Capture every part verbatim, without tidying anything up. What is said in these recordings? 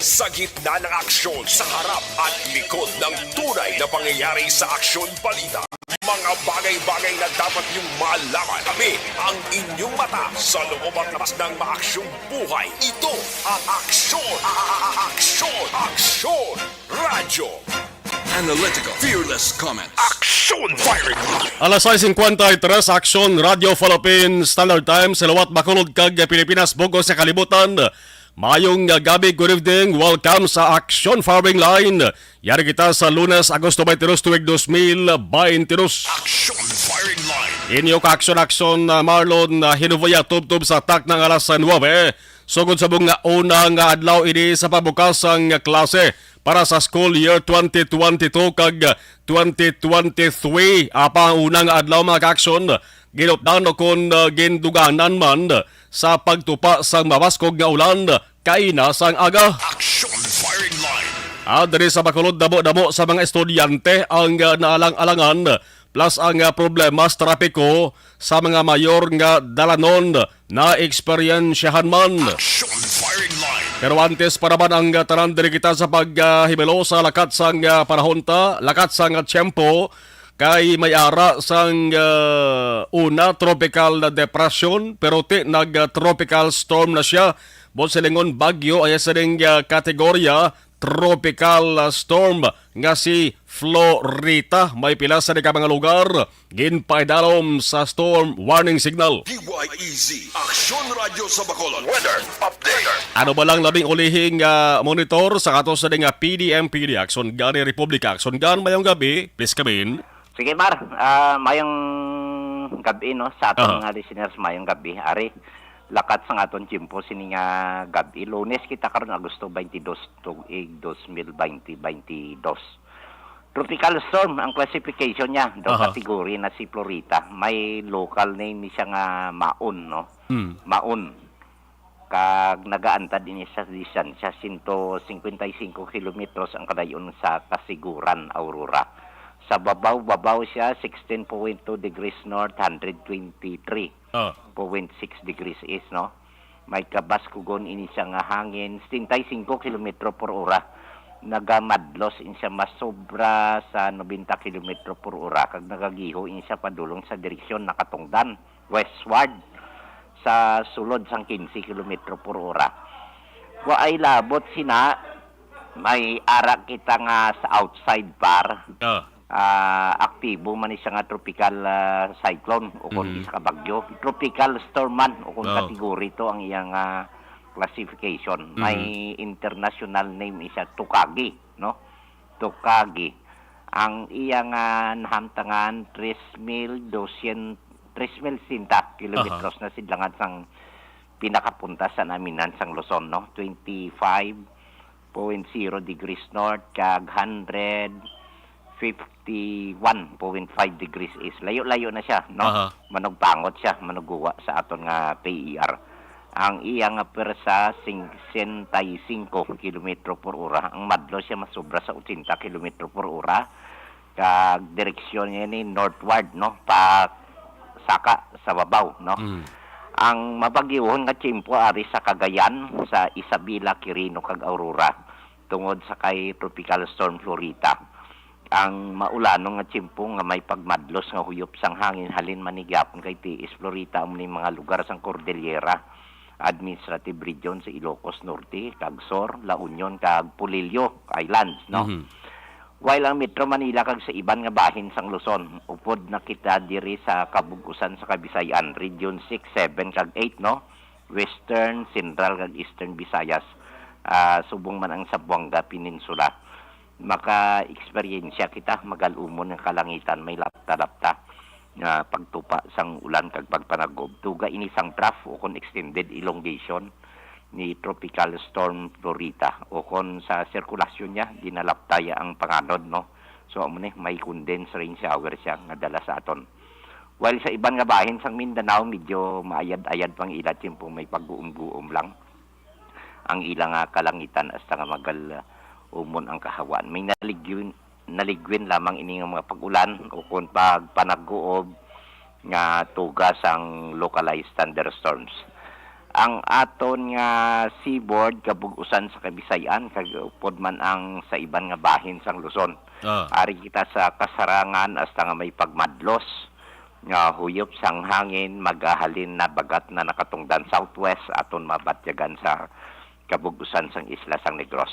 Sa gitna ng aksyon, sa harap at likod ng tunay na pangyayari sa Aksyon Balita, mga bagay-bagay na dapat niyong malaman. Kami ang inyong mata sa loob at labas ng maaksyong buhay. Ito ang Aksyon, Aksyon, Aksyon Radyo. Analytical, fearless comments. Aksyon Firing Line. Alas sais singkwenta y tres, Aksyon Radyo Philippines, Standard Time, sa liwat Bacolod kag Pilipinas, bug-os nga kalibutan. Mayong, uh, gabi, good evening. Welcome sa Aksyon Firing Line. Yari kita sa Lunes, Agosto twenty-two, tuig dos mil twenty-two. Aksyon Firing Line. Inyo ka Aksyon, Aksyon, uh, Marlon, uh, Hinuvoya, tubtob sa takna nga alas nuebe. Sugod sa mga una nga adlaw ini sa pagbukas sang klase para sa school year twenty twenty-two kag twenty twenty-three. Apa ang unang adlaw, mga ka-aksyon, ginupdan o kon, uh, ginduganan man sa pagtupa sang mabaskog nga ulan kaina sang aga. Action Firing Line. At diri sa Bacolod, damo-damo sa mga estudyante ang, uh, naalang-alangan, plus ang, uh, problema sa trapiko sa mga mayor nga dalanon na eksperyensyahan man. Action Firing Line. Pero antes pa naman ang, uh, tanan, diri kita sa pag, uh, hibalo sa lakat sang, uh, panahon ta, lakat sang, uh, tiyempo, kay may ara sang, ah, una, tropical na depression, pero ti nag, ah, tropical storm na siya. Buot silingon, bagyo ang iya sining, ah, kategorya, tropical, ah, storm nga si Florita. May pila sa di ka mga lugar ginpaidalom sa storm warning signal. D Y E Z, Aksyon Radyo sa Bacolod. Weather update. Ano ba lang labing ulihing, ah, monitor sa ato sa nga P D M P D, Aksyon Gani Republika? Aksyon Gan, mayong gabi. Please come in. Sige, Mar. Ah, mayong gabi, no, sa aton Aha. mga listeners, mayong gabi. Ari, lakat sang aton tiyempo sini nga gabi. Lunes kita karon, Agosto twenty-two, tuig dos mil twenty, twenty-two. Tropical storm ang classification niya. Daw Aha. kategory na si Florita. May local name ni siya nga Maon, no? Mm. Maon. Kag nagaantad ini sa distansya, sento singkwenta y singko kilometros ang kadayon sa Casiguran, Aurora. Sa babaw-babaw siya, sixteen point two degrees north, hundred twenty-three point six Ah. degrees east, no? May kabaskugon ini siya nga hangin, setenta y singko kilometro por ora. Nagamadlos ini siya masobra sa nobenta kilometro por ora, kag nagagiho ini siya padulong sa direksyon nakatungdan westward sa sulod sang quince kilometro por ora. Wa ay labot sina, may ara kita nga sa outside par, Ah. ah, aktibo man ni siya nga tropical, ah, cyclone o kung Mhm. isa ka bagyo. Tropical storm man o kung Oh. kategory to ang iyang, ah, classification. May Mhm. international name isa, Tokage, no? Tokage. Ang iya nga nahamtangan, tres mil dosyen, tres mil sesenta kilometros Aha. na sidlangan sang pinakapunta sa naminhan sang Luzon, no? Twenty-five point zero degrees north kag hundred fifty-one point five degrees east. Layo-layo na siya, no? Aha. Manugpangot siya, manuguwa sa aton nga P E R. Ang iya nga pwersa, sesenta y singko kilometro por ora. Ang madlo siya masobra sa ochenta kilometro por ora. Kag direksyon niya ni northward, no? Pa saka sa babaw, no? Mm. Ang mabagyuhon nga tiyempo ari sa Cagayan, sa Isabela, Quirino, kag Aurora, tungod sa kay Tropical Storm Florita. Ang maulanon nga tiyempo nga may pagmadlos nga huyop sang hangin halin man ni gyapon kay tiis Florita amo ni mga lugar sang Cordillera Administrative Region sa Ilocos Norte kag Sur, La Union kag Polillo Islands, no? Mhm. While ang Metro Manila kag sa iban nga bahin sang Luzon, upod na kita diri sa kabug-usan sa Kabisayan, Region six, seven kag eight, no? Western, Central kag Eastern Visayas, ah, subong man ang Zamboanga Peninsula. Maka-eksperyensya kita, magal-umon nga kalangitan, may lapta-lapta nga pagtupa sang ulan kag pagpanag-ob. Tuga ini sang trough o kon extended elongation ni Tropical Storm Florita, o kon sa sirkulasyon niya, ginalaptaya ang panganod, no? So, amo ni, may condensed rain shower siya nga dala sa aton. While sa iban nga bahin sang Mindanao, medyo maayad-ayad pang ila tiyempo, may pag-uum-guom lang ang ila nga kalangitan hasta nga magal-umon ang kahawaan. May naligwin, naligwin lamang ini nga mga pag-ulan o kon pagpanag-uob nga tuga sang localized thunderstorms. ang aton nga seaboard, kabug-usan sa Kabisayan, kag upod man ang sa iban nga bahin sang Luzon. Ah. Ari kita sa kasarangan hasta nga may pagmadlos nga huyop sang hangin, magahalin na bagat na nakatungdan southwest, aton mabatyagan sa kabug-usan sang isla sang Negros.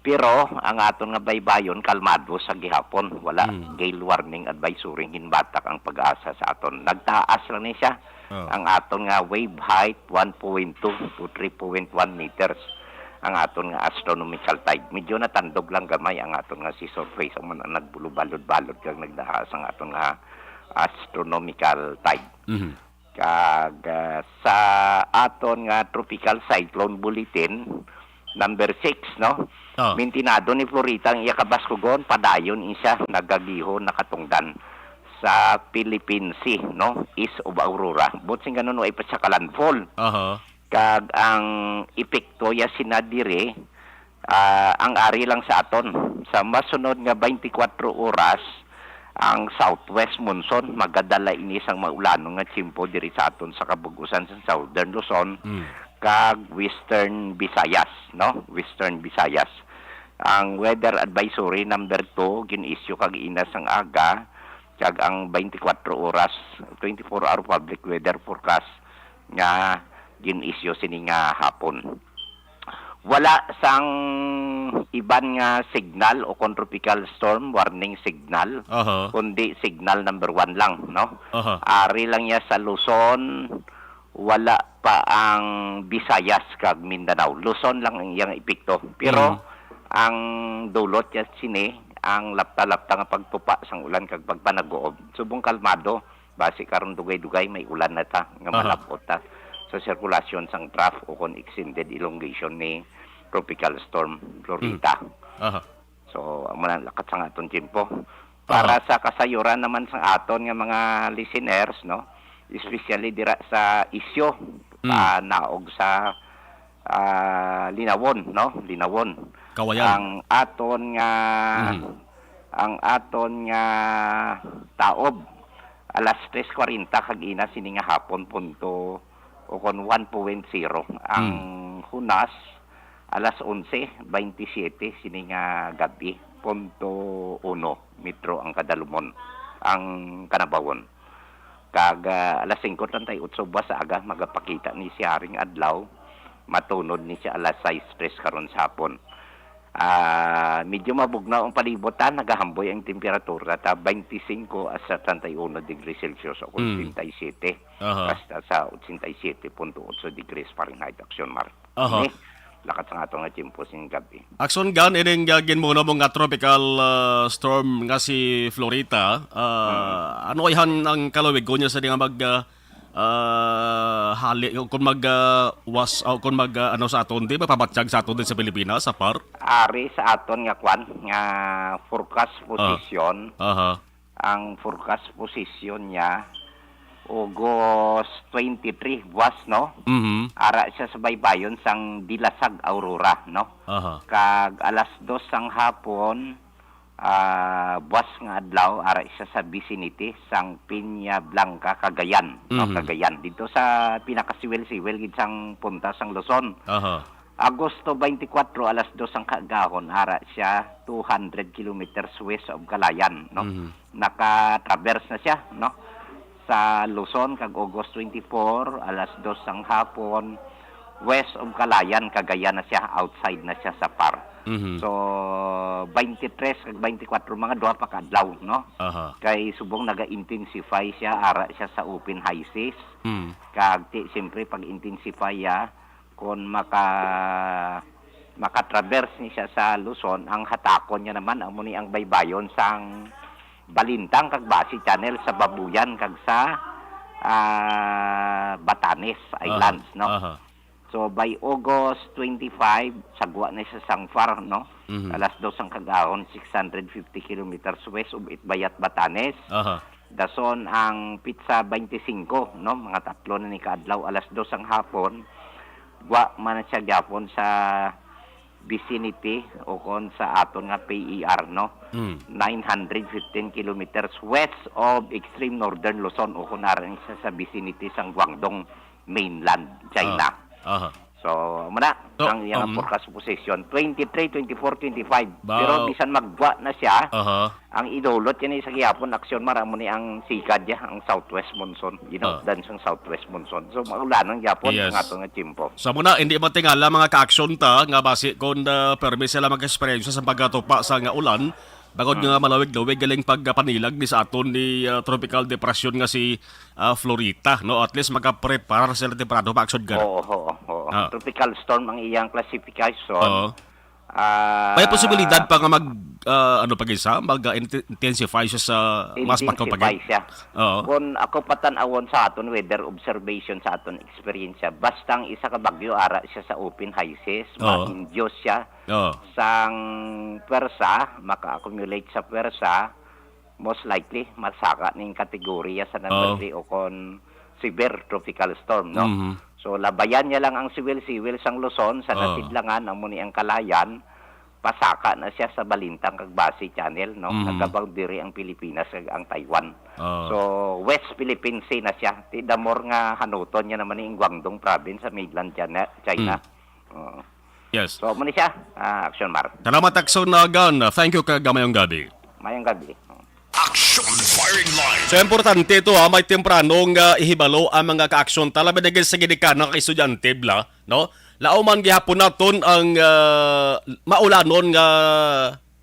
Pero ang aton nga baybayon kalmado sa gihapon, wala Mm. gale warning advisory ginbatak ang PAGASA sa aton. Nagtaas lang ni siya. Oh. Ang aton nga wave height, one point two to three point one meters. Ang aton nga astronomical tide. Medyo natandog lang gamay ang aton nga sea surface. Ang man, nagbulo-balod-balod kag nagtaas ang aton nga astronomical tide. Mhm. Kag, ah, sa aton nga tropical cyclone bulletin number six, no? Oh. Mintinado ni Florita ang iya kabaskugon, padayon ni siya nagagihon, nakatungdan sa Philippine Sea, no? East of Aurora. But sing ganun, way pa siya ka-landfall. Aha. Kag ang epekto ya sina diri, ah, ang ari lang sa aton. Sa masunod nga twenty-four oras, ang southwest monsoon, magadala ini sang maulanong nga tiyempo diri sa aton sa kabug-usan sa Southern Luzon Mm. kag Western Visayas, no? Western Visayas. Ang weather advisory number two gin-issue kag ina sang aga, kag ang twenty-four oras, twenty-four hour public weather forecast nga gin-issue sini nga hapon. Wala sang iban nga signal o kon tropical storm warning signal, Aha. kundi signal number one lang, no? Aha. Ari lang niya sa Luzon, wala pa ang Visayas kag Mindanao. Luzon lang ang iyang epekto. Pero Mm. ang dulot niya sini, ang lapta-lapta nga pagtupa sang ulan kag pagpanaguob. Subong kalmado, basi karon dugay-dugay may ulan na ta nga Aha. malab-ot ta sa sirkulasyon sang trough o kon extended elongation ni Tropical Storm Florita. Mm. Aha. So, amo na lakat sang aton tiyempo. Para Aha. sa kasayuran naman sang aton nga mga listeners, no? Especially dira sa Isyo, Mm. ah, naog sa, ah, Linawon, no? Linawon. Kawayan. Ang aton nga, Mhm. ang aton nga taob, alas tres kwarenta kag ina sini nga hapon punto, o kon one point zero. Ang Hmm. hunas, alas onse bente siyete sini nga gab-i, punto uno metro ang kadalumon, ang kanabawon. Kag, ah, alas singko treinta y ocho buwas sa aga, magapakita ni siya ring adlaw, matunod ni siya alas sais tres karon sa hapon. Ah, medyo mabugnaw ang palibot, ha. Nagahamboy ang temperatura, ta twenty-cinco hasta treinta y uno degrees Celsius o Mm. ochenta y siete, Aha. hasta sa ochenta y siete punto ocho degrees Fahrenheit, Action Mark. Aha. Ni, lakat sa ato nga tiyempo sing gabi. Action Gun, ining, ah, ginmuna mo nga tropical, ah, storm nga si Florita, ah, Hmm. ano kaya ang kalawig ko niya sa di nga mag, ah, ah, hali, kung mag, ah, was, ah, kung mag, ah, ano sa aton, di ba, pabatyag sa aton din sa Pilipinas, sa par? Ari sa aton nga kwan, nga forecast Ah. position, Aha. ang forecast position niya, August twenty-three, buwas, no? Mhm. Ara siya sa baybayon sang Dilasag, Aurora, no? Aha. Kag alas dos sang hapon, ah, buwas nga adlaw, ara siya sa vicinity sang Peña Blanca, Cagayan, no? Mhm. Cagayan. Dito sa pinakasiwil-siwil gid sang punta sang Luzon. Aha. Agosto twenty-four, alas dos ang kaagahon, ara siya two hundred kilometers west of Calayan, no? Mhm. Naka-traverse na siya, no? Sa Luzon, kag August twenty-four, alas dos ang hapon, west of Calayan, Cagayan na siya, outside na siya sa par. Mhm. So, twenty-three kag twenty-four, mga duha pa ka adlaw, no? Aha. Kay subong naga-intensify siya, ara siya sa open high seas. Mm. Kag ti, siyempre, pag-intensify ya, kon maka-, maka-traverse ni siya sa Luzon, ang hatakon niya naman, amo ni ang baybayon sang Balintang kag Basi Channel sa Babuyan kag sa, ah, Batanes Aha. Islands, no? Aha. So, by August twenty-five, sagwa na siya sang far, no? Mhm. Alas dos ang kaagahon, six hundred fifty kilometers west of Itbayat, Batanes. Aha. Dason ang pitsa twenty-five, no? Mga tatlo na ni kaadlaw, alas dos ang hapon. Gwa man na siya gyapon sa vicinity o kon sa aton nga P E R, no? Mm. Nine hundred fifteen kilometers west of extreme northern Luzon o kon aran siya sa vicinity sang Guangdong mainland, China. Ah. Aha. So, amo na So, ang iyang um, forecast position, twenty-three, twenty-four, twenty-five. Ba- Pero bisan maggwa na siya, Aha. ang idulot yan sa gihapon, Aksyon Mar, amo ni ang sigad niya, ang southwest monsoon. Ah. Ginupdan sang southwest monsoon. So, maulanon gihapon Yes. ang aton nga tiyempo. Sa muna, hindi matingala mga ka-aksyon ta nga basi kung, ah, permi sila mag-eksperyensya sa pagkatupa sa nga ulan, bangod nga malawig-lawig galing pagpanilag ni sa aton ni, ah, tropical depression nga si, ah, Florita, no? At least makapreparar sila temprano, maaksyon ka na. Oo, oo, oo. Ah. Tropical storm ang iyang classification. Oo. Ah, May posibilidad pa nga mag, ah, ano pa gisa, mag, ah, inti-, intensify siya sa mas pagkaw pa intensify gid? siya. Oo. Kung ako patanawon sa aton weather observation, sa aton eksperyensya, basta ang isa ka bagyo, ara siya sa open high seas, Oo. ma-induce siya Oo. sang pwersa, maka-accumulate sa pwersa, most likely, masaka ning kategorya sa number Oo. three o kon severe tropical storm, no? Mhm. So, labayan niya lang ang siwil-siwil sang Luzon, sa Oo. nasidlangan, amo ni ang Calayan, pasaka na siya sa Balintang kag Basi Channel, no? Mhm. Nagaboundary ang Pilipinas kag ang Taiwan. Oo. So, West Philippine Sea na siya. Ti the more nga hanuton niya naman ni Guangdong Province sa mainland China. China. Mm. Oo. Yes. So, amo ni siya, ah, Action Mar. Salamat, Action, uh, Gan. Thank you, kag mayong gabi. Mayong gabi. Action Firing Line. So, importante ito, ha, may tempranong, ah, ihibalo ang mga ka-aksyon. Talaga na sa ginikanan kay estudyante, bla, no? Lauman gihapon naton ang, ah, maulanon nga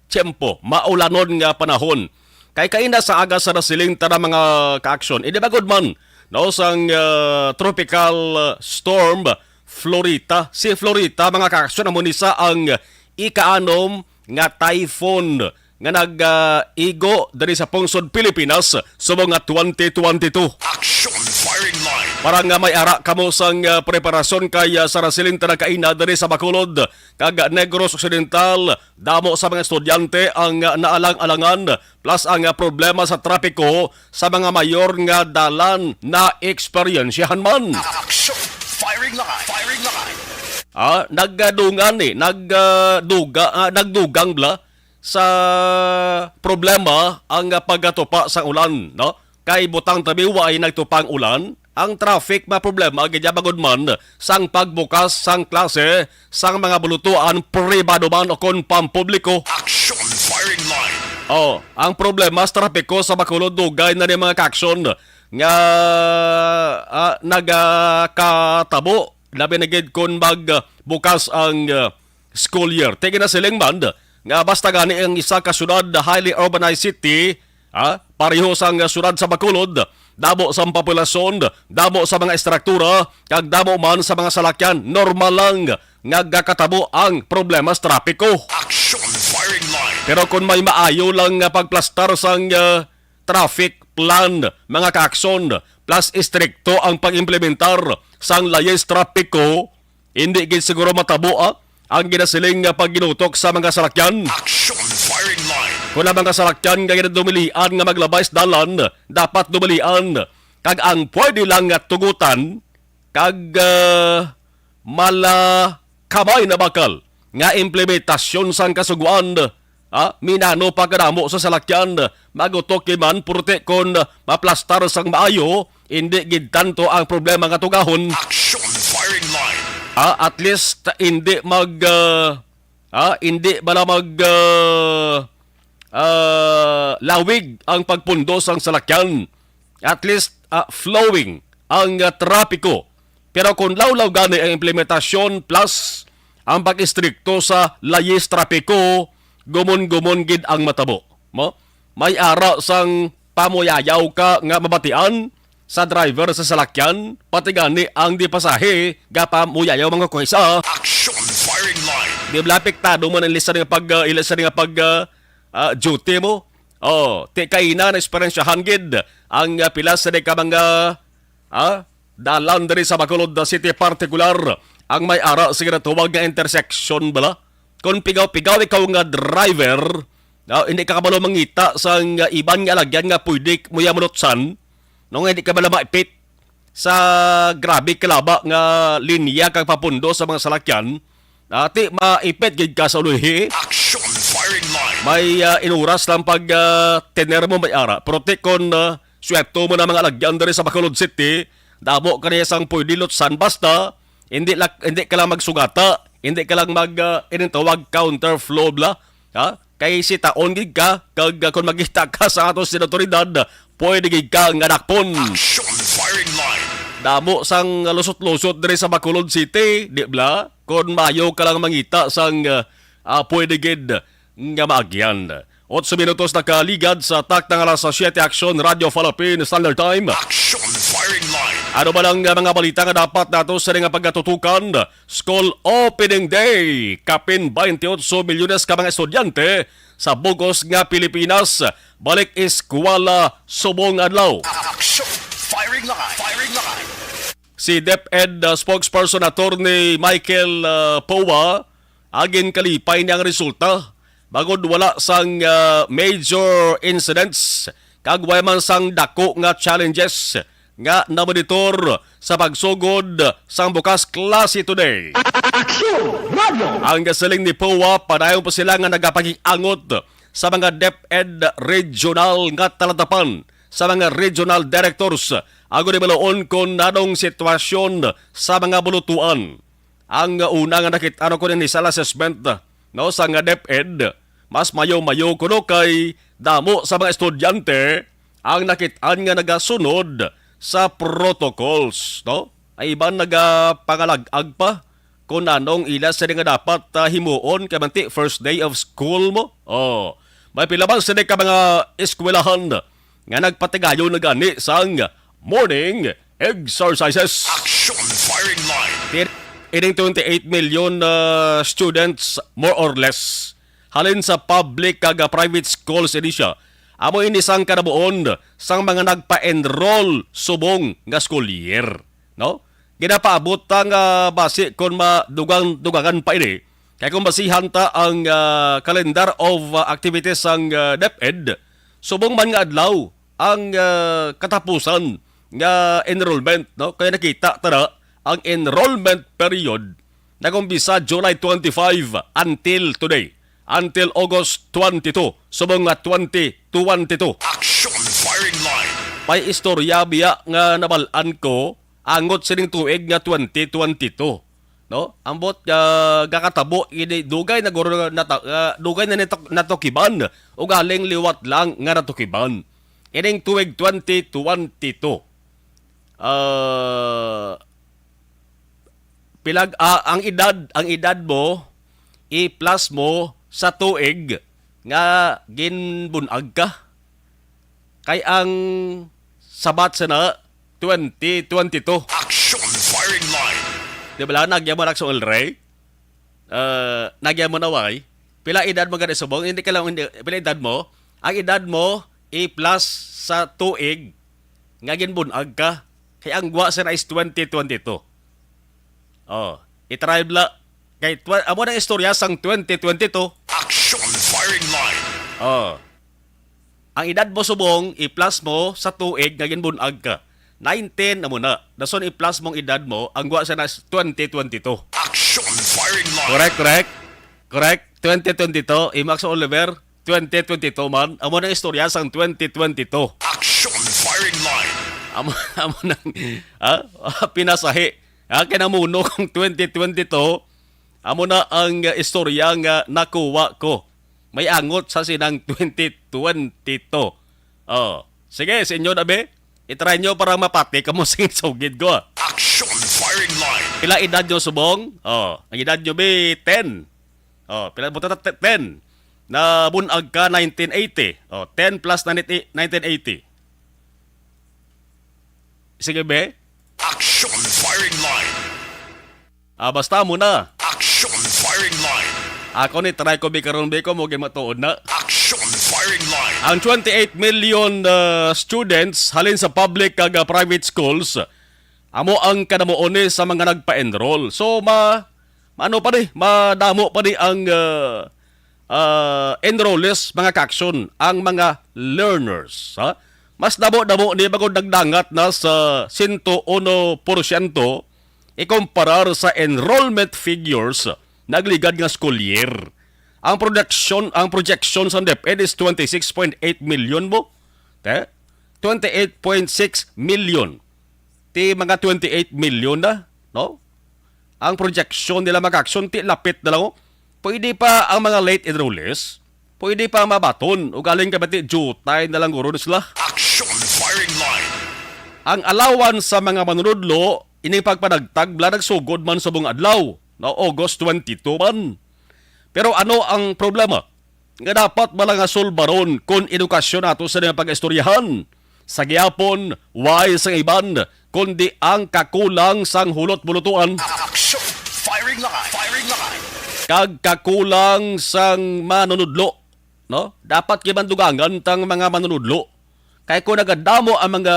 tiyempo, maulanon nga panahon. Kay kaina sa aga sa nasiling ta na mga ka-aksyon, inibagod man, no, sang, ah, tropical, ah, storm Florita. Si Florita, mga ka-aksyon, amo ni sa ang ikaanom nga typhoon nga nag, ah, igo diri sa pungsod Pilipinas subong nga twenty twenty-two. Action Firing Line. Para nga may ara kamo sang, ah, preparasyon kay, ah, sa nasiling ta na kaina diri sa Bacolod kag Negros Occidental, damo sa mga estudyante ang, ah, naalang-alangan, plus ang, ah, problema sa trapiko sa mga mayor nga dalan na eksperyensyahan man. Action Firing Line. Firing Line. Ah, nagdungan eh, nag, ah, duga, ah, nagdugang bla sa problema ang, ah, pagkatupa sang ulan, no? Kay butang tabi wa ay nagtupa ang ulan, ang traffic maproblema gid ya bangod man sang pagbukas sang klase sang mga bulutuan, pribado man o kon pampubliko. Action Firing Line. Oh, ang problema sa trapiko sa Bacolod dugay na ni mga ka-aksyon nga, ah, nagakatabo, labi na gid kon magbukas ang, ah, school year. Ti ginasiling man nga basta gani ang isa ka syudad, highly urbanized city, ha, pareho sang syudad sa Bacolod, damo sang populasyon, damo sa mga estruktura, kag damo man sa mga salakyan, normal lang nga gakatabo ang problema sa trapiko. Action Firing Line. Pero kung may maayo lang nga pagplastar sang, ah, traffic plan, mga ka-aksyon, plus istrikto ang pag-implementar sang layis trapiko, hindi gid siguro matabo, ah, ang ginasiling nga pagginutok sa mga salakyan. Action Firing Line. Kung ang mga salakyan nga ginadumilian nga maglabay sa dalan, dapat dumilian. Kag ang pwede lang nga tugutan, kag, ah, mala kamay na bakal nga implementasyon sang kasugoan, ah, minano pa kadamo sa salakyan, magutok man purti kon maplastar sang maayo, hindi gid tanto ang problema nga tugahon. Action Firing Line. Ah, at least, hindi mag, ah, ah, hindi bala mag, ah, ah, lawig ang pagpundo sang salakyan. At least, ah, flowing ang, ah, trapiko. Pero kung lawlaw gani ang implementasyon plus ang pag-istrikto sa layis trapiko, gumon-gumon gid ang matabo. Mo? May ara sang pamuyayaw ka nga mabatian sa driver sa salakyan, pati gani ang di pasahe gapamuyayaw mga kuhisa. Action Firing Line. Di ba apektado man ang lisan nga pag, ah, lisan nga pag, ah, ah, duty mo? Oh, ti kaina na eksperyensyahan gid ang, ah, pila sa di ka mga, ah, dalan diri sa Bacolod City, partikular ang may ara sa ginatawag nga intersection bala. Kung pigaw-pigaw ikaw nga driver, ah, hindi ka kabalo mangita sa nga iban nga alagyan nga pwede mo ya malutsan, no, nga hindi ka bala maipit sa grabe kalaba nga linya kag papundo sa mga salakyan, ati maipit gid ka sa uluhi. Action Firing Line. May, ah, inuras lang pag, ah, tener mo may ara. Pero ti kon, ah, swepto mo na mga alagyan diri sa Bacolod City, damo ka niya sang pwede lutsan basta Hindi la, hindi ka lang magsugata, hindi ka lang mag, ah, ining tawag counter flow bla, ha? Kay si taon gid ka, kag, ah, kung magkita ka sa ato sa autoridad, pwede gid ka nga dakpon. Action firing line. Damo sang lusot-lusot diri sa Bacolod City, di bla? Kung mayo ka lang mangita sang, ah, ah, pwede gid nga maagyan. Otso minutos nakaligad sa takna nga alas siyete. Action Radio Philippine Standard Time. Action firing line. Ano ba lang nga mga balita nga dapat nato sa nga pagkatutukan? School Opening Day. Kapin twenty-eight milyones ka mga estudyante sa bugos nga Pilipinas balik eskwela subong adlaw. Action firing line. Firing line. Si DepEd, uh, spokesperson Attorney Michael, uh, Poa, agin kalipay niya ang resulta bangod wala sang, uh, major incidents kag way man sang dako nga challenges nga namonitor sa pagsugod sang bukas klase today. Action Radio! Ang gasiling ni Poa, padayon pa sila nga nagapag-angot sa mga DepEd regional nga talatapan, sa mga regional directors, ago ni balaon kon nanong sitwasyon sa mga bulutuan. Ang una nga nakit-an ko ni sa assessment, no, sa nga DepEd, mas mayo-mayo kuno kay damo sa mga estudyante ang nakit-an nga nagasunod sa protocols, no? Ay iban nagapangalag-ag pa kung anong ila sini nga dapat, ah, himuon kay manti first day of school mo. Oh, may pila man sini ka mga eskwelahan nga nagpatigayon na gani sang morning exercises. Action firing line. Tin-, ining twenty-eight million, ah, students, more or less, halin sa public kag, ah, private schools ini siya. Amo ini sang kanabuon sang mga nagpa-enroll subong nga school year, no? Ginapaabot ta nga basi kon madugang-dugangan pa ini. Kay kung basihan ta ang, ah, calendar of, ah, activities sang, ah, DepEd, subong man nga adlaw ang, ah, katapusan nga enrollment, no? Kaya nakita ta na ang enrollment period nag-umpisa July twenty-five until today, until August twenty-two, subong nga twenty twenty-two. Action firing line. May istorya biya nga nabal-an ko angot sining tuig nga twenty twenty-two, no? Ambot nga gakatabo ini, dugay na guro nata-, ah, dugay na nito-, natukiban, ugaling liwat lang nga natukiban. Ining tuig twenty twenty-two, ah, pilag-, ah, ang edad, ang edad mo, i-plus mo sa tuig nga ginbun-ag ka. Kay ang sabat sa na, twenty twenty-two. Action firing line. Di ba lang, nagyaman ako sa Ulray? Ah, nagyaman na, way? Pila edad mo gani subong? Hindi ka lang, hindi, pila edad mo? Ang edad mo, i-plus sa tuig nga ginbun-ag ka. Kay ang gwa sa na is twenty twenty-two. Oh, i-try bla. Kay tw-, amo nang istorya sang twenty twenty-two. Action firing line. Oh. Ang edad mo subong, i-plus mo sa tuig nga ginbun-ag ka. Nineteen, amo na. Dason i-plus mong edad mo, ang gwa sa na is twenty twenty-two. Action firing line. Correct, correct. Correct. Twenty twenty-two, Imax Oliver, twenty twenty-two man. Amo nang istorya sang twenty twenty-two. Action firing line. Amo, amo nang, ha? Pinasahi. Ha? Kay namuno kong twenty twenty-two, amo na ang, uh, istorya nga nakuha ko. May angot sa sinang twenty twenty-two. Oh. Sige, sa inyo na, be. I-try nyo para mapati kamo sa sugid ko, ah. Action firing line. Pila edad nyo subong? Oh, ang edad nyo, be, ten. Oh, pila mo ta-, ten? Nabun-ag ka nineteen eighty. Oh, ten plus nineteen eighty. Sige, be. Action firing line. Ah, basta mo na. Action firing line. Ako ni try ko bi karon, be, ko mo gid matuod na. Action firing line. Ang twenty-eight million, uh, students halin sa public kag, uh, private schools, amo ang kanamuon ni sa mga nagpa-enroll. So, ma-, maano pa ni, madamo pa ni ang, uh, uh, enrollees, mga ka-action, ang mga learners, ha? Mas damo-damo ni bangod nagdangat na sa sento uno porsyento ikumparar sa enrollment figures nagligad nga school year. Ang production, ang projection sa DepEd is twenty-six point eight million mo. Te? Twenty-eight point six million. Ti mga twenty-eight million na, no? ang projection nila, mga ka-aksyon, ti lapit na lang, oh. Pwede pa ang mga late enrollees, pwede pa mabaton, ugaling kabati jutay na lang guro na sila. Action firing line. Ang allowance sa mga manunudlo, ining pagpanagtag bala nagsugod man subong adlaw, na August twenty-two man. Pero ano ang problema nga dapat bala nga sulbaron kon edukasyon nato sa mga pag-istoryahan? Sa gihapon, way sang iban kundi ang kakulang sang hulot-bulutuan. Action! Firing line! Firing line! Kag kakulang sang manunudlo, no? Dapat gid man dugangan tang mga manunudlo. Kay kung nagadamo ang mga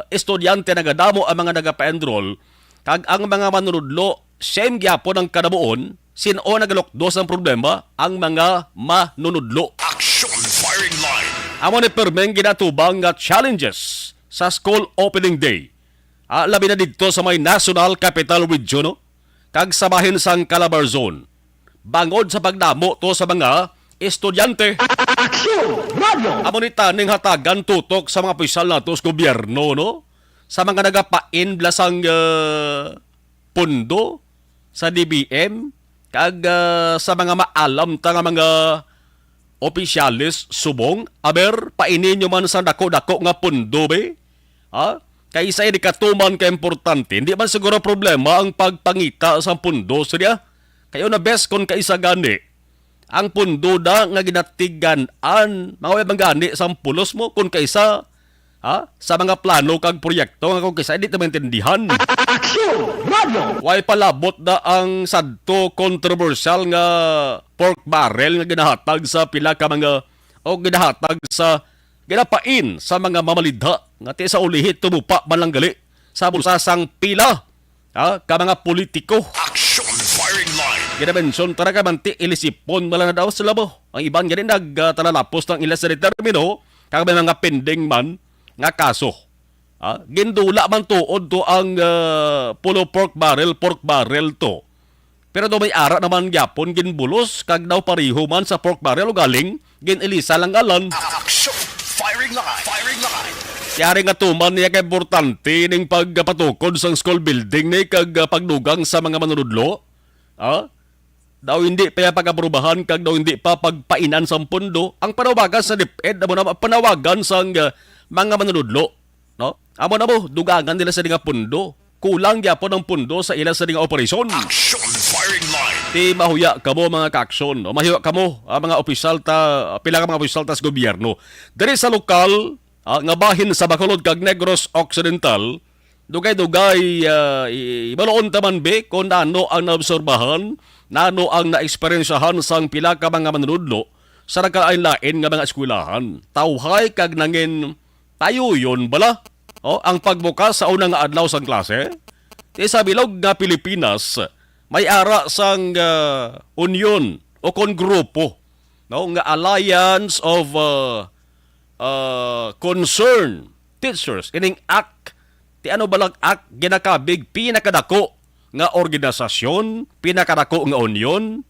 estudyante, nagadamo ang mga nagapa-enroll, kag ang mga manunudlo, same gyapon ang kadamuon, sin-o nagalukdos ang problema? Ang mga manunudlo. Action firing line. Amo ni perming ginatubang nga challenges sa school opening day. Ah, labi na didto sa may National Capital Region, no? Kag sa bahin sang Calabarzon. Bangod sa pagdamo to sa mga estudyante. Action Radio! Amo ni taning hatagan tutok sa mga opisyal nato sa gobyerno, no? Sa mga nagapain bala sang, ah, pundo sa D B M, kag, ah, sa mga maalam ta nga mga opisyales subong, aber, paini nyo man sa dako-dako nga pundo, be? Ha? Kay sa ini katuman ka importante, hindi man siguro problema ang pagpangita sa pundo sa diya. Kayo na best kon kaisa gani. Ang pundo da nga ginatigan-an, mga way man gani sa pulos mo, kon kaisa, ha? Sa mga plano kag proyekto nga kon kaisa, hindi ta maintindihan. Action Radio! Way palabot na ang sadto kontrobersyal nga pork barrel nga ginahatag sa pila ka mga, o ginahatag sa, ginapain sa mga mamalidha nga ti sa ulihi tumupa man lang gali sa bulsa sang pila, ha, ka mga politiko. Action firing line. Ginamensyon tara ka man ti ilisipon man lang na daw sila mo. Ang iban gani nagtalalapos ng ila sa determino kag may mga pending man nga kaso. Ha? Gindula man tuod to ang, ah, pulo pork barrel, pork barrel to. Pero daw may ara naman gyapon ginbulos kag daw pareho man sa pork barrel ugaling gin-ilisa lang ngalan. Action! Firing line! Firing line! Yari nga tuman niya kay importante ning pagpatukod sang school building ni kag, ah, pagdugang sa mga manunudlo. Ha? Daw hindi pa iya pag-aprubahan kag daw hindi pa pagpainan sang pondo ang panawagan sa DepEd, amo na panawagan sang, ah, mga manunudlo, no? Amo na mo, dugangan nila sa nga pondo. Kulang gyapon ang pondo sa ila sa nga operasyon. Action firing line. Ti mahuya kamo, mga ka-aksyon, no? Mahuya kamo, ah, mga opisyal ta, pila ka mga opisyal ta sa gobyerno. Diri sa lokal, ah, nga bahin sa Bacolod kag Negros Occidental, dugay-dugay, ah, i-, ibaloon ta man, be, kung nano ang naobserbahan, nano ang naeksperyensyahan sang pila ka mga manunudlo sa nagkalain-lain nga mga eskwelahan. Tawhay kag nangin tayuyon bala, oh, ang pagbukas sa una nga adlaw sang klase. Ti sa bilog nga Pilipinas, may ara sang, ah, union o kon grupo, no, nga Alliance of, ah, ah, Concerned Teachers. Ining act, ti ano balang act, ginakabig pinakadako nga organisasyon, pinakadako nga union,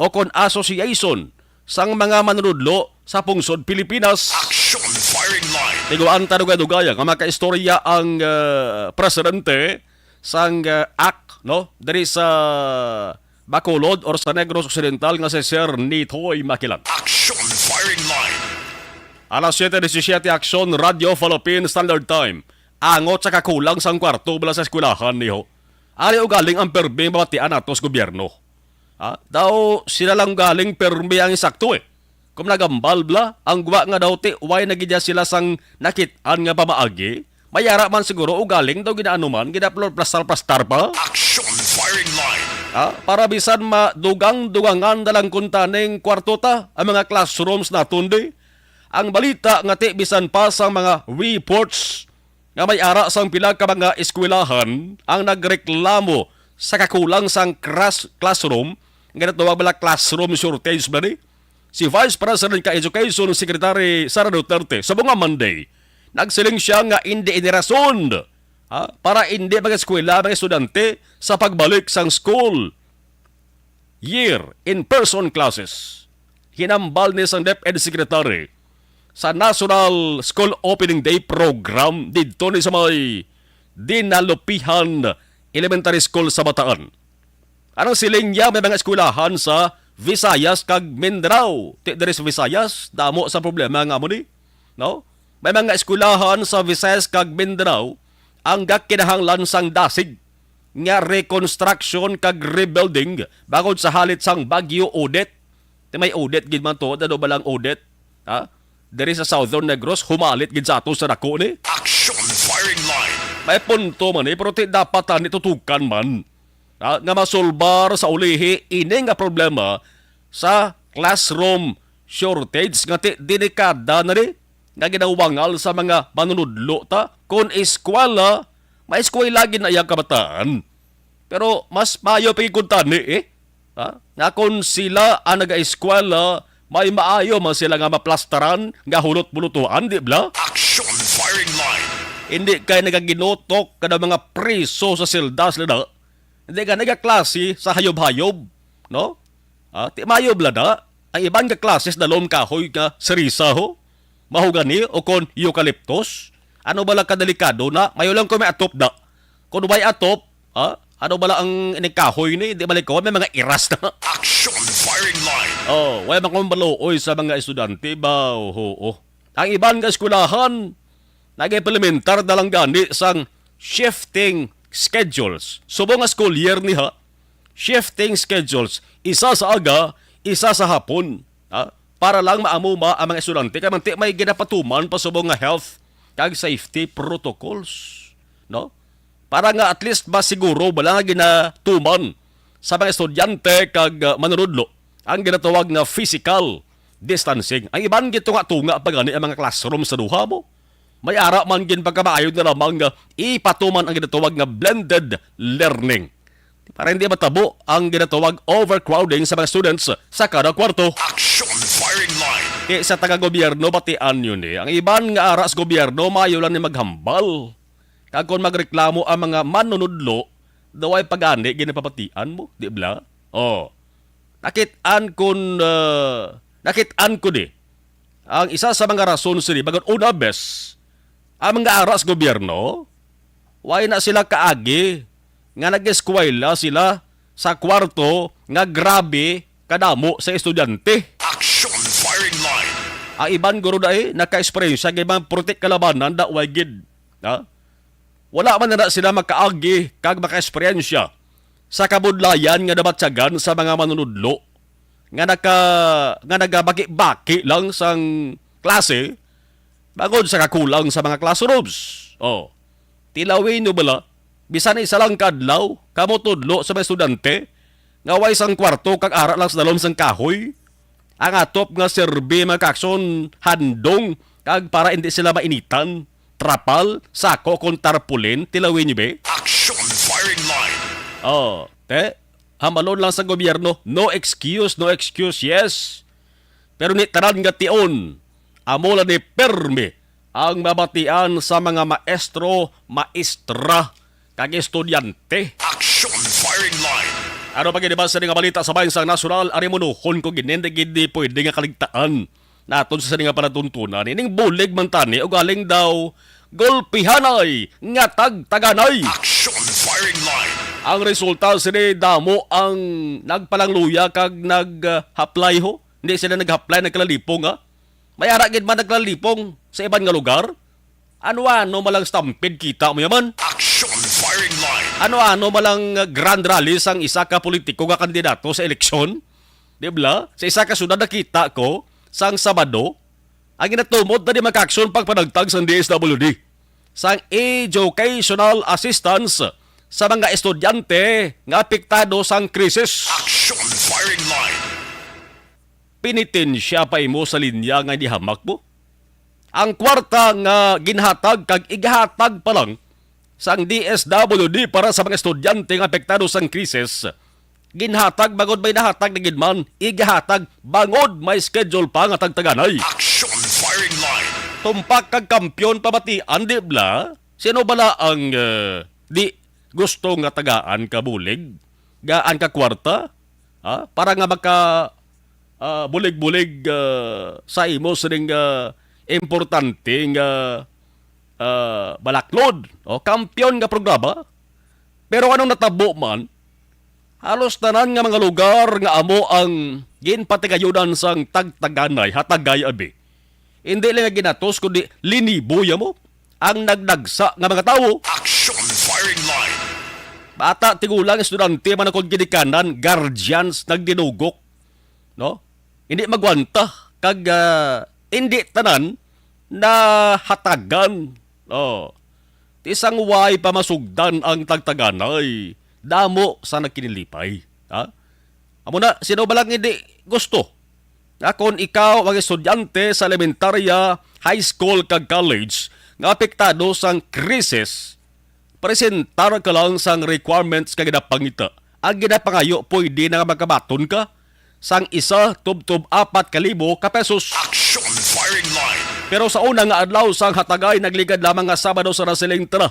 o kon association sang mga manunudlo sa pungsod Pilipinas. Action firing line. Tiguan ta dugay-dugaya nga makaistorya ang, ah, presidente sang, ah, act, no, diri sa Bacolod or sa Negros Occidental nga si Sir Nitoy Makilan. Action firing line. Alas siete disisiete, Action Radio Philippine Standard Time. Angot sa kakulang sang kwarto bala sa eskwelahan niho. Ari ugaling ang permi mabatian nato sa gobyerno. Ha? Daw sila lang galing permi ang isakto, eh. Kung nagambal bala, ang gwa nga daw ti way na gid sila sang nakit-an nga pamaagi, may ara man siguro ugaling daw ginaano man, ginaplastar-plastar pa. Action firing line. Ha? Para bisan madugang-dugangan na lang kunta ning kwarto ta, ang mga classrooms naton di. Ang balita nga ti bisan pa sang mga reports nga may ara sang pila ka mga eskwelahan ang nagreklamo sa kakulang sang cras-, classroom, nga natawag bala classroom shortage ba ni? Si Vice President ka Education Secretary Sara Duterte sa mga Monday, nagsiling siya nga indi ini rason, ha, para indi mag-eskwela ang mga estudyante sa pagbalik sang school year in-person classes. Hinambal ni sang DepEd Secretary sa National School Opening Day Program didto ni sa may Dinalupihan Elementary School sa Bataan. Anong siling niya, may mga eskwelahan sa Visayas kag Mindanao. Ti diri sa Visayas, damo sa problema nga amo ni, no? May mga eskwelahan sa Visayas kag Mindanao ang gakinahanglan sang dasig nga reconstruction kag rebuilding bangod sa halit sang Bagyo Odette. Ti may Odette gid man to, ano ba lang Odette? Ha? Diri sa Southern Negros, humalit gid sa ato sa dako ni. Action firing line. May punto man eh, pero ti dapat ani tutukan man. Ha? Nga masolbar sa ulihi ini nga problema sa classroom shortage nga ti delikada na ni nga ginawangal sa mga manunudlo ta kon eskwela, may eskwela gid na iyang kabataan. Pero mas maayo pa gid kun tani, eh. Ha? Nga kon sila ang nagaeskwela, may maayo man sila nga maplastaran nga hulot-bulutuan, di bala? Action firing line. Hindi kay nagaginutok kada mga priso sa selda sila na. Hindi ka nagaklase sa hayob-hayob, no? Ah, ti maayo bala na. Ang iban nga klase sa dalom kahoy nga serisa, ho, mahogani, o kon eucalyptus. Ano bala kadelikado na? Mayo lang kung may atop da. Kung may atop, ha? Ano bala ang ining kahoy ni? Di balik ko, may mga iras na. Action firing line. Oh, way man kung maluoy sa mga estudyante ba? Oo. Ang iban nga eskwelahan, nag-implementar na lang gani sang shifting schedules. Subong nga school year ni, ha, shifting schedules, isa sa aga, isa sa hapon, ha? Para lang maamuma ang mga estudyante kay manti may ginapatuman pa subong nga health kag safety protocols, no? Para nga at least masiguro bala nga ginatuman sa mga estudyante kag, ah, manunudlo ang ginatawag nga physical distancing. Ang iban gitunga-tunga pa gani ang mga classroom sa duha mo. May ara man gid pagkamaayo na lamang nga ipatuman ang ginatawag nga blended learning. Para hindi matabo ang ginatawag overcrowding sa mga students sa kada kwarto. Action firing line. Kay sa taga-gobyerno, batian yun eh. Ang iban nga ara sa gobyerno, maayo lang ni maghambal. Kag kung magreklamo ang mga manunudlo, daw ay pagani ginapapatian mo, di bala? Oh. Nakit-an kun, ah, nakit-an ko di. Ang isa sa mga rason sini, bangod una bes, ang mga ara sa gobyerno, way na sila kaagi nga nag-eskwela sila sa kwarto nga grabe kadamo sa estudyante. Action firing line. Ang iban guro dai naka-eksperyensya kay mga putik kalabanan da way gid. Ha? Wala man na sila makaagi kag maka-eksperyensya sa kabudlayan nga nabatyagan sa mga manunudlo nga naka-, nga nagabaki-baki lang sang klase bangod sa kakulang sa mga classrooms. Oh, tilawin nyo bala, bisan isa lang ka adlaw, kamo tudlo sa mga estudyante nga way sang kwarto kag ara lang sa dalom sang kahoy. Ang atop nga serbi, mga kakson, handong, kag para indi sila mainitan, trapal, sako kon tarpaulin, tilawin niyo, be? Action firing line. Oh, te, hambalon lang sa gobyerno, no excuse, no excuse, yes. Pero ni tanan nga tion, amo lang ni permi ang mabatian sa mga maestro, maestra, kag estudyante. Action firing line. Ano pa gid ba sa nga balita sa Bayan sang Nasyonal? Ari, munuhon ko gid, hindi gid ni pwede nga kaligtaan naton sa sini nga palatuntunan. Ining bulig man tani, ugaling daw gulpihanay nga tagtaganay. Action firing line. Ang resulta sini, damo ang nagpalangluya kag nag-apply ho. Hindi sila nag-apply, nagkalalipong, ha? May ara gid man nagkalalipong sa iban nga lugar. Ano-ano malang stampede kita mo yaman? Action firing line. Ano-ano malang, uh, grand rally sang isa ka politiko nga kandidato sa eleksyon? Di bala? Sa isa ka syudad nakita ko sang Sabado, ang ginatumod na di makaaksyon pagpanagtag sang D S W D, sang educational assistance sa mga estudyante nga apektado sang krisis. Action firing line. Penitensya pa imo sa linya nga dihamak mo? Ang kwarta nga ginhatag kag igahatag pa lang sang D S W D para sa mga estudyante nga apektado sang krisis, ginhatag bangod may nahatag na gid man, igahatag bangod may schedule pa nga tagtaganay. Action firing line. Tumpak kag kampiyon pamatian, di bala? Sino bala ang, eh, di gusto nga tagaan ka bulig, gaan ka kwarta, ha? Para nga maka, ah, bulig-bulig, ah, sa imo sining, ah, importante nga, ah, balaklod, o kampiyon nga programa. Pero anong natabo man, Halos tanan nga mga lugar nga amo ang ginpatigayunan sang tagtaganay, hatagay abi. Hindi lang nga ginatos, kundi linibo ya mo ang nagdagsa nga mga tawo. Action firing line. Bata, tigulang, estudyante, man akong ginikanan, guardians, nagdinugok, no? Hindi magwanta, kag, ah, hindi tanan nahatagan. Oh. Ti sang way pa masugdan ang tagtaganay, damo sa nagkinilipay. Ha? Amo na, sino ba lang hindi gusto nga kon ikaw ang estudyante sa elementarya, high school, kag college nga apektado sang krisis, presentar ka lang sang requirements nga ginapangita. Ang ginapangayo, pwede na nga makabaton ka sang isa tubtob apat ka libo ka pesos. Action firing line. Pero sa una nga adlaw sang hatagay, nagligad lamang nga Sabado sa nasiling, tara.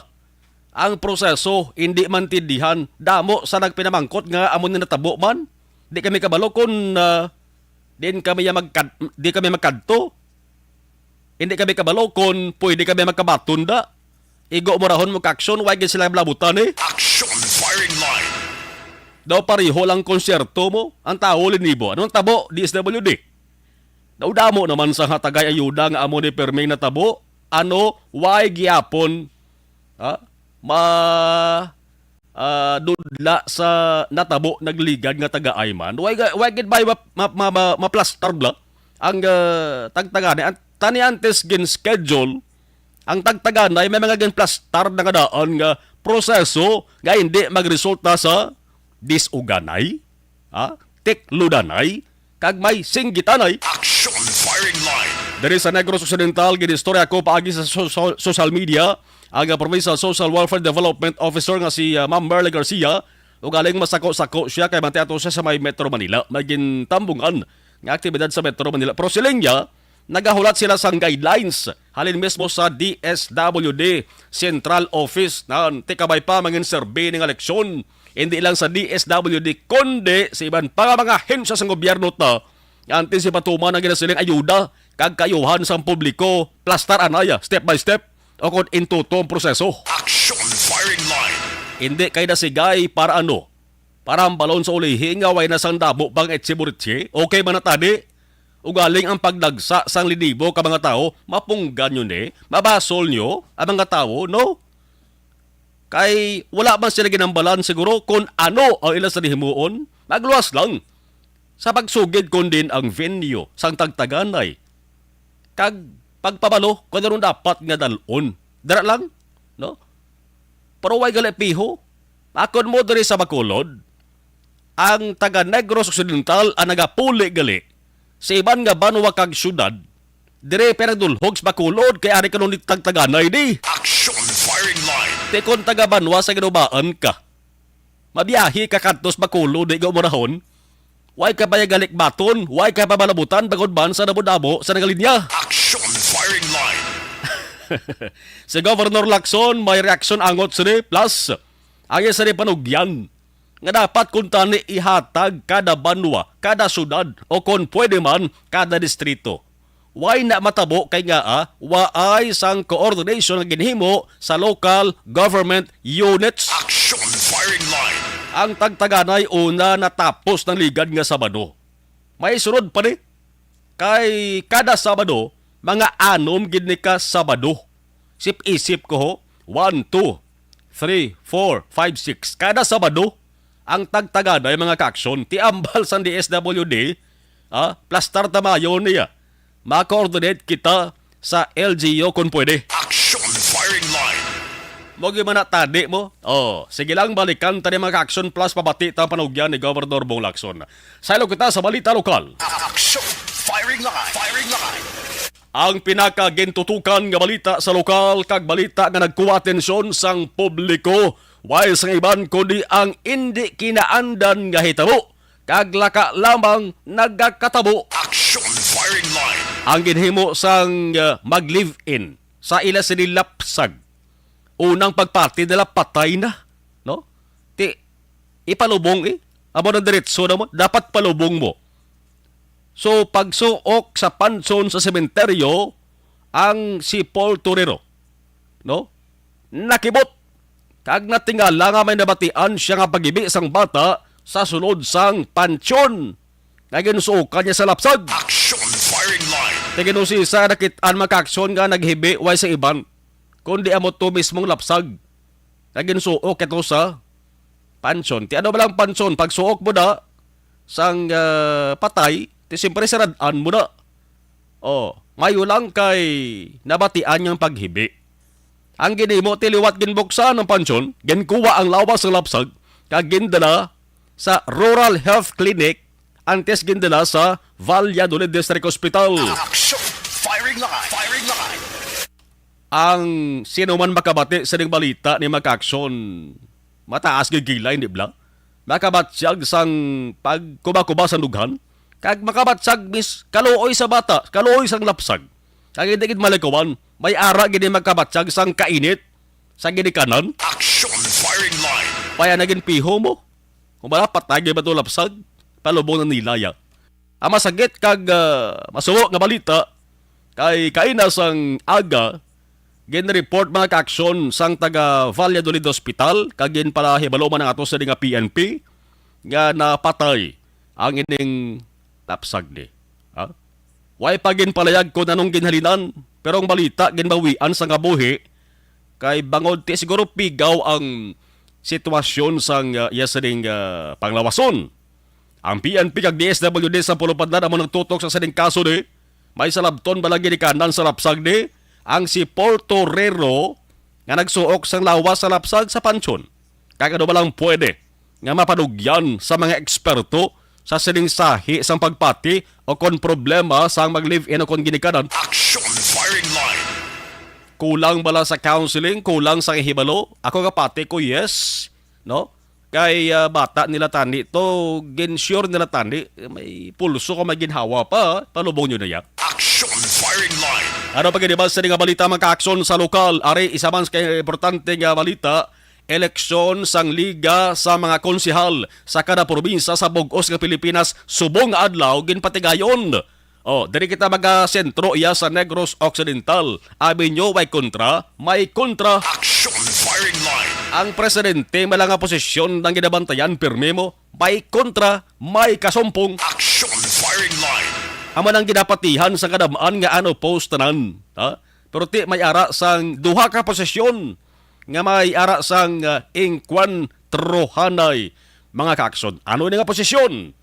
Ang proseso, hindi mantindihan. Damo sa nagpinamangkot nga amo ni natabo man. Di kami kabalo kung, ah, din kami ya magkad-, di kami magkadto. Hindi kami kabalo kung pwede kami magkabaton da. Igo mo rahon mo ka aksyon, way gid sila blabutan eh. Action firing line. Daw pareho lang konsyerto mo, ang tawo linibo. Anong tabo? D S W D. Daw damo naman sa hatagay ayuda nga amo ni perming natabo. Ano, way gyapon, ha? Ma, ah, dudla sa natabo, nagligad nga taga-ay man. Way ga-, way gid bay ma, ma, ma, ma, maplastar bla ang, ah, tagtaganay. An-, tani antes gin-schedule ang tagtaganay, may mga ginplastar na nga daan nga proseso nga hindi magresulta sa disuganay, ha? Tikludanay, kag may singgitanay. Action firing line. Diri sa Negros Occidental, ginistorya ko paagi sa so-, so-, social media ang, ah, Provincial Social Welfare Development Officer nga si, ah, Ma'am Merle Garcia. Ugaling masako-sako siya kay manti ato siya sa may Metro Manila. May gintambungan nga aktibidad sa Metro Manila. Pero siling niya, nagahulat sila sang guidelines halin mismo sa D S W D Central Office. Nan, tikabay pa mangin serbi ning eleksyon, hindi lang sa D S W D, kundi sa iban pa nga mga ahensya sang gobyerno ta, nga antes ipatuman ang ginasiling ayuda kag kaayuhan sang publiko, plastar anaya, step by step, o kon intuto ang proseso. Action firing line. Hindi kay nasigay para ano? Para ang balon sa ulihi nga way na sang damo pang etche-buritche? Okay man na tani? Ugaling ang pagdagsa sang linibo ka mga tawo, mapunggan nyo ni, mabasol nyo ang mga tawo, no? Kay wala man sila ginambalan siguro kung ano ang ila sa himuon. Nagluwas lang sa pagsugid kon din ang venue sang tagtaganay kag pagpabalo kung anong dapat nga dalon. Dara lang, no? Pero way gali piho. Akon mo diri sa Bacolod, ang taga Negros Occidental ang nagapuli gali sa iban nga banwa kag syudad. Diri pa nagdulhog sa Bacolod kay ari kanon ni tagtaganay di. Action firing line. Te kon taga banwa sa Ginubaan ka, mabiyahe ka kadto sa Bacolod, di ka umurahon. Way ka pa galikbaton, way ka pa malabutan, bangod man sa damo-damo sa nagalinya. Action firing line. Si Governor Lacson may reaksyon angot sini, plus ang isa ni panugyan nga dapat kuntani ihatag kada banwa, kada syudad, o kon pwede man, kada distrito. Way na matabo kay ngaa waay sang coordination nga ginhimo sa local government units. Action firing line. Ang tagtaganay una natapos ng ligad nga Sabado. May sunod pa ni. Kay kada Sabado, mga anom gid ni ka Sabado. Sip-isip ko ho, one, two, three, four, five, six. Kada Sabado, ang tagtaganay mga kaaksyon, ti ambal sang D S W D, ah, plastar tamayo niya. Ma-coordinate kita sa L G U kung pwede. Action firing line. Mo gyud man na tadi mo. Oh, sige lang, balikan ta ni mga action plus pabati ta panugyan ni Governor Bong Lacson. Saylo kita sa balita lokal. Action firing line. Firing line. Ang pinaka gintutukan nga balita sa lokal kag balita nga nagkuha atensyon sang publiko, way sang iban kundi ang indi kinaandan nga hitabo kag laka lamang nagakatabo. Action firing line. Ang ginhimo sang, uh, mag-live-in sa ila sini lapsag. Unang pagpati nila patay na, no? Ti, ipalubong eh. Amo na diretso na mo. Dapat palubong mo. So, pagsuok sa panson sa sementeryo ang si Paul Torero, no? Nakibot kag natingala nga may nabatian siya nga pagibi sang bata sa sulod sang pansyon nga ginsuokan niya sa lapsag. Action firing line. Ti ginusisa, nakit-an, mga kaaksyon, nga naghibi way sa iban, kundi amo to mismong lapsag nga ginsuok ito sa pansyon. Ti ano ba lang pansyon? Pagsuok mo na sang, ah, patay, ti siyempre sirad-an mo na. Oh, mayo lang kay nabatian niyang paghibi. Ang ginhimo, ti liwat ginbuksan ang pansyon, ginkuha ang lawas sa lapsag, kag gindala sa Rural Health Clinic, antes gindala sa Valladolid District Hospital. Action! Firing line! Firing line! Ang sino man makabati sa ning balita ni, mga kaaksyon, mataas gid kilay, di bala? Makabatyag sang pagkubakuba sa dughan, kag makabatyag mis kaluoy sa bata, kaluoy sang lapsag. Kag hindi gid malikawan, may ara gid ni makabatyag sang kainit sa ginikanan. Action firing line. Kaya naging piho mo. Kung wala, patay gid ba to lapsag? Palubong na nila, ya. Ang masakit kag, ah, masubo nga balita, kay kaina sang aga, ginreport, mga kaaksyon, sang taga Valladolid Hospital, kag ginpalahibalo man ang ato sa nga P N P nga napatay ang ining lapsag ni. Ha? Way pa ginpalayag kung anong ginhalinan, pero ang balita ginbawian sa kabuhi kay bangod ti siguro pigaw ang sitwasyon sang, ah, iya sining, ah, panglawason. Ang P N P kag D S W D sa Pulupadlan amo nagtutok sa sining kaso ni. May salabton bala ginikanan sa lapsag ni ang si Paul Torrero nga nagsuok sang lawas sa lapsag sa pansyon. Kag ano ba lang pwede nga mapanugyan sa mga eksperto sa sining sahi sang pagpati o kon problema sang mag-live-in o kon ginikanan? Action firing line. Kulang bala sa counseling, kulang sa hibalo? Ako nga pati ko, yes, no? Kay, ah, bata nila tani to, gin-sure nila tani, may pulso kung may ginhawa pa, palubong nyo na ya. Action firing line. Ano pa gid ba sa nga balita, mga kaaksyon, sa lokal? Ari, isa man sa importante nga balita, eleksyon sang liga sa mga konsehal sa kada probinsya sa bug-os nga Pilipinas subong nga adlaw ginpatigayon. Oh, diri kita magasentro iya sa Negros Occidental. Abi nyo, may kontra, may kontra. Action firing line. Ang presidente, may lang nga posisyon ang ginabantayan, pirmi mo, may kontra, may kasumpong. Action firing line. Amo nang ginapatihan sa kadam-an nga ano post tanan, ha? Pero ti may ara sang duha ka posisyon nga may ara sang, ah, engkwantrohanay, mga kaaksyon. Ano ini nga posisyon?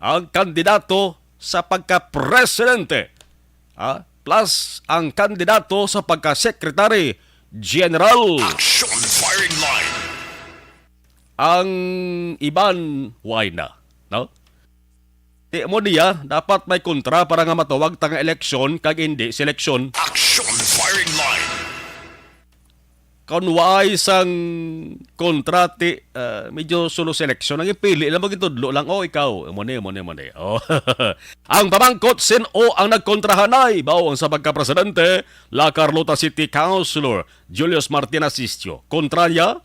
Ang kandidato sa pagka-presidente, ah, plus ang kandidato sa pagka-secretary general. Action firing line. Ang iban, why na? No? Ti mo niya, dapat may kontra para nga matawag ta nga eleksyon kag hindi seleksyon. Action firing line. Kon waay sang kontra, ti, ah, medyo solo seleksyon. Ang ipili lang, magitudlo lang, "Oh, ikaw, mo ni, mo ni, mo ni." Oh. Ang pamangkot, sin-o ang nagkontrahanay? Bao ang sa pagkapresidente, La Carlota City Councilor Julius Martin Asistio. Kontra niya,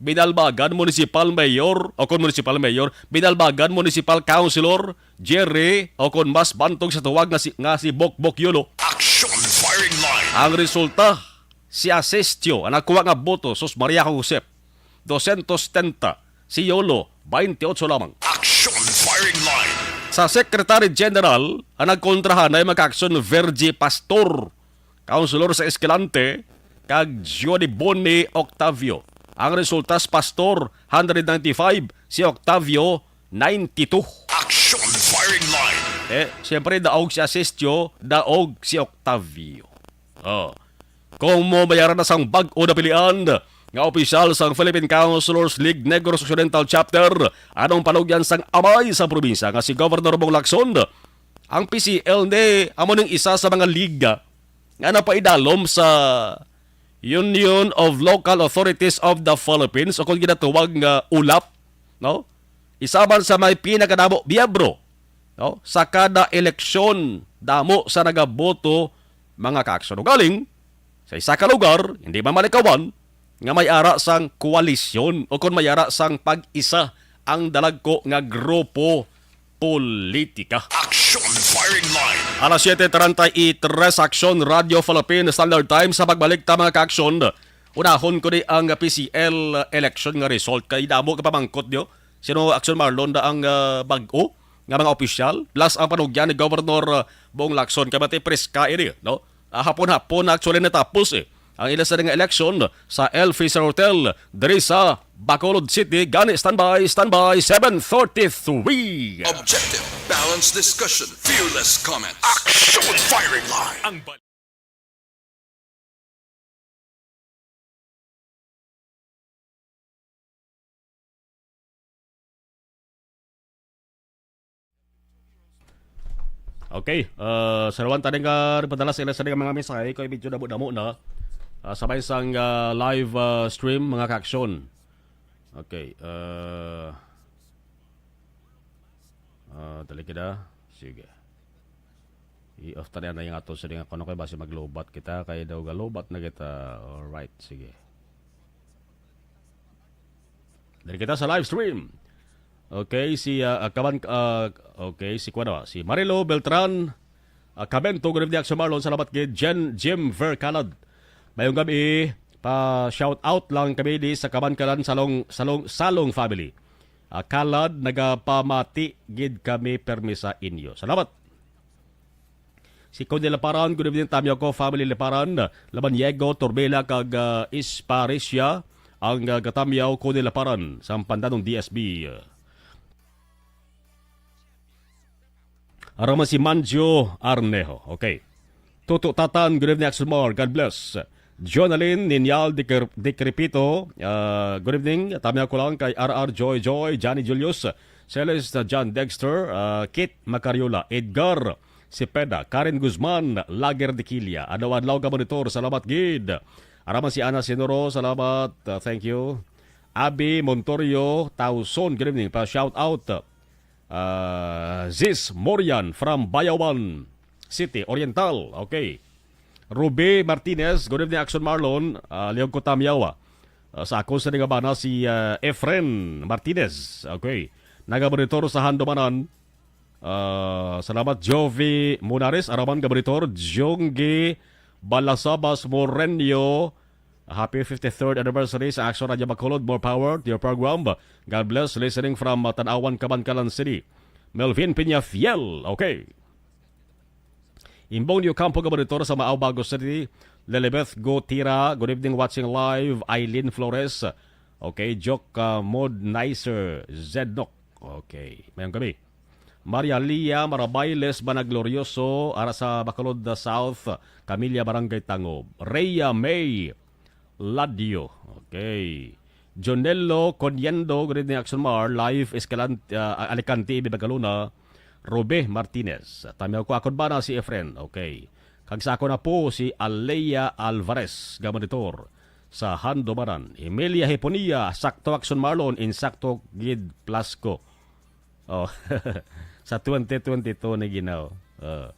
Binalbagan Municipal Mayor, o kon Municipal Mayor, Binalbagan Municipal Councilor Jerry, o kon mas bantog sa tuwag nga si, nga si Bokbok Yolo. Action firing line. Ang resulta, si Asistio ang nagkuha nga boto, sus Maria Josep, dosyentos setenta, si Yolo, baynte otso lamang. Action firing line. Sa Secretary General, ang nagkontrahanay, mga kaaksyon, Virgie Pastor, Councilor sa Escalante, kag Johnny Bonnie Octavio. Ang resulta, si Pastor, hundred ninety-five, si Octavio, ninety-two. Action firing line. Eh, siyempre, daog si Asistio, daog si Octavio. Oh. Kung mo bayaran na sang bag-o napilian nga opisyal sang Philippine Councilors League Negros Occidental Chapter, anong panugyan sang amay sa probinsya nga si Governor Bong Lacson, ang P C L ni amo ning isa sa mga liga nga napaidalom sa Union of Local Authorities of the Philippines, o kung ginatawag nga ulap, no? Isa man sa may pinakadamo miyembro, no, sa kada eleksyon, damo sa nagaboto, mga kaaksyon. Ugaling, sa isa ka lugar, hindi man malikawan nga may ara sang koalisyon o kon may ara sang pag-isa ang dalagko nga grupo politika. Action firing line. Alas siyete treinta y tres, Aksyon, Radyo Philippine Standard Time. Sa pagbalik ta, mga kaaksyon, unahon ko ni ang P C L election nga result kay damo ka pamangkot niyo. Sino, Action Marlon, na ang, ah, bag-o nga mga opisyal? Plus ang panugyan ni Governor, ah, Bong Lacson. Kay mati preska ini, no? Ah, hapon-hapon na actually natapos, eh. Ang ila sa nga eleksyon sa El Fisher Hotel diri sa Bacolod City. Gani, standby, standby, seven thirty-three. Objective, balanced discussion, fearless comment. Action Firing Line. Ang bal- Okay, uh, sa rawan tani nga nagpadala sila sa mga mensahe, kay medyo damo-damo na. Ah, sabay sang, ah, live, ah, stream, mga ka-action. Okay, uh, ah, dali kita. Sige. I-off ta na yung ato sa nga kuno kay basi maglobat kita, kay daw galobat na kita. Alright, sige. Dali kita sa live stream. Okay, si, ah, ah, Kaban, ah, okay, si kuwan, si Marilo Beltran, ah, Kabento, good evening, Action Marlon, salamat gid. Jen, Jim Vercalad, mayong gabi, pa shout out lang kami di sa Kabankalan Salong, Salong, Salong family. Ah, Kalad, nagapamati gid kami permi sa inyo. Salamat. Si Conde Laparan, good evening, tamyaw ko, family Laparan, Labaniego, Torbela, kag, ah, Isparecia, ang, ah, gatamyaw, Conde Laparan, sa Pandanon D S B. Araman si Manjo Arnejo. Okay. Tuto Tatan, good evening, Axel Mar. God bless. Jonalyn Ninyal Decre-, Decrepito, ah, good evening. Tamyaw ko lang kay R R Joy Joy, Johnny Julius, Celeste, John Dexter, ah, Kit Macariola, Edgar Cepeda, Karen Guzman, Lager de Quilla. Adlaw-adlaw ka monitor. Salamat gid. Araman si Ana Sinoro, salamat. Ah, thank you. Abi Montorio Tauson, good evening. Pa shout out. Ah, Ziz Morian from Bayawan City, Oriental. Okay. Ruby Martinez, good evening, Action Marlon. Ah, Leon Kutamiawa. Ah, sa akon sa nga bana si, ah, Efren Martinez. Okay. Nagamonitor sa Handumanan. Ah, salamat, Jovi Munares, Araman Gaboritor, Junggi Balasabas Morenyo. Happy fifty-third anniversary sa Action Radio Bacolod. More power to your program. God bless. Listening from, uh, Tanawan, Kabankalan City. Melvin Peñafiel. Okay. Imbong Niyo Campo, Gaboritor sa Maao, Bago City. Lilibeth Gotira. Good evening, watching live. Eileen Flores. Okay. Joke, uh, Mod Nicer. Zednok. Okay. Mayong gabi. Maria Lia Marabailes Banaglorioso, ara sa Bacolod South, Camilla, Barangay Tangob. Rhea May Ladio. Okay. Jonello Coniendo, good evening, Action Mar, live Escalante, ah, Alicante, Ibibag Luna. Robe Martinez. Tamiaw ko akon bana si Efren. Okay. Kag sa akon apo si Alea Alvarez, gamonitor sa Handumanan. Emilia Hiponia, sakto, Action Marlon, insakto gid plus ko. Oh, sa twenty twenty-two ni ginaw. Oh.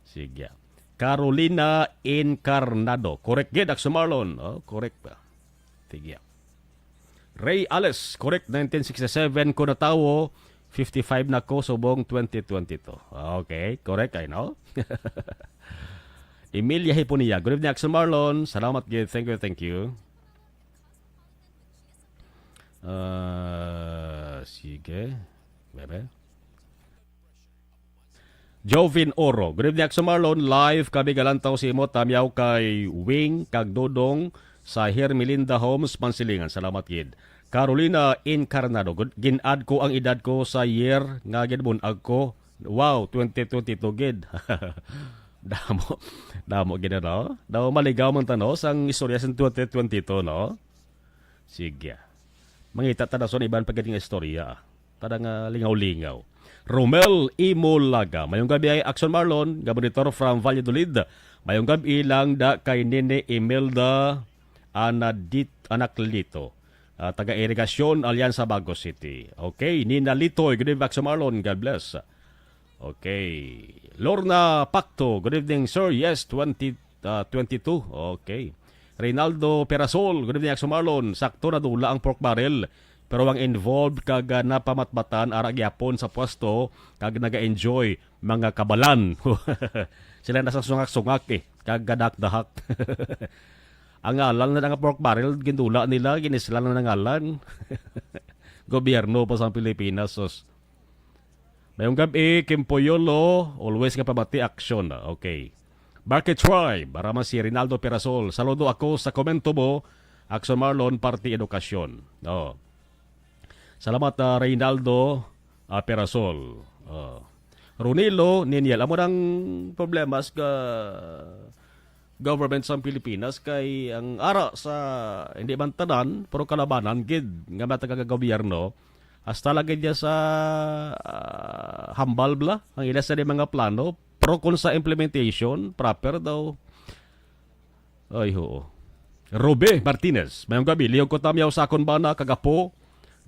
Sige. Carolina Encarnado. Correct gid, Action Marlon. Oh, correct pa. Sige. Ray Alice, correct, nineteen sixty-seven ko natawo, fifty-five na ko subong twenty twenty-two. Okay, correct, I know. Emilia Hiponia, good evening, Action Marlon. Salamat gid. Thank you, thank you. Ah, sige. Bebe. Jovin Oro. Good evening, Action Marlon. Live kami galantaw sa imo. Tamyaw kay Wing kag Dodong sa Hermelinda Homes, Pansilingan. Salamat gid. Carolina Incarnado. Good, gin-add ko ang edad ko sa year nga ginbun-ag ko. Wow, twenty twenty-two gid. Damo, damo gid, ano? Daw maligaw man ta, no, sang istorya sa twenty twenty-two, no? Sige. Mangita ta na sa iban pa gid nga istorya. Tada nga lingaw-lingaw. Romel Imulaga. Mayong gabi ay Action Marlon, nga monitor from Valladolid. Mayong gabi lang da kay Nene Imelda Anadit, Anaclito. Ah, taga Irigasyon, Alianza, Bago City. Okay, Nina Litoy, good evening, Action Marlon. God bless. Okay. Lorna Pacto, good evening, sir. Yes, twenty, ah, twenty-two. Okay. Reynaldo Perasol, good evening, Action Marlon. Sakto, nadula ang pork barrel, pero ang involved kag, ah, napamatbatan ara gyapon sa pwesto kag naga-enjoy, mga kabalan. Sila na sa sungak-sungak, eh, kag gadahak-dahak. Ang ngalan na nga pork barrel, gindula nila, ginislan na ngalan. gobyerno pa sa Pilipinas, sus. Mayong gabi, Kim Poyolo, always nga pamati, aksyon. Okay. Barkit Tribe, ara man si Rinaldo Perasol. Saludo ako sa komento mo, Aksyon Marlon, party edukasyon. Oh. Salamat, ah, Reynaldo, ah, Perasol. Oh. Runilo Niniel, amo nang problema sa government sa Pilipinas kay ang ara sa, hindi man tanan, pero kalabanan gid nga mga taga-gobyerno, hasta lagi niya sa, ah, hambal bala ang ila sa mga plano, pero kung sa implementation, proper daw. Ay, oo. Robe Martinez, mayong gabi. Lihog ko tamyaw sa akon bana kag apo,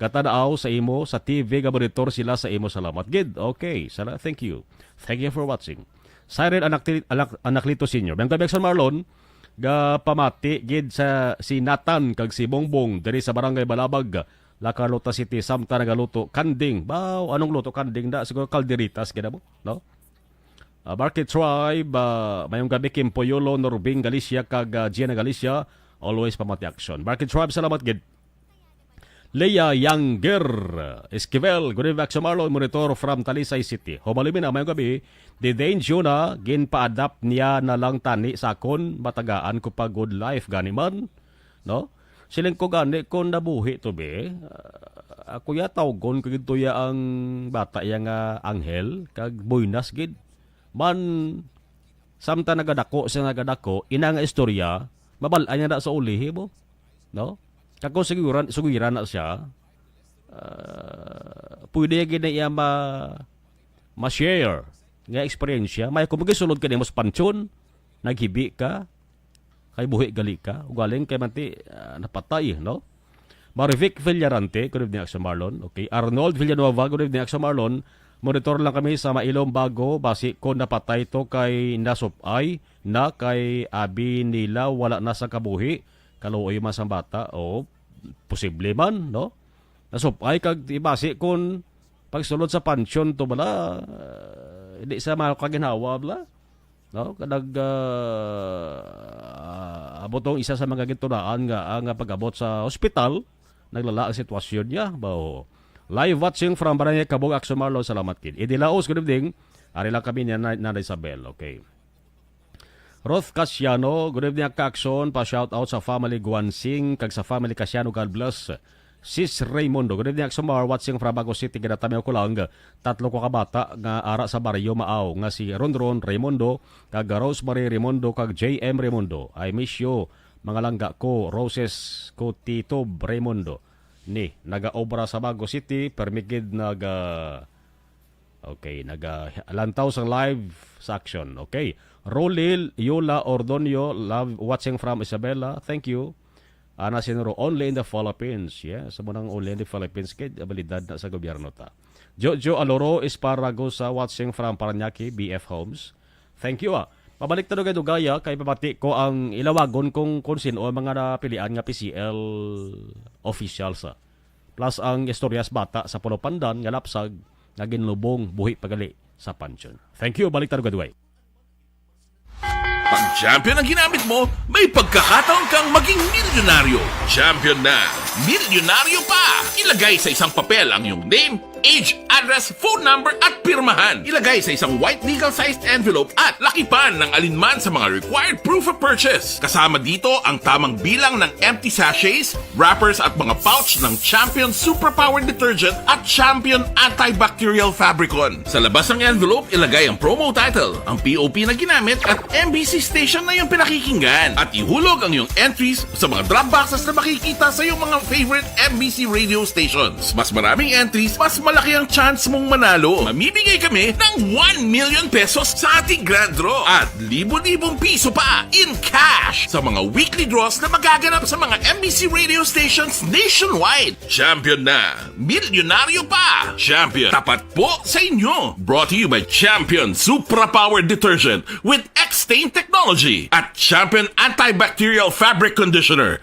gatanaw sa imo sa T V, ga monitor sila sa imo. Salamat gid. Okay, sala-, thank you. Thank you for watching. Siren Anak-, Anak-, Anaclito Senior. Mayong gabi, Aksyon Marlon, ga pamati gid sa si Nathan kag si Bongbong diri sa Barangay Balabag, La Carlota City, samtang nagaluto kanding. Baw, anong luto kanding na? Siguro kalderitas, gid mo, no? Ah, Barkit Tribe, ah, mayong gabi, Kim Poyolo, Norbing Galicia, kag, ah, Gianna Galicia. Always pamati aksyon. Barkit Tribe, salamat gid. Leah Younger Esquivel, good evening, Aksyon Marlon, monitor from Talisay City. Hobalimi na, mayong gabi. Di Dane Juna, ginpa-adapt niya na lang tani sa akon, matagaan ko pa good life, gani man, no? Siling ko gani, kung nabuhi to, be, ah, ako ya, tawgon ko gid to ya ang bata ya nga anghel, kag buenas gid. Man, samtang nagadako siya, nagadako, ina nga istorya, mabal-an niya na sa ulihi mo. No? Kag kung sugiran, sugiran na siya, ah, pwede gid na iya ma-, ma-share nga eksperyensya. May kung magisulod ka nimo sa pansyon, naghibi ka, kay buhi gali ka, ugaling kay manti, ah, napatay, no? Marivic Villarante, good evening, Aksyon Marlon. Okay, Arnold Villanueva, good evening, Aksyon Marlon. Monitor lang kami sa Mailom Bago, basi ko napatay to kay nasupay na kay abi nila wala na sa kabuhi. Kaluoy man sang bata, o posible man, no? Nasupay kag ibasi kon pagsulod sa pansyon to bala, ah, hindi sa makaginhawa bala. No? Kanag, ah, abot tong isa sa mga gintunaan nga, ah, nga pag-abot sa ospital, naglala ang sitwasyon niya. Bao. Live watching from Barangay Kabog, Aksyon Marlon. Salamat gid. Idi Laos, good evening. Ari lang kami ni Nanay, Nanay Isabel. Okay. Ruth Casiano, good evening, Kakson. Pa-shout out sa family Guansing kag sa family Casiano. God bless. Sis Raymundo, good evening, Aksyon Mar. Watching from Bago City, ginatamyaw ko lang. Tatlo ko ka bata nga ara sa baryo Maaw nga si Ronron Raymundo, kag Rosemary Raymundo, kag J M Raymundo. I miss you, mga langga ko, Roses ko, Tito Raymundo. Ni, nagaobra sa Bago City, permi gid naga, okay, nagalantaw sang live sa aksyon. Okay. Rolil Yola Ordonio, love watching from Isabela. Thank you. Ana Sinuro, only in the Philippines. Yes, amo nang only in the Philippines kay abilidad na sa gobyerno ta. Jojo Aloro Esparagosa, watching from Parañaque, B F Homes. Thank you, ah. Pabalik ta dugay-dugaya kay pabati ko ang ilawagon kung, kung sino ang mga napilian nga P C L officials, ah. Plus ang istoryas bata sa Pulo Pandan nga lapsag nga ginlubong buhi pagali sa pansyon. Thank you, balik ta dugay-dugay. Pag champion ang ginamit mo, may pagkakataon kang maging milyonaryo. Champion na, milyonaryo pa! Ilagay sa isang papel ang iyong name, age, address, phone number, at pirmahan. Ilagay sa isang white legal-sized envelope at lakipan ng alinman sa mga required proof of purchase. Kasama dito ang tamang bilang ng empty sachets, wrappers, at mga pouch ng Champion Superpower Detergent at Champion Antibacterial Fabricon. Sa labas ng envelope, ilagay ang promo title, ang P O P na ginamit, at M B C station na iyong pinakikinggan. At ihulog ang iyong entries sa mga drop boxes na makikita sa iyong mga favorite M B C radio stations. Mas maraming entries, mas malaki ang chance mong manalo. Mamimigay kami ng one million pesos sa ating grand draw at libo-libong piso pa in cash sa mga weekly draws na magaganap sa mga M B C radio stations nationwide. Champion na! Milyonaryo pa! Champion, tapat po sa inyo! Brought to you by Champion Supra Power Detergent with X-Stain Technology at Champion Antibacterial Fabric Conditioner.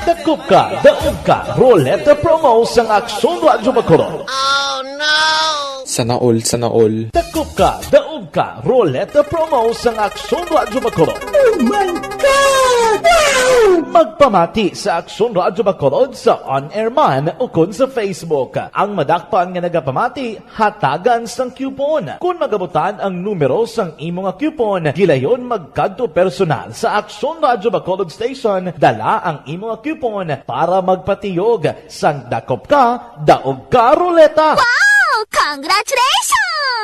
Dakop ka, daog ka, Roleta Promo sang Aksyon Radyo Bacolod. Sana all, sana all. Dakop ka, daog Ka Roleta Promo sang Aksyon Radyo Bacolod. Oh my God! Wow! Magpamati sa Aksyon Radyo Bacolod sa on-air man o kon sa Facebook. Ang madakpan nga nagapamati, hatagan sang coupon. Kon magabutan ang numero sang imo nga coupon, gilayon magkadto personal sa Aksyon Radyo Bacolod Station, dala ang imo nga coupon para magpatiyog sang Dakop Ka, Daog Ka Roleta. Wow! Congratulations!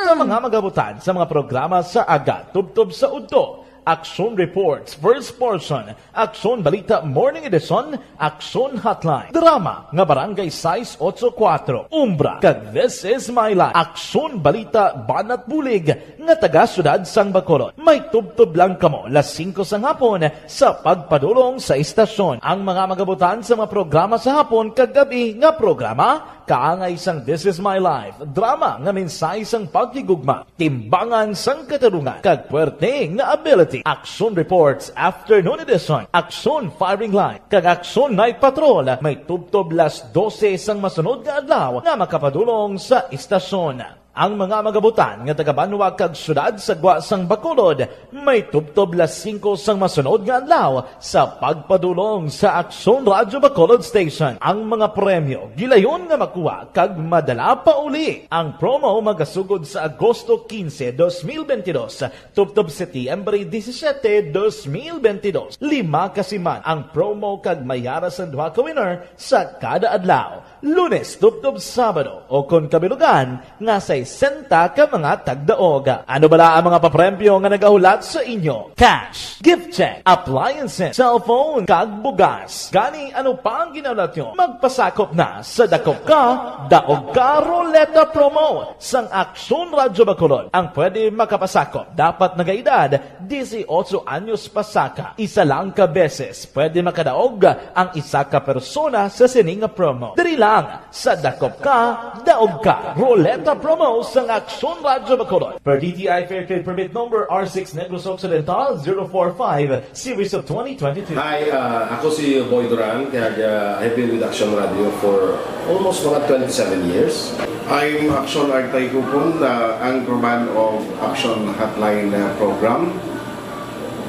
Sa mga magabutan sa mga programa sa aga tubtob sa udto, Aksyon Reports, First Portion, Aksyon Balita Morning Edition, Aksyon Hotline, drama nga Barangay sais ocho kuatro, Umbra, kag This Is My Life, Aksyon Balita Banat Bulig nga taga Siyudad sang Bacolod. May tubtob lang kamo las singko sang hapon sa pagpadulong sa istasyon. Ang mga magabutan sa mga programa sa hapon kag gab-i nga programa, kaangay sang This Is My Life, drama nga mensahe sang paghigugma, timbangan sang katarungan, kag puwerte nga ability. Aksyon Reports Afternoon Edition, Aksyon Firing Line, kag Aksyon Night Patrol may tubtob las dose sang masunod nga adlaw nga makapadulong sa istasyon. Ang mga magabutan nga taga-banwa kag siyudad sa gwa sang Bacolod may tubtob las singko sang masunod nga adlaw sa pagpadulong sa Aksyon Radyo Bacolod Station. Ang mga premyo gilayon nga makuha kag madala pa uli. Ang promo magasugod sa Agosto quince, dos mil veintidós, tubtob Setyembre disisiete, dos mil veintidós. Lima ka siman ang promo kag may ara sang duha ka winner sa kada adlaw. Lunes tubtob Sabado, o kon kabilugan nga sesenta ka mga tagdaog. Ano bala ang mga papremyo nga nagahulat sa inyo? Cash, gift check, appliances, cellphone, kag bugas. Gani, ano pa ang ginahulat nyo? Magpasakop na sa Dakop Ka, Daog Ka Roleta Promo sang Aksyon Radyo Bacolod. Ang pwede makapasakop dapat nagaedad disiotso anyos pasaka. Isa lang ka beses pwede makadaog ang isa ka persona sa sini nga promo. Diri lang sa Dakop Ka, Daog Ka Roleta Promo sang Aksyon Radyo Bacolod. Per D T I Fair Trade Permit Number R six Negros Occidental zero four five, Series of twenty twenty-two. Hi, uh, ako si Boy Duran, kag, uh, I've been with Action Radio for almost mga twenty-seven years. I'm Action Artay Kupon, uh, anchorman of Action Hotline, uh, program.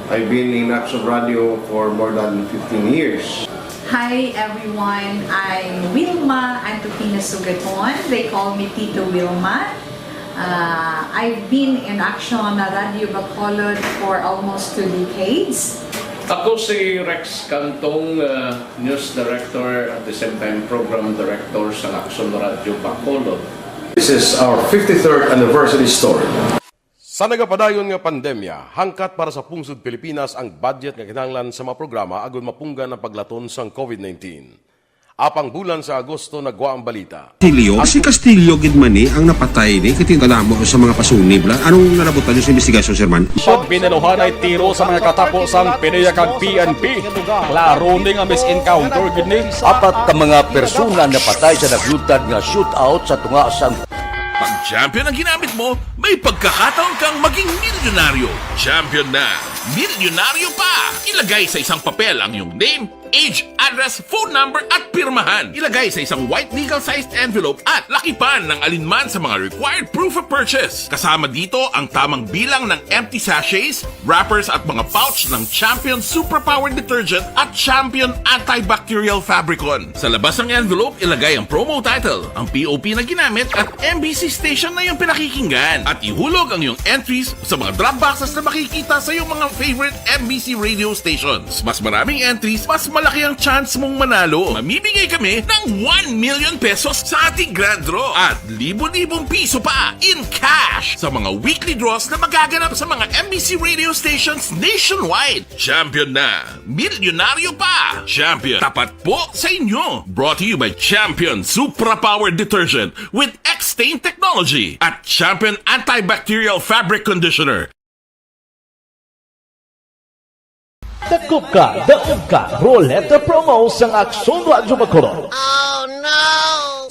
I've been in Action Radio for more than fifteen years. Hi everyone, I'm Wilma Antokina Sugaton. They call me Tito Wilma. Uh, I've been in Action Radio Bacolod for almost two decades. Ako si Rex Cantong, uh, news director, at the same time program director sa Action Radio Bacolod. This is our fifty-third anniversary story. Sa nagapadayon nga pandemya, hangkat para sa pungsod Pilipinas ang budget nga kinahanglan sa mga programa agud mapunggan ang paglaton sang COVID nineteen. Apang bulan sa Agosto nagwa ang balita. Castillo? Si Castillo gid man ni ang napatay ni, kay kadamo sa mga pasunib la. Anong nalabutan niyo sa investigasyon, Sir Man? Pagbinaluhanay tiro sa mga katapo sang PDEA kag P N P. Klaro ni nga mis-encounter gid ni. Apat ka mga persona napatay sa naglutad nga shootout sa tunga sang Pag champion ang ginamit mo, may pagkakataon kang maging milyonaryo. Champion na, milyonaryo pa! Ilagay sa isang papel ang iyong name, age, address, phone number, at pirmahan. Ilagay sa isang white legal-sized envelope at lakipan ng alinman sa mga required proof of purchase. Kasama dito ang tamang bilang ng empty sachets, wrappers, at mga pouch ng Champion Superpower Detergent at Champion Antibacterial Fabricon. Sa labas ng envelope, ilagay ang promo title, ang P O P na ginamit, at M B C station na iyong pinakikinggan. At ihulog ang iyong entries sa mga drop boxes na makikita sa iyong mga favorite M B C radio stations. Mas maraming entries, mas malaki ang chance mong manalo. Mamimigay kami ng one million pesos sa ating grand draw at libo-libong piso pa in cash sa mga weekly draws na magaganap sa mga M B C radio stations nationwide. Champion na! Milyonaryo pa! Champion, tapat po sa inyo! Brought to you by Champion Supra Power Detergent with X-Stain Technology at Champion Antibacterial Fabric Conditioner. Dakop Ka, Daog Ka Roleta Promo sang Aksyon Radyo Bacolod.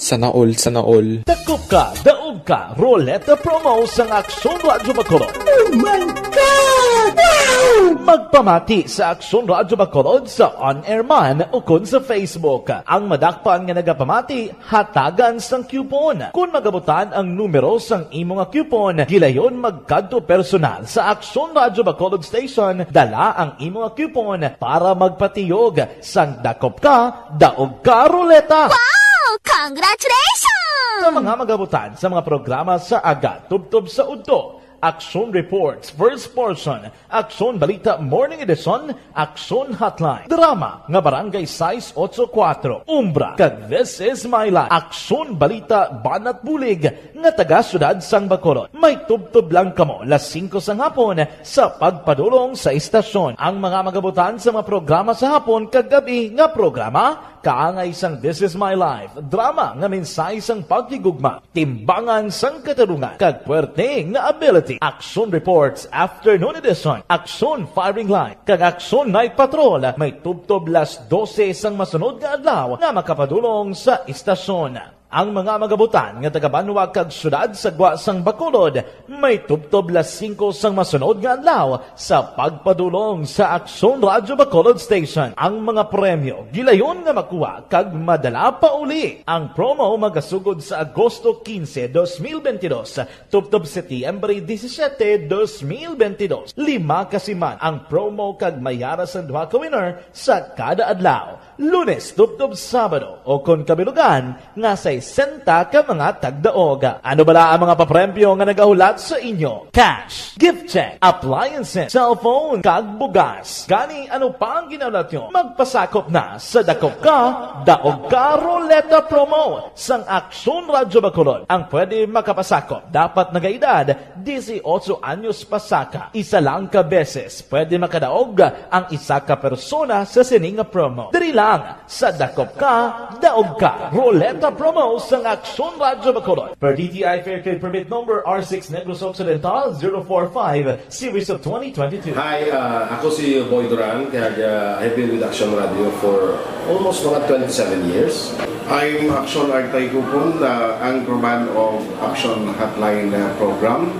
Sana all, sana all. Dakop Ka, Daog Ka Roleta Promo sang Aksyon Radyo Bacolod. Oh my God! Wow! Magpamati sa Aksyon Radyo Bacolod sa on-air man ukon sa Facebook. Ang madakpan nga nagapamati, hatagan sang coupon. Kon magabutan ang numero sang imo nga coupon, gilayon magkadto personal sa Aksyon Radyo Bacolod Station, dala ang imo nga coupon para magpatiyog sang Dakop Ka, Daog Ka Roleta. Wow! Congratulations! Sa mga magabutan sa mga programa sa aga tubtob sa udto, Aksyon Reports, First Portion, Aksyon Balita Morning Edition, Aksyon Hotline, drama nga Barangay sais ocho kuwatro, Umbra, kag This Is My Life, Aksyon Balita Banat Bulig nga taga Siyudad sang Bacolod. May tubtob lang kamo las singko sang hapon sa pagpadulong sa istasyon. Ang mga magabutan sa mga programa sa hapon kag gab-i nga programa, kaangay sang This Is My Life, drama nga mensahe sang paghigugma, timbangan sang katarungan, kag puwerte nga ability. Action Reports Afternoon Edition, Action Firing Line, kag Action Night Patrol may tubtob las dose sang masunod nga adlaw nga makapadulong sa istasyon. Ang mga magabutan nga taga-banwa kag siyudad sa gwa sang Bacolod may tubtob las singko sang masunod nga adlaw sa pagpadulong sa Aksyon Radyo Bacolod Station. Ang mga premyo gilayon nga makuha kag madala pauli. Ang promo magasugod sa Agosto quince, dos mil veintidós, tubtob Setyembre disisiete, dos mil veintidós. Lima ka siman ang promo kag may ara sang duha ka winner sa kada adlaw. Lunes tubtob Sabado, o kon kabilugan nga sesenta ka mga tagdaog. Ano bala ang mga papremyo nga nagahulat sa inyo? Cash, gift check, appliances, cellphone, kag bugas. Gani, ano pa ang ginahulat nyo? Magpasakop na sa Dakop Ka, Daog Ka Roleta Promo sang Aksyon Radyo Bacolod. Ang pwede makapasakop dapat nagaedad disiotso anyos pa saka. Isa lang ka beses pwede makadaog ang isa ka persona sa sini nga promo. Diri lang sa Dakop Ka, Daog Ka Roleta Promo sang Aksyon Radyo Bacolod. Per D T I Fair Trade Permit Number R six Negros Occidental zero four five, Series of twenty twenty-two. Hi, uh, ako si Boy Duran, kag, uh, I've been with Action Radio for almost mga twenty-seven years. I'm Action Artay Kupon, the anchorman of Action Hotline, uh, program.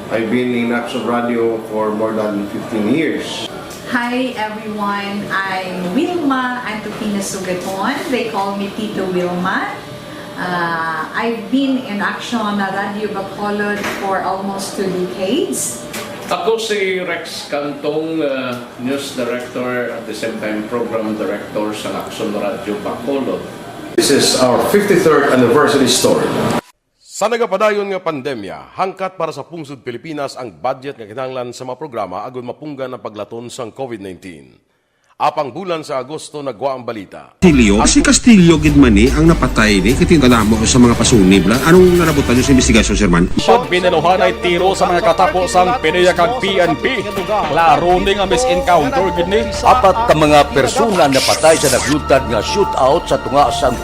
I've been in Action Radio for more than fifteen years. Hi everyone, I'm Wilma Antokina Sugaton. They call me Tito Wilma. Uh, I've been in Action Radio Bacolod for almost two decades. Ako si Rex Cantong, uh, news director, at the same time program director sa Action Radio Bacolod. This is our fifty-third anniversary story. Sa nagapadayon nga pandemya, hangkat para sa pungsod Pilipinas ang budget nga kinahanglan sa mga programa agud mapunggan ang paglaton sang COVID nineteen. Apang bulan sa Agosto nagwa ang balita. Castillo? Si Castillo gid man ni ang napatay ni, kay kadamo sa mga pasunib lang. Anong narabutan niyo sa investigasyon, Sir Man? Pagbinaluhanay tiro sa mga katapo sang PDEA kag P N P. Klaro ni nga mis-encounter gid ni. Apat ka mga persona napatay sa nagluntad nga shootout sa tunga sang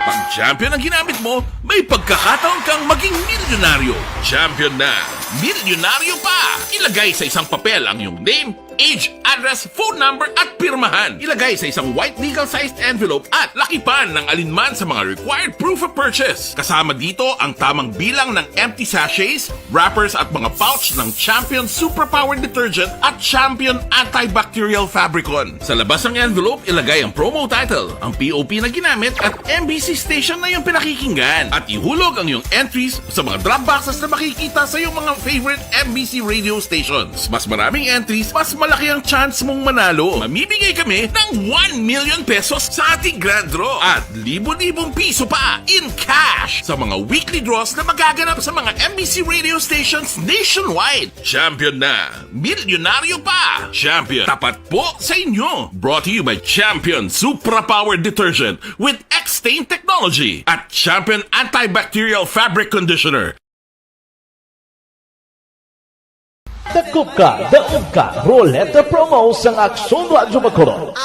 Pag champion ang ginamit mo, may pagkakataon kang maging milyonaryo. Champion na, milyonaryo pa! Ilagay sa isang papel ang iyong name, age, address, phone number, at pirmahan. Ilagay sa isang white legal-sized envelope at lakipan ng alinman sa mga required proof of purchase. Kasama dito ang tamang bilang ng empty sachets, wrappers at mga pouch ng Champion Super Power Detergent at Champion Antibacterial Fabricon. Sa labas ng envelope, ilagay ang promo title, ang P O P na ginamit at M B C station na iyong pinakikinggan. At ihulog ang iyong entries sa mga drop boxes na makikita sa iyong mga favorite M B C radio stations. Mas maraming entries, mas malaki ang chance mong manalo. Mamimigay kami ng one million pesos sa ating grand draw at libo-libong piso pa in cash sa mga weekly draws na magaganap sa mga M B C radio stations nationwide. Champion na! Milyonaryo pa! Champion, tapat po sa inyo! Brought to you by Champion Supra Power Detergent with X-Stain Technology at Champion Antibacterial Fabric Conditioner. Dakop Ka, Daog Ka Roleta Promo sang Aksyon Radyo Bacolod.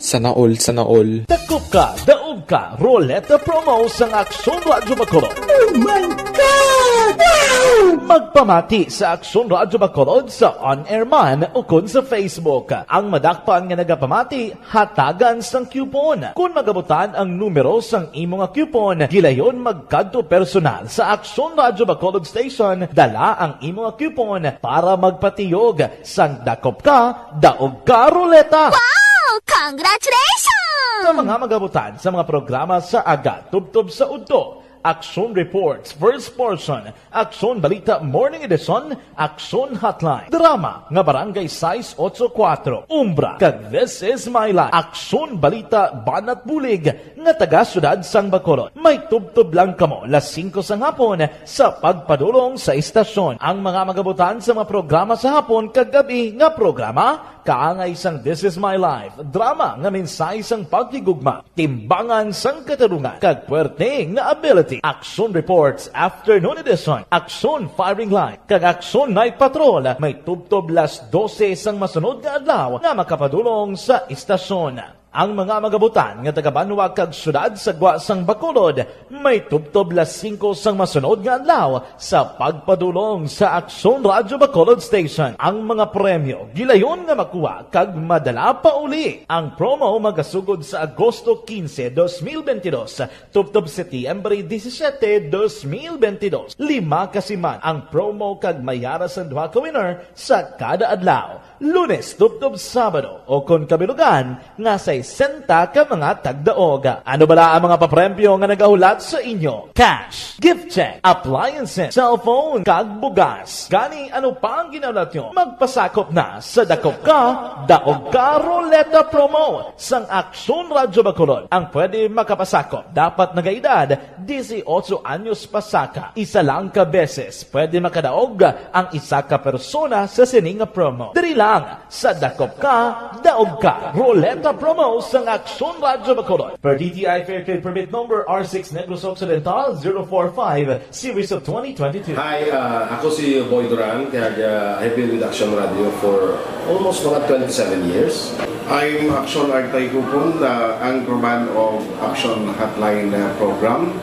Sana all, sana all. Dakop Ka, Daog Ka Roleta Promo sang Aksyon Radyo Bacolod. Oh my God! Wow! Magpamati sa Aksyon Radyo Bacolod sa on-air man ukon sa Facebook. Ang madakpan nga nagapamati, hatagan sang coupon. Kon magabutan ang numero sang imo nga coupon, gilayon magkadto personal sa Aksyon Radyo Bacolod Station, dala ang imo nga coupon para magpatiyog sang dakop ka, daog ka, ruleta. Wow! Congratulations! Sa mga magabutan sa mga programa sa aga, tubtob sa udto, Aksyon Reports, First Portion, Aksyon Balita Morning Edition, Aksyon Hotline, drama nga Barangay sais otso kuwatro, Umbra, kag This Is My Life, Aksyon Balita Banat Bulig nga taga Siyudad sang Bacolod. May tubtob lang kamo las singko sang hapon sa pagpadulong sa istasyon. Ang mga magabutan sa mga programa sa hapon kag gab-i nga programa, kaangay sang This Is My Life, drama nga mensahe sang paghigugma, timbangan sang katarungan, kag puwerte nga ability. Aksyon Reports, Afternoon Edition, Aksyon Firing Line, kag Aksyon Night Patrol may tubtob las dose sang masunod nga adlaw nga makapadulong sa istasyon. Ang mga magabutan nga taga-banwa kag siyudad sa gwa sang Bacolod may tubtob las singko sang masunod nga adlaw sa pagpadulong sa Aksyon Radyo Bacolod Station. Ang mga premyo gilayon nga makuha kag madala pa uli. Ang promo magasugod sa Agosto quince, dos mil veintidós, tubtob Setyembre disisiete, dos mil veintidós. Lima ka siman ang promo kag may ara sang duha ka winner sa kada adlaw, Lunes tubtob Sabado, o kon kabilugan nga sesenta ka mga tagdaog. Ano bala ang mga papremyo nga nagahulat sa inyo? Cash, gift check, appliances, cellphone, kag bugas. Gani, ano pa ang ginahulat nyo? Magpasakop na sa dakop ka, daog ka, ruleta promo sang Aksyon Radyo Bacolod. Ang pwede makapasakop dapat nagaedad disiotso anyos pasaka. Isa lang ka beses pwede makadaog ang isa ka persona sa sini nga promo. Diri lang sa Dakop Ka, Daog Ka Ruleta Promo sang Aksyon Radyo Bacolod. Per D T I Fair Trade Permit Number R six Negros Occidental zero four five, Series of twenty twenty-two. Hi, uh, ako si Boy Duran, kag, uh, I've been with Action Radio for almost mga twenty-seven years. I'm Action Artay Kupon, the anchorman of Action Hotline, uh, program.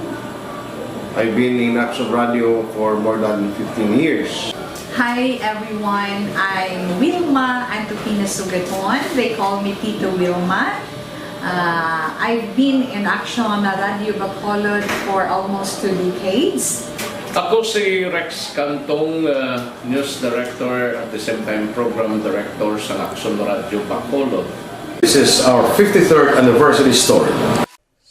I've been in Action Radio for more than fifteen years. Hi everyone, I'm Wilma Antupina Sugaton. They call me Tito Wilma. Uh, I've been in Action Radio Bacolod for almost two decades. Ako si Rex Cantong, uh, news director, at the same time program director sa Action Radio Bacolod. This is our fifty-third anniversary story.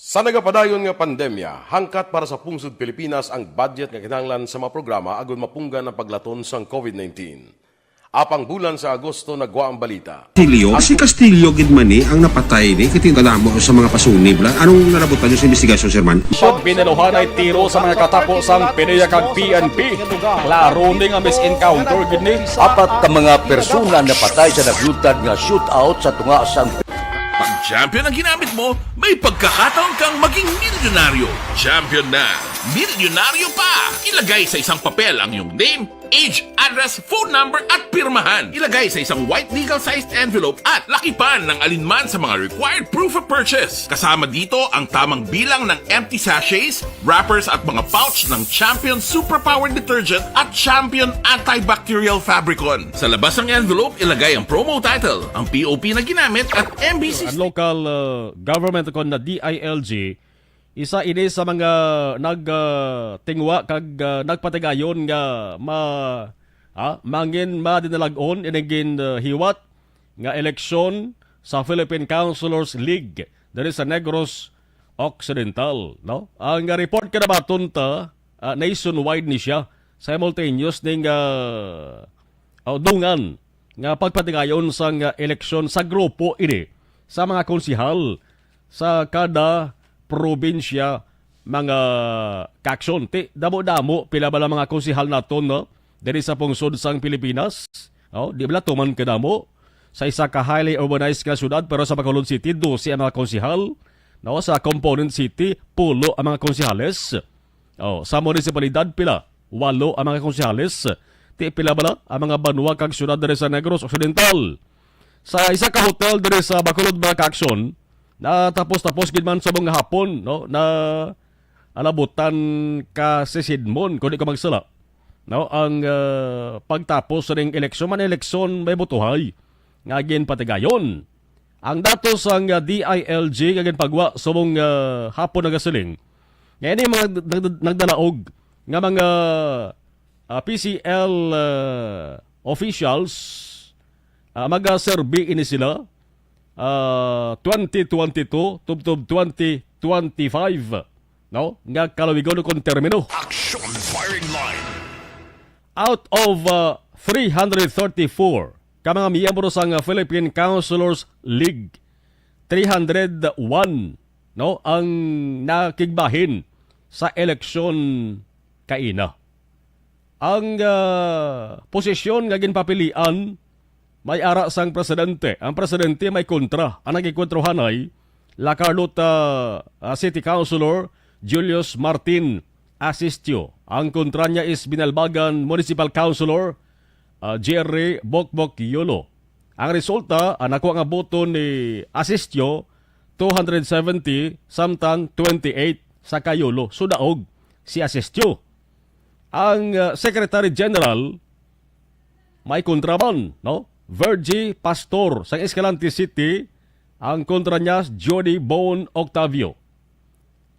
Sa nagapadayon nga pandemya, hangkat para sa pungsod Pilipinas ang budget nga kinahanglan sa mga programa agud mapunggan ang paglaton sang COVID nineteen. Apang bulan sa Agosto nagwa ang balita. Castillo? Si Castillo gid man ni ang napatay ni, kay tingkadamo sa mga pasunib la. Anong nalabutan niyo sa investigasyon, Sir Man? Pag binaluhanay tiro sa mga katapo sang PDEA kag P N P, klaro ni nga mis-encounter gid ni. Apat ka mga persona napatay sa naglutad nga shootout sa tunga sang Pag champion ang ginamit mo, may pagkakataon kang maging milyonaryo. Champion na, milyonaryo pa! Ilagay sa isang papel ang iyong name, age, address, phone number, at pirmahan. Ilagay sa isang white legal-sized envelope at lakipan ng alinman sa mga required proof of purchase. Kasama dito ang tamang bilang ng empty sachets, wrappers, at mga pouch ng Champion Superpower Detergent at Champion Antibacterial Fabricon. Sa labas ng envelope, ilagay ang promo title. Ang P O P na ginamit at M B C. Ang local, uh, government kon na D I L G, isa ini sa mga nag, uh, tingwa kag, uh, nagpatigayon nga ma-, ah, mangin madinalag-on ining gin, uh, hiwat nga eleksyon sa Philippine Councilors League diri sa Negros Occidental, no? Ang, uh, report kadabaton ta, uh, nationwide ni siya. Simultaneous ning, uh, uh, dungan nga pagpatigayon sang, uh, eleksyon sa grupo ini sa mga konsehal sa kada probinsya, mga ka-aksyon. Ti, damo-damo, pila bala mga konsehal naton, no? Diri sa pungsod sang Pilipinas, no? Di bala tuman kadamo? Sa isa ka highly urbanized nga syudad, pero sa Bacolod City, dose ang mga konsehal, no? Sa component city, pulo ang mga konsehales. Oh, sa munisipalidad, pila? Walo ang mga konsehales. Ti pila bala ang mga banwa kag syudad diri sa Negros Occidental? Sa isa ka hotel diri sa Bacolod, mga ka-aksyon, natapos-tapos gid man sa mga hapon, no, na alabutan ka si Sidmon, kung di ko magsala. no, ang, ah, pagtapos ning eleksyon, man eleksyon may botohay nga ginpatigayon. Ang datos sang, ah, D I L G nga ginpagwa subong, ah, hapon nagasiling nga ini mga nagd-, nagdalaog nga mga, ah, P C L, ah, officials, ah, magaserbi ini sila, ah, twenty twenty-two tubtob twenty twenty-five, no? Nga kalawigon kon termino. Action firing line. Out of, ah, three hundred thirty-four ka mga miyembro sang, ah, Philippine Councilors League, three hundred one, no, ang nakigbahin sa eleksyon kaina. Ang, ah, posisyon nga ginpapilian may ara sang presidente. Ang presidente may kontra. Ang nagikwentrohanay, La Carlota, ah, City Councilor Julius Martin Asistio. Ang kontra niya is Binalbagan Municipal Councilor, ah, Jerry Bokbok Yolo. Ang resulta, ang nakuha nga boto ni Asistio, two hundred seventy, samtang twenty-eight sa kay Yolo. So, daog si Asistio. Ang, ah, Secretary General, may kontra man, no? Virgie Pastor sang Escalante City, ang kontra niya, Jody Bone Octavio.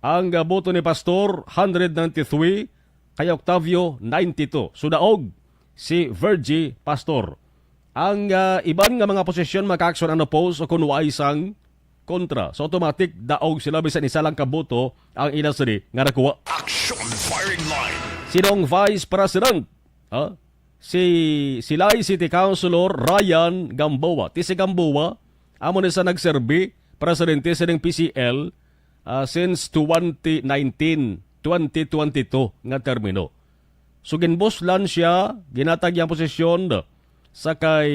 Ang, ah, boto ni Pastor, hundred ninety-three, kay Octavio, ninety-two. So, daog si Virgie Pastor. Ang, ah, iban nga mga posisyon makaaksyon unopposed o kun waay sang kontra. So, automatic, daog sila bisan isa lang ka boto ang ila sini nga nakuha. Action firing line. Sinong Vice President? Ha? Si, si Silay City Councilor Ryan Gamboa. Ti si Gamboa, amo ni sa nagserbi presidente sining P C L, ah, since twenty nineteen, twenty twenty-two nga termino. So, ginbuslan siya, ginatag iyang posisyon sa kay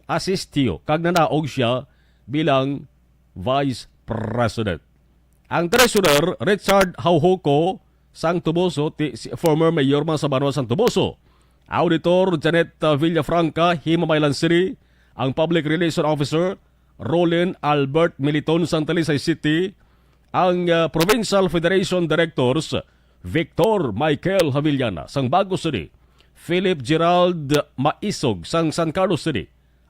Asistio, kag nanaog siya bilang Vice President. Ang Treasurer, Richard Haujoco sang Toboso, ti, si former Mayor man sa banwa sang Toboso. Auditor, Janet, uh, Villafranca, Himamaylan City. Ang Public Relation Officer, Roland Albert Militon sang Talisay City. Ang, uh, Provincial Federation Directors, Victor Michael Havillana sang Bago City, Philip Gerald Maisog sang San Carlos City,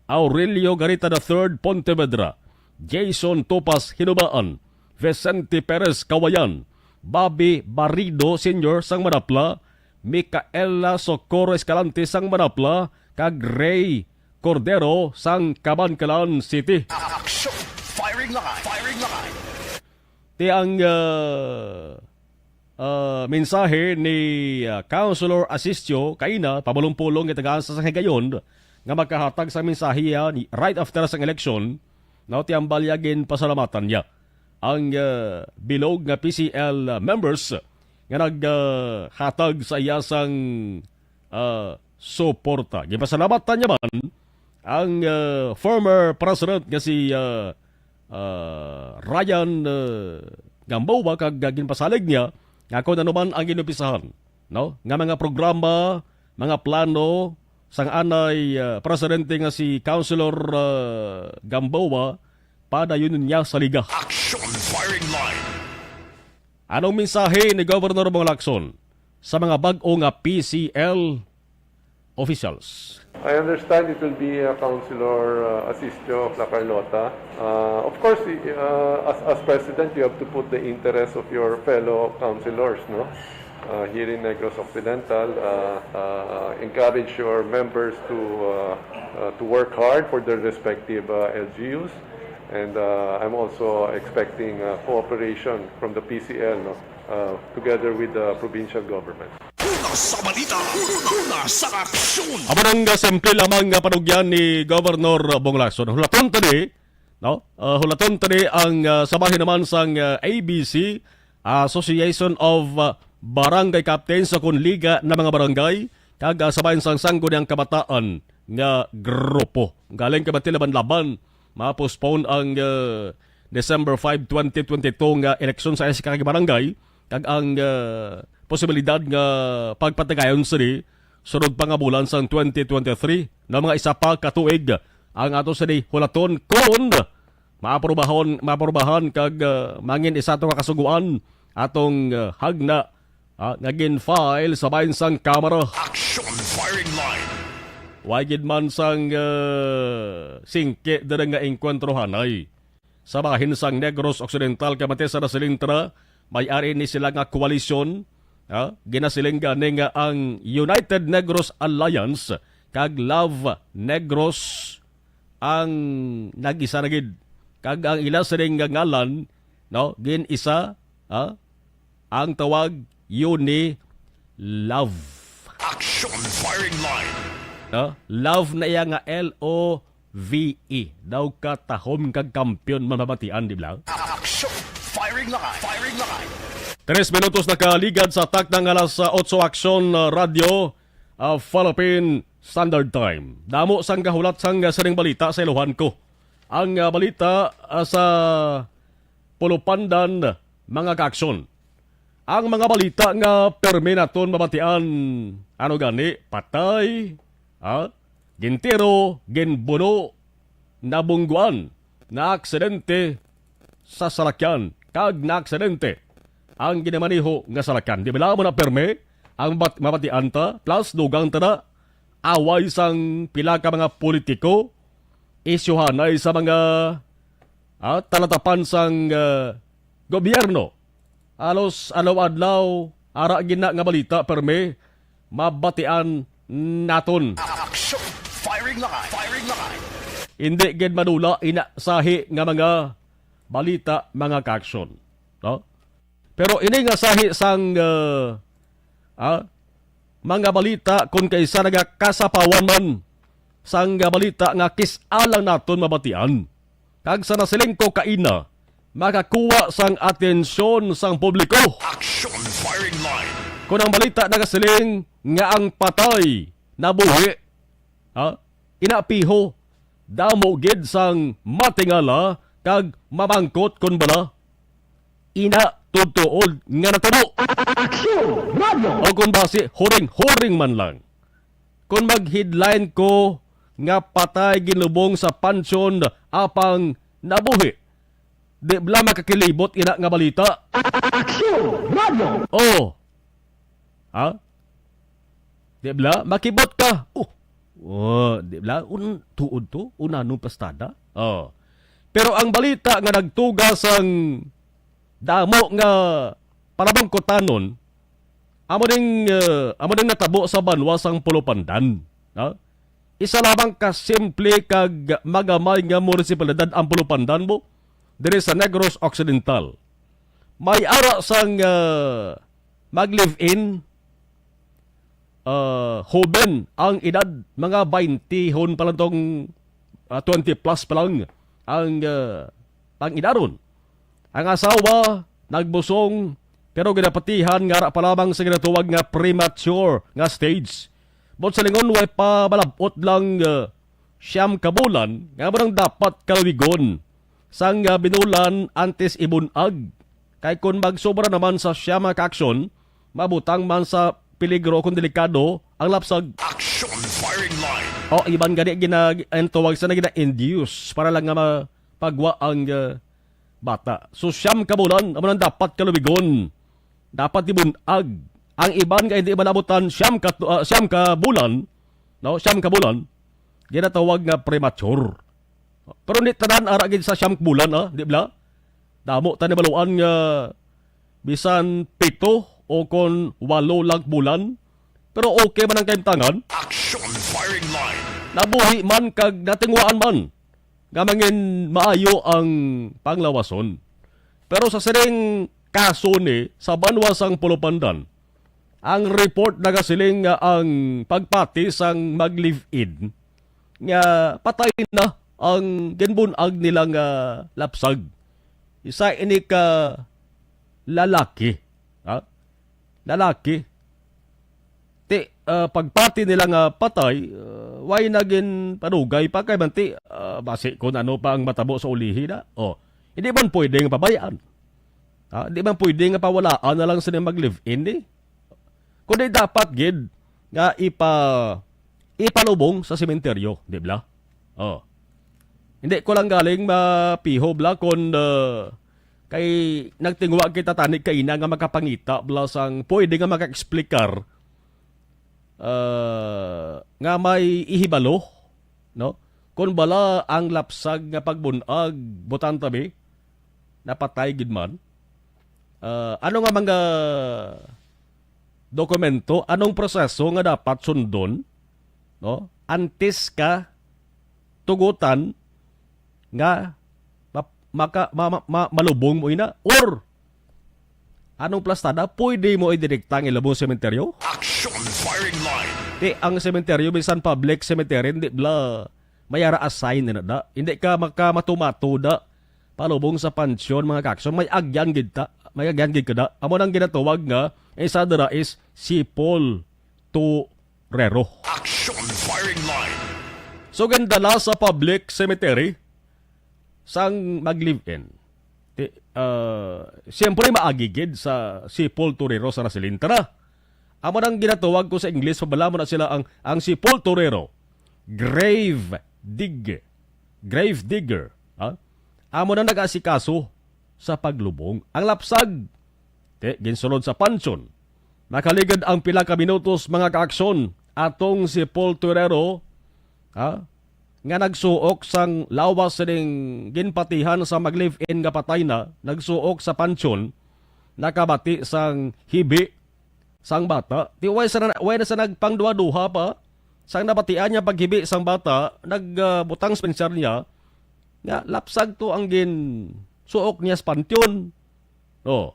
Aurelio Garita the third Pontevedra, Jason Topas Hinubaan, Vicente Perez Kawayan, Bobby Barrido Senior sang Manapla, Micaela Socorro Escalante sang Manapla, kag Ray Cordero sang Kabankalan City. Action! Firing line! Firing line! Ti ang, ah, ah, mensahe ni, ah, Councilor Asistio kaina, pamulong-pulong gitagaan sa sang higayon nga makahatag sa mensahe niya ni, right after sang eleksyon, no, ti ang balya ginpasalamatan niya ang, ah, bilog nga P C L, ah, members nga nag, ah, hatag sa iya sang, ah, suporta. Ginpasalamatan niya man ang, ah, former president nga si, ah, ah, Ryan, ah, Gamboa, kag, ah, ginpasalig niya nga kung ano man ang ginumpisahan, no, nga mga programa, mga plano sang anay, ah, presidente nga si Councilor, ah, Gamboa, padayon niya sa liga. Action firing line. Anong mensahe ni Governor Bong Lacson sa mga bag-o nga P C L officials? I understand it will be, uh, Councilor, uh, Asistio of La Carlota. Uh, of course, y-, uh, as, as president, you have to put the interests of your fellow councilors, no? Uh, here in Negros Occidental, uh, uh, encourage your members to, uh, uh, to work hard for their respective, uh, L G Us. And, uh, I'm also expecting, uh, cooperation from the P C L, no? Uh, together with the provincial government. Una sa balita, una sa aksyon. Amo nang simple lamang nga panugyan ni Governor Bong Lacson. Hulaton tani, no? Ah, hulaton tani ang, ah, sa bahin naman sang, ah, A B C, Association of, ah, Barangay Captains, sa kun Liga ng mga Barangay, kag, ah, sa bahin sang Sangguniang Kabataan nga grupo. Galing kabati laban-laban, ma-postpone ang, ah, December five, twenty twenty-two nga eleksyon sa S K ka barangay, kag ang, ah, posibilidad nga pagpatigayon sini sunod pa nga bulan sang twenty twenty-three, na mga isa pa ka tuig ang ato sini hulaton kon maaprobahon, maaprobahan kag, ah, mangin isa to ka kasugoan atong, ah, hagna, ah, nga gin-file sa bahin sang Kamara. Action Firing line. Way gid man sang, ah, singki dira nga engkwentrohanay. Sa bahin sang Negros Occidental, kay matod sa nasiling ta, may ari ni sila nga koalisyon, ha? Ginasiling gani nga ang United Negros Alliance kag Love Negros ang nag-isa na gid. Kag ang ila sining nga ngalan, no, gin-isa, ha? Ang tawag, Uni Love. Action firing line. No? Love na iya nga L O V E. Daw ka tahom kag kampiyon man mabatian, di ba? Action firing line. Firing line. Tres minutos nakaligad sa takna nga alas, ah, otso. Action, ah, Radio, ah, Philippine Standard Time. Damo sang gahulat sang, ah, sining balita sa Ilohan ko. Ang, ah, balita, ah, sa Pulupandan, mga kaaksyon. Ang mga balita nga permi naton mabatian, ano gani, patay, ha? Gintiro, ginbuno, nabungguan, naaksidente sa salakyan, kag naaksidente ang ginamaneho nga salakyan. Di ba mo na permi ang bat-, mabatian ta? Plus, dugang ta na, away sang pila ka mga politiko, isyuhanay sa mga, ah, talatapan sang, ah, gobyerno. Halos adlaw-adlaw, ara gina nga balita, permi, mabatian naton. Action! Firing line! Firing line! Hindi gid madula ina sahi nga mga balita, mga kaaksyon. No? Pero ini nga sahi sang, ah, ah, mga balita, kun kaisa nagakasapawan man sang, ah, balita nga kis-a lang naton mabatian. Kag sa nasiling ko kaina, makakuha sang atensyon sang publiko. Action firing line. Kung ang balita nagasiling nga ang patay nabuhi, ha? Ina piho, damo gid sang matingala kag mamangkot kon bala. Ina tuod-tuod nga natabo. Action! Radio! O kon basi, huring-huring man lang. Kon mag-headline ko nga patay ginlubong sa pansyon apang nabuhi, di bala makakilibot ina nga balita? Action! Radio! Oh. Ha? Di bala? Makibot ka. Oh. Oh, di bala? Un, tuod to? Unanong pastada? Oh. Pero ang balita nga nagtuga sang damo nga panabangkotanon, amo ning, eh, amo ning natabo sa banwa sang Pulupandan, no? Isa lamang ka simple kag magamay nga munisipalidad ang Pulupandan mo diri sa Negros Occidental. May ara sang, eh, mag-live-in, ah, hoben ang edad, mga baintihon pa lang tong, ah, twenty plus pa lang ang, ah, pang-edaron. Ang asawa nagbusong, pero ginapatihan nga ara pa lamang sa ginatawag nga premature nga stage. Buot silingon, way pa malab-ot lang, ah, siyam ka bulan, nga amo nang dapat kaluwigon sang, ah, binulan antes ibun-ag. Kay kon magsobra naman sa siyam nga kaaksyon, mabutang man sa peligro kon delikado ang lapsag. Action firing line. O, iban gani gina-, ang tawag sa na gina-induce para lang nga mapagwa ang, ah, bata. So, siyam ka bulan, amo nang dapat kaluwigon. Dapat ibun-ag. Ang iban nga hindi malabutan siyam ka, ah, siyam ka bulan, no? Siyam ka bulan, ginatawag nga premature. Pero ni tanan ara gid sa siyam ka bulan, ah, di bala? Damo ta nabaluan nga bisan pito o kon walo lang bulan, pero okay man ang kahimtangan. Action firing line. Nabuhi man kag natingwaan man nga mangin maayo ang panglawason. Pero sa sining kaso ni sa banwa sang Pulupandan, ang report nagasiling nga ang pagpati sang mag-live-in nga patay na ang ginbun-ag nila nga lapsag. Isa ini ka lalaki, ha? Lalaki. Ti, ah, pagpati nila nga patay, ah, way nagin padugay pa kay manti, ah, basi kung ano pa ang matabo sa ulihi na. Oh, hindi man pwede nga pabayaan. Ha? Di man pwede nga pawalaan na lang sila mag-live-in, eh. Kundi dapat gid nga ipa-, ipalubong sa sementeryo, di ba? Oh. Hindi ko lang galing mapiho bla kon, uh, kay nagtingwa kita tani kaina nga makapangita bla sang pwede nga maka-explicar ah, nga may ihibalo, no? Kon bala ang lapsag nga pagbun-ag, butang tabi, napatay gid man. Ah, ano nga mga dokumento, anong proseso nga dapat sundon, no? Antes ka tugutan nga ma-, maka-, ma-, ma-, ma-, malubong mo ina, or anong plastada, pwede mo idirekta ang ilabong sementeryo? Action firing line. Ti, ang sementeryo, bisan public cemetery, hindi bala may ara assign na da. Hindi ka makamatumato da. Palubong sa pansyon, mga kaakson, may agyan gid ta. May agyan gid ka da. Amo nang ginatawag nga, isa dira is sipol to rero. Action firing line. So, gindala sa public cemetery sang mag-live-in. Ti-, ah, siyempre, maagi gid sa sipol to rero sa nasilinta na. Amo nang ginatawag ko sa Ingles, pabala mo na sila ang, ang sipol to rero. Grave dig-, grave digger. Ha? Amo nang nag-asikaso sa paglubong. Ang lapsag, ti, ginsulod sa pansyon. Nakaligad ang pila ka minutos, mga kaakson, atong si Paul Torero, ha, nga nagsuok sang lawas sining ginpatihan sa mag-live-in nga patay na, nagsuok sa pansyon, nakabati sang hibi sang bata. Ti, way sa na, way na sa nagpangduha-duha pa, sang nabatian niya paghibi sang bata, nag, ah, butang sa pensar niya, nga lapsag to ang ginsuok niya sa pansyon. Oh.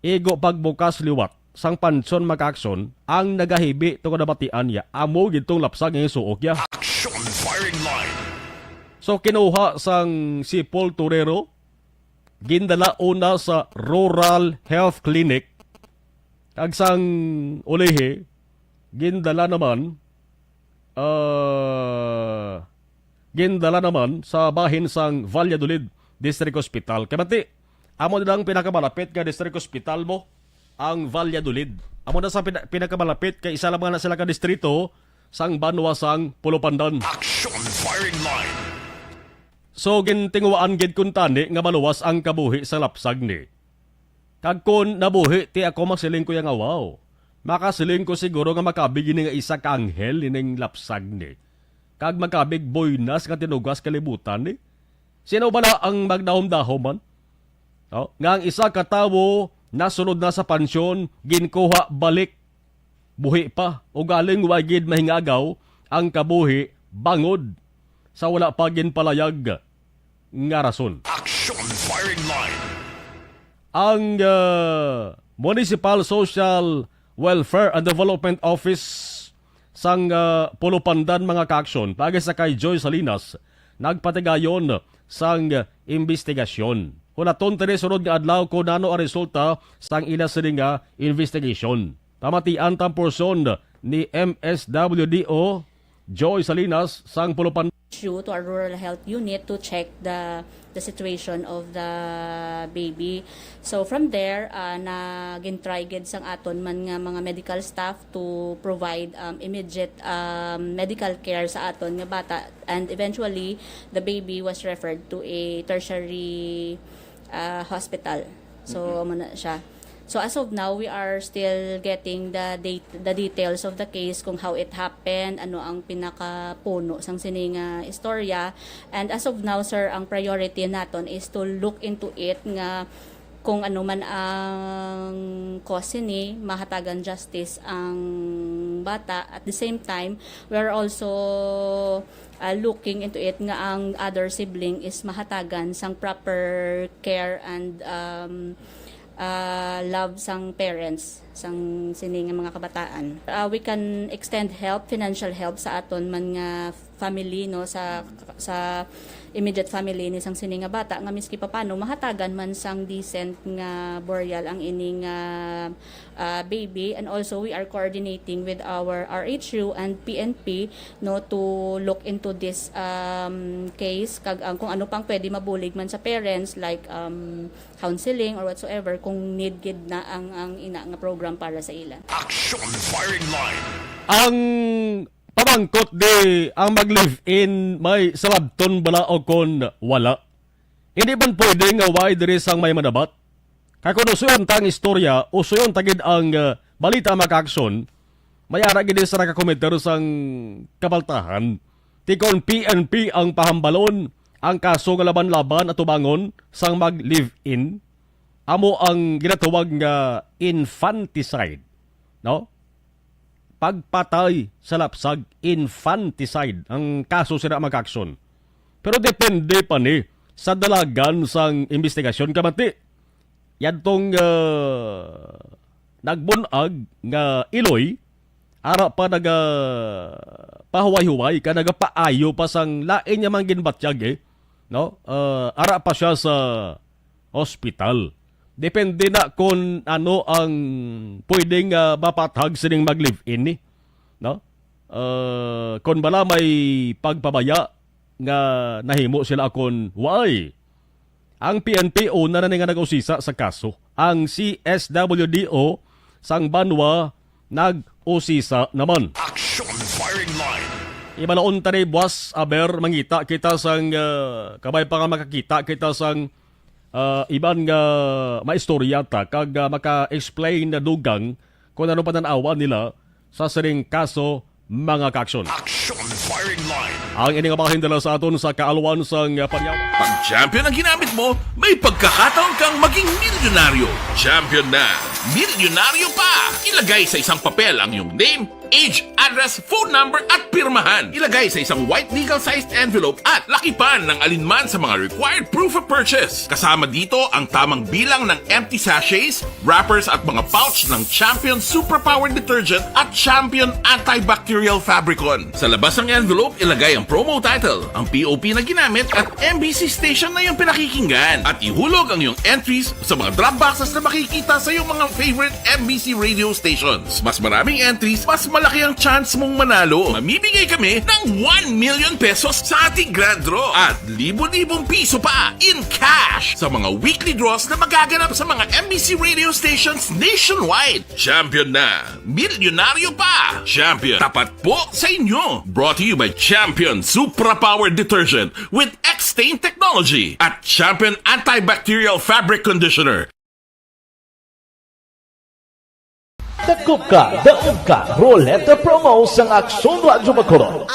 Igo pagbukas liwat sang pansyon, mga kaakson, ang nagahibi tungod nabatian niya, amo gid tong lapsag nga suok niya. Action firing line. So, kinuha sang si Paul Torero, gindala una sa Rural Health Clinic, kag sang ulihi, gindala naman, ah, gindala naman sa bahin sang Valladolid District Hospital. Kay mati, amo na ang pinakamalapit nga district hospital mo, ang Valladolid. Amo na sa pina-, pinakamalapit kay isa lang na sila ka distrito sang banwa sang Pulupandan. Action firing line. So, gintinguhaan gid kuntani nga maluwas ang kabuhi sa lapsag ni. Kag kon nabuhi ti ako, masiling ko ya nga, wow. Makasiling ko siguro nga makabig ini nga isa ka anghel ining lapsag ni. Kag makabig buenas nga tinugas kalibutan ni. Sino bala ang magdahom-dahom man? Oh, nga ang isa ka tawo nasulod na sa pansyon, ginkuha balik buhi pa, ugaling wa gid mahingagaw ang kabuhi bangod sa wala pa ginpalayag nga rason. Action firing line. Ang, ah, Municipal Social Welfare and Development Office sang, ah, Pulupandan, mga kaaksyon, paagi sa kay Joy Salinas, nagpatigayon sang imbestigasyon. Hulaton tini sunod nga adlaw kung ano ang resulta sang ila sini nga investigation. Pamatian ta ang porson ni M S W D O Joy Salinas sang Pulupandan. Issue to our rural health unit to check the the situation of the baby. So from there, ah, na gintry gid sang aton man nga mga medical staff to provide, um, immediate, um, medical care sa aton nga bata, and eventually the baby was referred to a tertiary, ah, hospital. So, amo na siya. So, as of now, we are still getting the date, the details of the case, kung how it happened, ano ang pinakapuno sang sini nga istorya. And as of now, sir, ang priority naton is to look into it nga kung ano man ang cause sini, mahatagan justice ang bata. At the same time, we are also, uh, looking into it nga ang other sibling is mahatagan sang proper care and, um, uh, love sang parents sang sini nga mga kabataan. Uh, we can extend help, financial help sa aton man nga family, no, sa, sa immediate family ni sang sini nga bata, nga miski papano mahatagan man sang decent nga burial ang ini nga, ah, baby. And also, we are coordinating with our R H U and P N P, no, to look into this, um, case, kag ang kung ano pang pwede mabulig man sa parents, like, um, counseling or whatsoever, kung need gid na ang, ang ina nga program para sa ila. Action firing line. Ang pamangkot di ang mag-live-in may salabton bala o kon wala? Hindi man pwede nga way diri sang may manabat? Kay kung usuyon ta ang istorya, usuyon ta gid ang, uh, balita, mga kaaksyon, May ara gid sa nakakomenter sang kabaltahan. Ti kon P N P ang pahambalon, ang kaso nga laban-laban atubangon sang mag-live-in, amo ang ginatawag nga infanticide, no? Pagpatay sa lapsag, infanticide ang kaso sina magkakson. Pero depende pa ni sa dalagan sang investigasyon, kamati. Yadtong, ah, nagbun-ag nga iloy, ara pa naga pahuway-huway ka nagapaayo pa sang lain niya man ginbatyag, eh, no? Ah, ara pa siya sa ospital. Depende na kon ano ang pwedeng, ah, mapatag sining mag-live-in ni, no? Ah, kon bala may pagpabaya nga nahimo sila akon, why? Ang P N P una na ni nga nag-usisa sa kaso. Ang C S W D O sang banwa nag-usisa naman. Action Firing Line. Ibalaon ta ni buwas, aber, mangita kita sang, ah, kabay pa nga makakita kita sang, ah, iban nga maistorya ta kag, ah, maka-explain na dugang kung ano panan-awan nila sa sining kaso, mga kaaksyon. Action Firing Line. Ang ini nga bahin dala sa aton sa kaalwan sang, ah, panyaw. Pag champion ang ginamit mo, may pagkakataon kang maging milyonaryo. Champion na, milyonaryo pa! Ilagay sa isang papel ang iyong name, age, address, phone number, at pirmahan. Ilagay sa isang white legal-sized envelope at lakipan ng alinman sa mga required proof of purchase. Kasama dito ang tamang bilang ng empty sachets, wrappers, at mga pouch ng Champion Superpower Detergent at Champion Antibacterial Fabricon. Sa labas ng envelope, ilagay ang promo title. Ang P O P na ginamit at M B C station na iyong pinakikinggan. At ihulog ang iyong entries sa mga drop boxes na makikita sa iyong mga favorite M B C radio stations. Mas maraming entries, mas malaki ang chance mong manalo. Mamimigay kami ng one million pesos sa ating grand draw at libo-libong piso pa in cash sa mga weekly draws na magaganap sa mga M B C radio stations nationwide. Champion na! Milyonaryo pa! Champion, tapat po sa inyo! Brought to you by Champion Supra Power Detergent with X-Stain Technology at Champion Antibacterial Fabric Conditioner. Dakop ka, daog ka, Roleta Promo sang Aksyon Radyo Bacolod.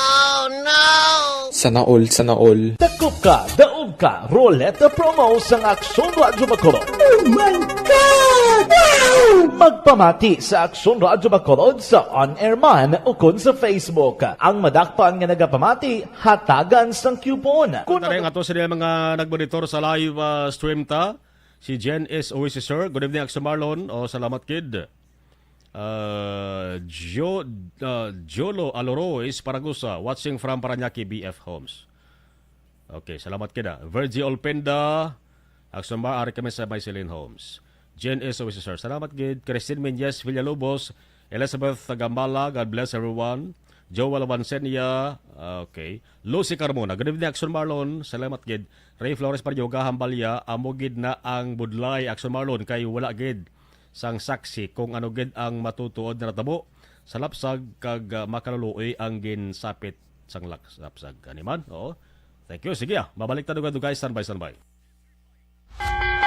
Sana all, sana all. Dakop ka, daog ka, Roleta Promo sang Aksyon Radyo Bacolod. Oh my God! Wow! Magpamati sa Aksyon Radyo Bacolod sa on-air man ukon sa Facebook. Ang madakpan nga nagapamati, hatagan sang coupon. Kun Taray nga to sila mga nagmonitor sa live, ah, stream ta. Si Jen S. Oasis, sir. Good evening, Aksyon Marlon. Oh, salamat, kid. Ah, Jo-, ah, Jolo Aloroy Paragusa, watching from Parañaque B F Homes. Okay, salamat, kid, ah. Virgie Olpenda, Aksyon Mar, ari kami sa Maysilin Homes. Jen S. Oasis, sir. Salamat, kid. Christine Menyes Villalobos, Elizabeth Tagambala, God bless everyone. Joel Vansenia, okay. Lucy Carmona, good evening, Aksyon Marlon. Salamat gid. Ray Flores Parioga, Hambalya, amo gid na ang budlay, Aksyon Marlon, kay wala gid sang saksi kung ano gid ang matutuod na natabo sa lapsag kag, ah, makaluluoy ang ginsapit sang laks-, lapsag. Ani man? Oo. Thank you. Sige, ah. Mabalik ta dugay-dugay. Standby, standby.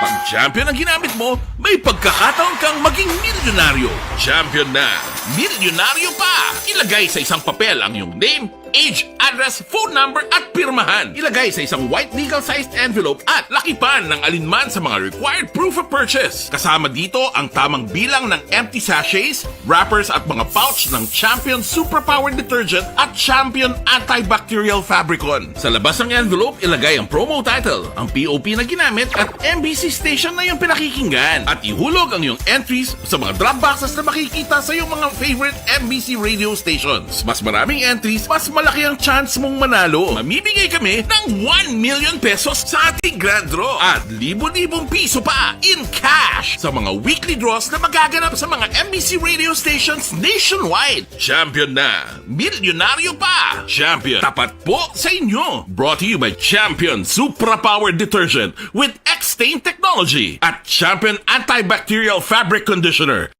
Pag champion ang ginamit mo, may pagkakataon kang maging milyonaryo. Champion na, milyonaryo pa! Ilagay sa isang papel ang iyong name, age, address, phone number, at pirmahan. Ilagay sa isang white legal-sized envelope at lakipan ng alinman sa mga required proof of purchase. Kasama dito ang tamang bilang ng empty sachets, wrappers at mga pouch ng Champion Superpower Detergent at Champion Antibacterial Fabricon. Sa labas ng envelope, ilagay ang promo title, ang P O P na ginamit at M B C station na iyong pinakikinggan. At ihulog ang iyong entries sa mga drop boxes na makikita sa iyong mga favorite M B C radio stations. Mas maraming entries, mas malaki ang chance mong manalo. Mamimigay kami ng one million pesos sa ating grand draw at libo-libong piso pa in cash sa mga weekly draws na magaganap sa mga M B C radio stations nationwide. Champion na! Milyonaryo pa! Champion, tapat po sa inyo! Brought to you by Champion Supra Power Detergent with X-Stain Technology at Champion Antibacterial Fabric Conditioner.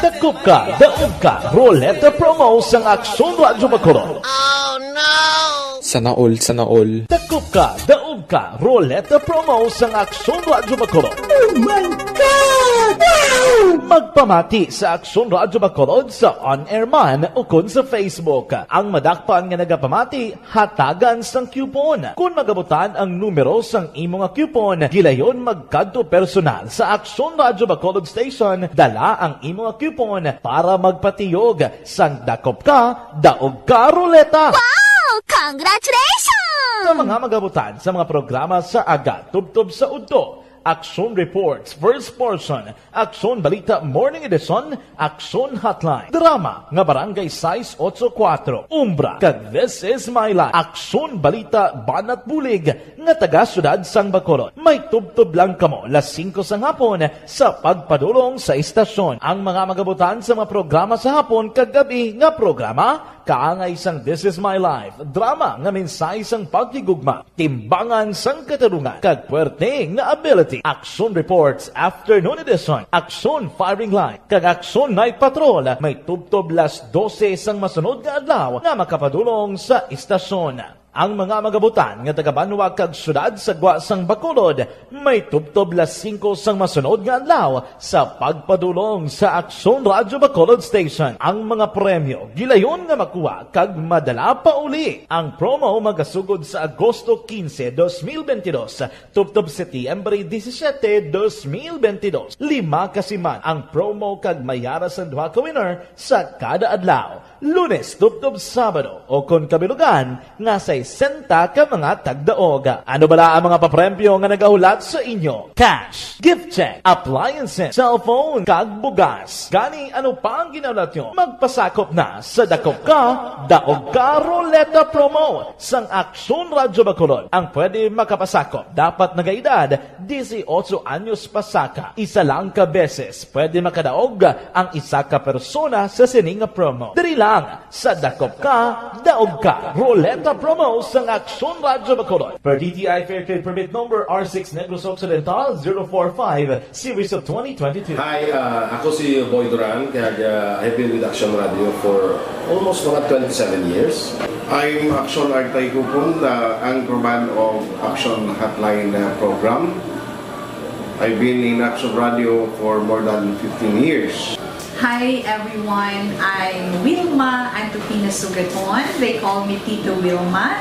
Dakop ka, daog ka, Roleta Promo sang Aksyon Radyo Bacolod. Sana all, sana all. Dakop ka, daog ka, Roleta Promo sang Aksyon Radyo Bacolod. Oh my God! Wow! Magpamati sa Aksyon Radyo Bacolod sa on-air man ukon sa Facebook. Ang madakpan nga nagapamati, hatagan sang coupon. Kon magabutan ang numero sang imo nga coupon, gilayon magkadto personal sa Aksyon Radyo Bacolod Station, dala ang imo nga coupon para magpatiyog sang dakop ka, daog ka, ruleta. Wow! Congratulations! Sa mga magabutan sa mga programa sa aga, tubtob sa udto, Aksyon Reports, First Portion, Aksyon Balita Morning Edition, Aksyon Hotline, drama nga Barangay sais otso kuwatro, Umbra, kag This Is My Life, Aksyon Balita Banat Bulig nga taga Siyudad sang Bacolod. May tubtob lang kamo las singko sang hapon sa pagpadulong sa istasyon. Ang mga magabutan sa mga programa sa hapon kag gab-i nga programa, kaangay sang This Is My Life, drama nga mensahe sang paghigugma, timbangan sang katarungan, kag puwerte nga ability. Aksyon Reports Afternoon Edition, Aksyon Firing Line, kag Aksyon Night Patrol may tubtob las dose sang masunod nga adlaw nga makapadulong sa istasyon. Ang mga magabutan nga taga-banwa kag siyudad sa gwa sang Bacolod may tubtob las singko sang masunod nga adlaw sa pagpadulong sa Aksyon Radyo Bacolod Station. Ang mga premyo gilayon nga makuha kag madala pauli. Ang promo magasugod sa Agosto quince, dos mil veintidós, tubtob Setyembre disisiete, dos mil veintidós. Lima ka siman ang promo kag may ara sang duha ka winner sa kada adlaw, Lunes tubtob Sabado, o kon kabilugan nga sesenta ka mga tagdaog. Ano bala ang mga papremyo nga nagahulat sa inyo? Cash, gift check, appliances, cellphone, kag bugas. Gani, ano pa ang ginahulat nyo? Magpasakop na sa dakop ka, daog ka, ruleta promo sang Aksyon Radyo Bacolod. Ang pwede makapasakop dapat nagaedad disiotso anyos pasaka. Isa lang ka beses pwede makadaog ang isa ka persona sa sini nga promo. Diri lang sa Dakop Ka, Daog Ka Ruleta Promo sang Aksyon Radyo Bacolod. Per D T I Fair Trade Permit Number R six Negros Occidental zero four five, Series of twenty twenty-two. Hi, uh, ako si Boy Duran, kag, uh, I've been with Action Radio for almost mga twenty-seven years. I'm Action Artay Kupon, the anchorman of Action Hotline, uh, program. I've been in Action Radio for more than fifteen years. Hi everyone, I'm Wilma Antupina Sugaton. They call me Tito Wilma.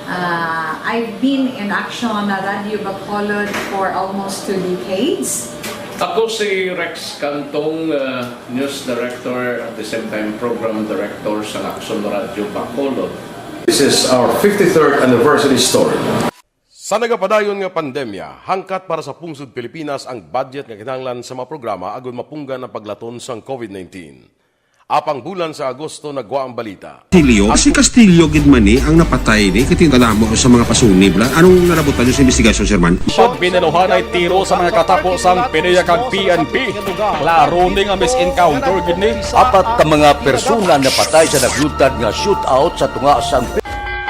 Uh, I've been in Action Radio Bacolod for almost two decades. Ako si Rex Cantong, uh, news director, at the same time program director sa Action Radio Bacolod. This is our fifty-third anniversary story. Sa nagapadayon nga pandemya, hangkat para sa pungsod Pilipinas ang budget nga kinahanglan sa mga programa agud mapunggan ang paglaton sang COVID nineteen. Apang bulan sa Agosto nagwa ang balita. Castillo? Si Castillo gid man ni ang napatay ni, kay tinadamo sa mga pasunib la. Anong nalabutan niyo sa investigasyon, Sir Man? Pag binaluhanay tiro sa mga katapo sang PDEA kag P N P. Klaro ni nga mis-encounter gid ni. Apat ka mga persona napatay sa nagluntad nga shootout sa tunga sang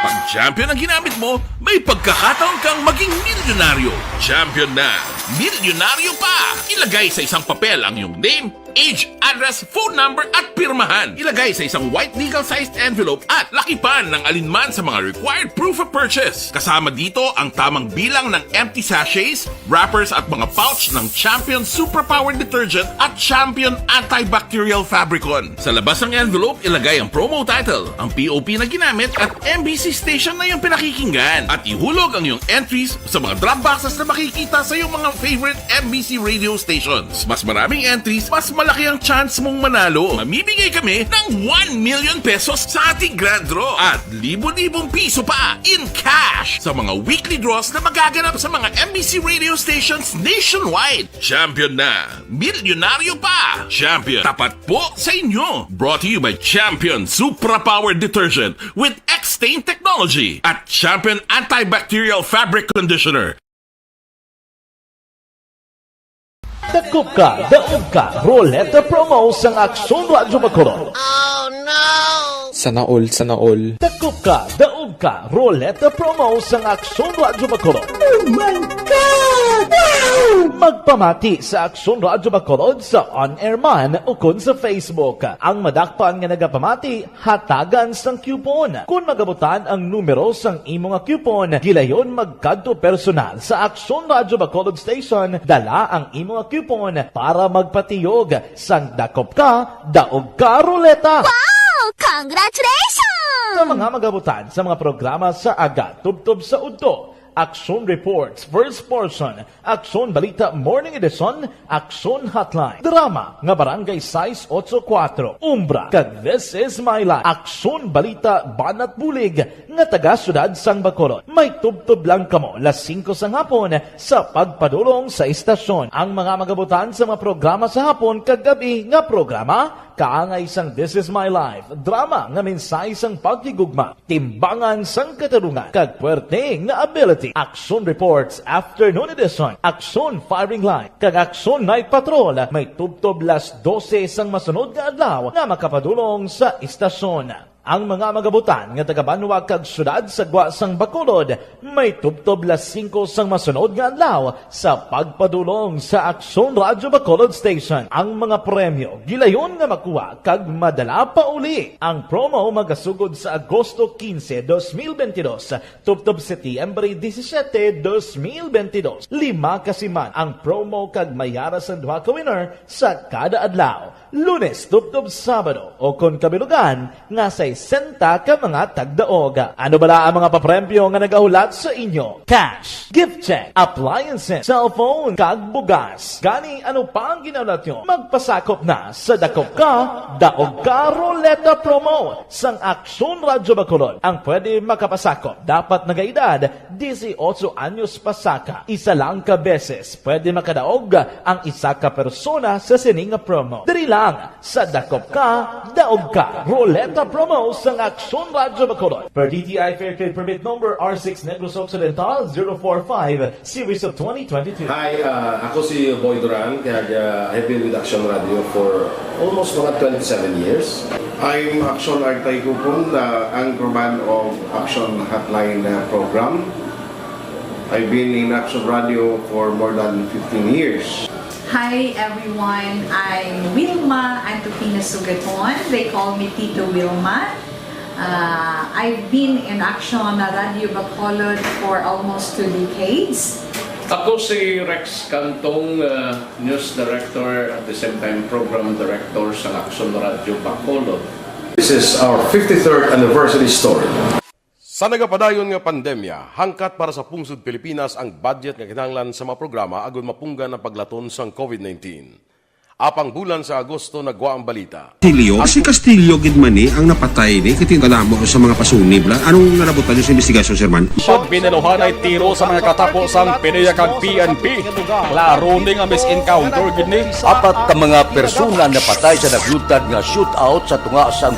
Pag champion ang ginamit mo, may pagkakataon kang maging milyonaryo. Champion na, milyonaryo pa! Ilagay sa isang papel ang iyong name, age, address, phone number, at pirmahan. Ilagay sa isang white legal-sized envelope at lakipan ng alinman sa mga required proof of purchase. Kasama dito ang tamang bilang ng empty sachets, wrappers at mga pouch ng Champion Superpower Detergent at Champion Antibacterial Fabricon. Sa labas ng envelope, ilagay ang promo title, ang P O P na ginamit at M B C station na iyong pinakikinggan. At ihulog ang iyong entries sa mga drop boxes na makikita sa iyong mga favorite M B C radio stations. Mas maraming entries, mas malaki ang chance mong manalo. Mamimigay kami ng one million pesos sa ating grand draw at libo-libong piso pa in cash sa mga weekly draws na magaganap sa mga M B C radio stations nationwide. Champion na! Milyonaryo pa! Champion, tapat po sa inyo! Brought to you by Champion Supra Power Detergent with X-Stain Technology at Champion Antibacterial Fabric Conditioner. Dakop Ka, Daog Ka Ruleta Promo sang Aksyon Radyo Bacolod. Sana all, sana all. Dakop Ka, Daog Ka Roleta Promo sang Aksyon Radyo Bacolod. Oh my God! Wow! Magpamati sa Aksyon Radyo Bacolod sa on-air man ukon sa Facebook. Ang madakpan nga nagapamati, hatagan sang coupon. Kon magabutan ang numero sang imo nga coupon, gilayon magkadto personal sa Aksyon Radyo Bacolod Station, dala ang imo nga coupon para magpatiyog sang Dakop Ka, Daog Ka Roleta. Wow! Congratulations! Sa mga magabutan sa mga programa sa aga tubtob sa udto, Aksyon Reports, First Portion, Aksyon Balita Morning Edition, Aksyon Hotline, drama nga Barangay sais ocho kuwatro, Umbra, kag This Is My Life, Aksyon Balita Banat Bulig nga taga Siyudad sang Bacolod. May tubtob lang kamo las singko sang hapon sa pagpadulong sa istasyon. Ang mga magabutan sa mga programa sa hapon kag gab-i nga programa, kaangay sang This Is My Life, drama nga mensahe sang paghigugma, timbangan sang katarungan, kag puwerte nga ability. Aksyon Reports Afternoon Edition, Aksyon Firing Line, kag Aksyon Night Patrol may tubtob las dose sang masunod nga adlaw nga makapadulong sa istasyon. Ang mga magabutan nga taga-banwa kag siyudad sa gwa sang Bacolod may tubtob las singko sang masunod nga adlaw sa pagpadulong sa Aksyon Radyo Bacolod Station. Ang mga premyo gilayon nga makuha kag madala pa uli. Ang promo magasugod sa Agosto quince, dos mil veintidós, tubtob Setyembre disisiete, dos mil veintidós. Lima ka siman ang promo kag may ara sang duha ka winner sa kada adlaw. Lunes tubtob Sabado, o kon kabilugan nga sesenta ka mga tagdaog. Ano bala ang mga papremyo nga nagahulat sa inyo? Cash, gift check, appliances, cellphone, kag bugas. Gani, ano pa ang ginahulat nyo? Magpasakop na sa Dakop Ka, Daog Ka Roleta Promo sang Aksyon Radyo Bacolod. Ang pwede makapasakop dapat nagaedad disiotso anyos pa saka. Isa lang ka beses pwede makadaog ang isa ka persona sa sini nga promo. Diri lang sa Dakop Ka, Daog Ka Roleta Promo sang Aksyon Radyo Bacolod. Per D T I Fair Trade Permit Number R six Negros Occidental zero four five, Series of twenty twenty-two. Hi, uh, ako si Boy Duran, kag, uh, I've been with Action Radio for almost mga twenty-seven years. I'm Action Artay Kupon, the anchorman of Action Hotline, uh, program. I've been in Action Radio for more than fifteen years. Hi everyone, I'm Wilma Antupina Sugaton. They call me Tito Wilma. Uh, I've been in Action Radio Bacolod for almost two decades. Ako si Rex Cantong, uh, news director at the same time program director sa Action Radio Bacolod. This is our fifty-third anniversary story. Sa nagapadayon nga pandemya, hangkat para sa pungsod Pilipinas ang budget nga kinahanglan sa mga programa agud mapunggan ang paglaton sang COVID nineteen. Apang bulan sa Agosto nagwa ang balita. Castillo? Si Castillo gid man ni ang napatay ni, kay tingala mo sa mga pasunib la. Anong nalabutan niyo sa investigasyon, Sir Man? Pag binaluhanay tiro sa mga katapo sang PDEA kag P N P, klaro ni nga mis-encounter gid ni. Apat ka mga persona napatay sa nagluntad nga shootout sa tunga sang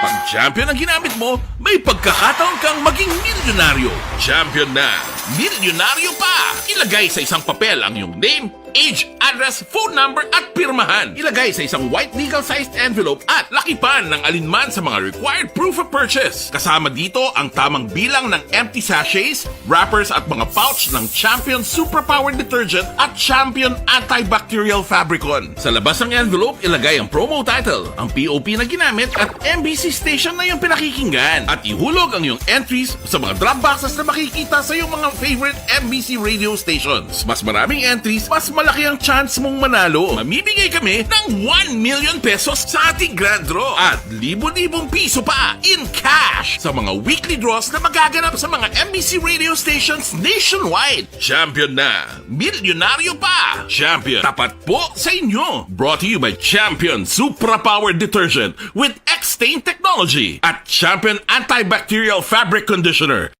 Pag champion ang ginamit mo, may pagkakataon kang maging milyonaryo. Champion na, milyonaryo pa! Ilagay sa isang papel ang iyong name, age, address, phone number, at pirmahan. Ilagay sa isang white legal-sized envelope at lakipan ng alinman sa mga required proof of purchase. Kasama dito ang tamang bilang ng empty sachets, wrappers, at mga pouch ng Champion Superpower Detergent at Champion Antibacterial Fabricon. Sa labas ng envelope, ilagay ang promo title, ang P O P na ginamit, at M B C station na iyong pinakikinggan. At ihulog ang iyong entries sa mga drop boxes na makikita sa iyong mga favorite M B C radio stations. Mas maraming entries, mas malaki ang chance mong manalo. Mamimigay kami ng one million pesos sa ating grand draw at libo-libong piso pa in cash sa mga weekly draws na magaganap sa mga M B C radio stations nationwide. Champion na! Milyonaryo pa! Champion, tapat po sa inyo! Brought to you by Champion Supra Power Detergent with X-Stain Technology at Champion Antibacterial Fabric Conditioner.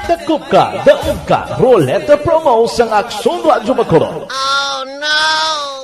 Dakop Ka, Daog Ka Roleta Promo sang Aksyon Radyo Bacolod.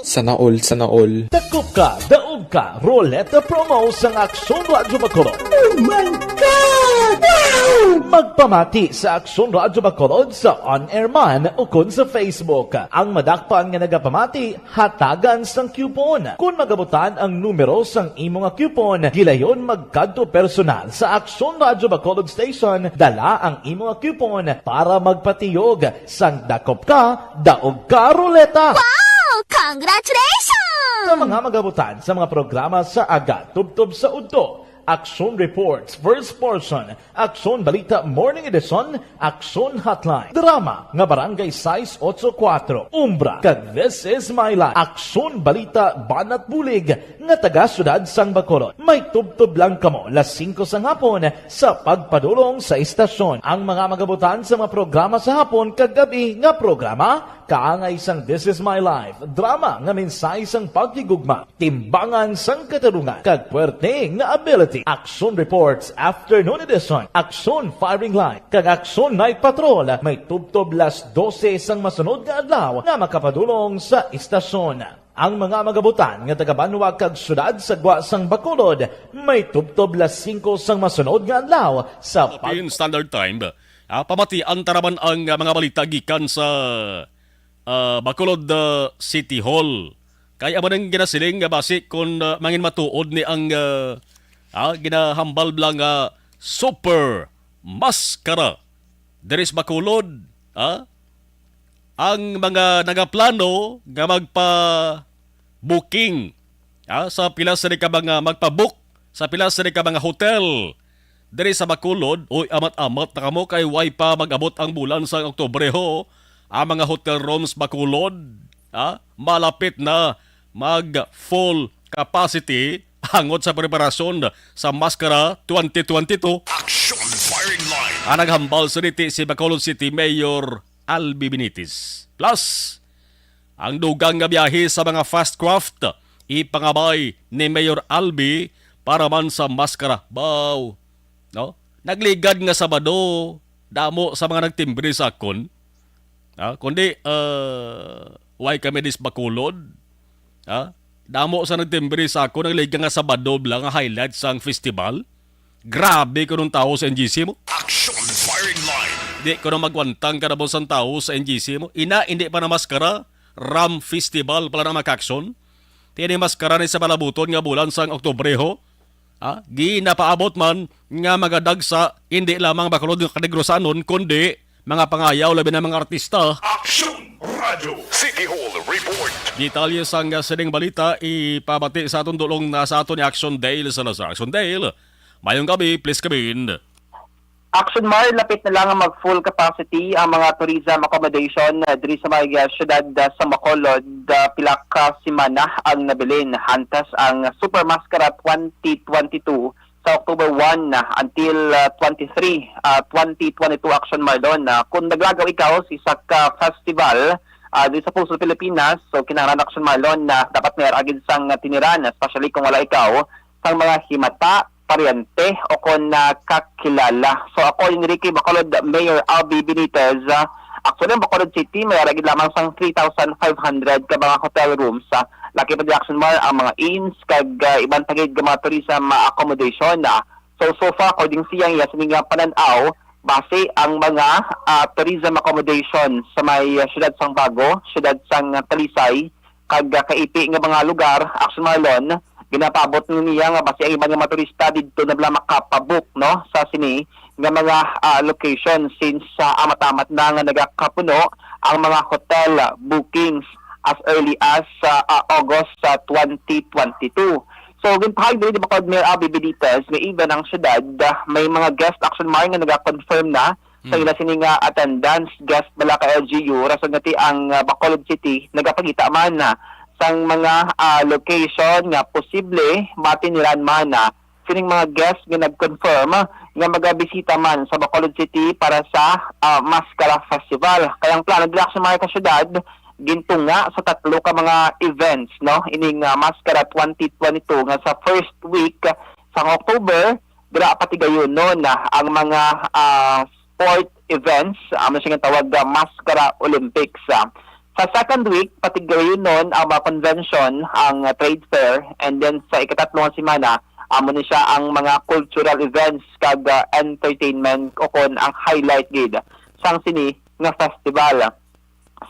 Sana all, sana all. Dakop Ka, Daog Ka Roleta Promo sang Aksyon Radyo Bacolod. Oh my God! Wow! Magpamati sa Aksyon Radyo Bacolod sa on-air man ukon sa Facebook. Ang madakpan nga nagapamati, hatagan sang coupon. Kon magabutan ang numero sang imo nga coupon, gilayon magkadto personal sa Aksyon Radyo Bacolod Station, dala ang imo nga coupon para magpatiyog sang dakop ka, daog ka, ruleta. Wow! Congratulations! Sa mga magabutan sa mga programa sa aga, tubtob sa udto, Aksyon Reports, First Portion, Aksyon Balita Morning Edition, Aksyon Hotline, drama nga Barangay sais otso kuwatro, Umbra, kag This Is My Life, Aksyon Balita Banat Bulig nga taga Siyudad sang Bacolod. May tubtob lang kamo las singko sang hapon sa pagpadulong sa istasyon. Ang mga magabutan sa mga programa sa hapon kag gab-i nga programa, kaangay sang This Is My Life, drama nga mensahe sang paghigugma, timbangan sang katarungan, kag puwerte nga ability. Aksyon Reports Afternoon Edition, Aksyon Firing Line, kag Aksyon Night Patrol may tubtob las dose sang masunod nga adlaw nga makapadulong sa istasyon. Ang mga magabutan nga taga-banwa kag siyudad sa gwa sang Bacolod may tubtob las singko sang masunod nga adlaw sa pag- Philippine Standard Time. Ah, pamatian ta naman ang, ah, mga balita gikan sa ah, Bacolod, ah, City Hall. Kay amo nang ginasiling nga basi kon, ah, mangin matuod ni ang, ah, ah, ginahambal bala nga super maskara diri sa Bacolod, ah, ang mga nagaplano nga magpa-booking, ah, sa pila sini ka mga magpa-book sa pila sini ka mga hotel diri sa Bacolod. Uy, amat-amat na kamo kay way pa mag-abot ang bulan sang Oktubre, ho. Ang mga hotel rooms Bacolod, ha, malapit na mag full capacity hangot sa preparasyon sa Maskara twenty twenty-two. Action Firing Line. Ang naghambal sa niti si Bacolod City Mayor Albi Benitez. Plus, ang dugang nga biyahe sa mga fast craft ipangabay ni Mayor Albi para man sa Maskara. Baw, no? Nagligad nga Sabado, damo sa mga nagtimbre sa akon. Ah, kundi, ah, why kami dis Bacolod? Ah, damo sa nagtimbre sa akon, nagligad nga Sabado lang nga highlight sang festival. Grabe ko nung tawo sa N G C mo. Action Firing Line. Di ko na magwantang ka na sang tawo sa N G C mo. Ina, hindi pa na maskara. Ram Festival pala na makakson. Tini maskara ni sa malabuton nga bulan sang Oktubre, ho. Ha? Ginapaabot man nga magadagsa, hindi lamang Bacolod nga Kanegros anon, kundi mga pangayaw, labi na mga artista. Action Radio City Hall Report. Detalye sang sining balita, ipabati sa aton dulong na sa aton ni Action Dale Salazar. Action Dale, mayong gabi, please come in. Action Mar, lapit na lang mag full capacity ang mga tourism accommodation, ah, diri sa may, ah, siyudad, ah, sa Bacolod. Ah, pila ka semana ang nabilin. Antas ang Super Mascara twenty twenty-two sa October one, ah, until, ah, twenty-three, ah, twenty twenty-two, Action Marlon. Ah, kung naglagaw ikaw sa isa ka festival, ah, diri sa Puso Pilipinas, so kinahanglan, Action Marlon, na dapat may aragid sang tiniran, especially kung wala ikaw sang mga himata, paryente, o kon, ah, kakilala. So, according ni Ricky Bacolod, Mayor Albi Benitez, ah, actually, ang Bacolod City may aragid lamang sang three thousand five hundred ka mga hotel rooms. Ah, laki pa di, Action Mar, ang mga inns kag, ah, iban pa gid nga mga tourism, ah, accommodation. Ah, so, so far, according siya, iya sini nga panan-aw, base ang mga, ah, tourism accommodation sa may, ah, siyudad sang Bago, siyudad sang, ah, Talisay, kag, ah, kaipi nga mga lugar, Action Marlon, ginapaabot ni niya nga basi ang iban nga mga turista didto na bala makapabook, no, sa sini nga mga, ah, location, since, ah, amat-amat na nga nagakapuno ang mga hotel bookings as early as, ah, ah, August, ah, twenty twenty-two. So, ginpahayag diri ni Bacolod Mayor Abby Benitez nga even ang syudad, ah, may mga guest, Action Mar, nga nagakonfirm na sa Hmm. ila sini nga attendance, guest bala ka L G U, rason nga ti ang, ah, Bacolod City nagapangita man, ah, sang mga, ah, location nga posible matiniran man, ah, sining mga guest nga nag-confirm, ah, nga magabisita man sa Bacolod City para sa, ah, Mascara Festival. Kaya ang plano dira sa mga kasyudad, gintunga sa tatlo ka mga events, no? Ining, ah, Mascara twenty twenty-two nga sa first week sang October, dira patigayunon na ang mga, ah, sport events, amo siya nga tawag nga Mascara Olympics. Ah, sa second week, patigayunon ang mga convention, ang, ah, trade fair, and then sa ikatatlo nga semana, Amo ni siya ang mga cultural events kag, ah, entertainment, o kon ang highlight gid sang sini nga festival.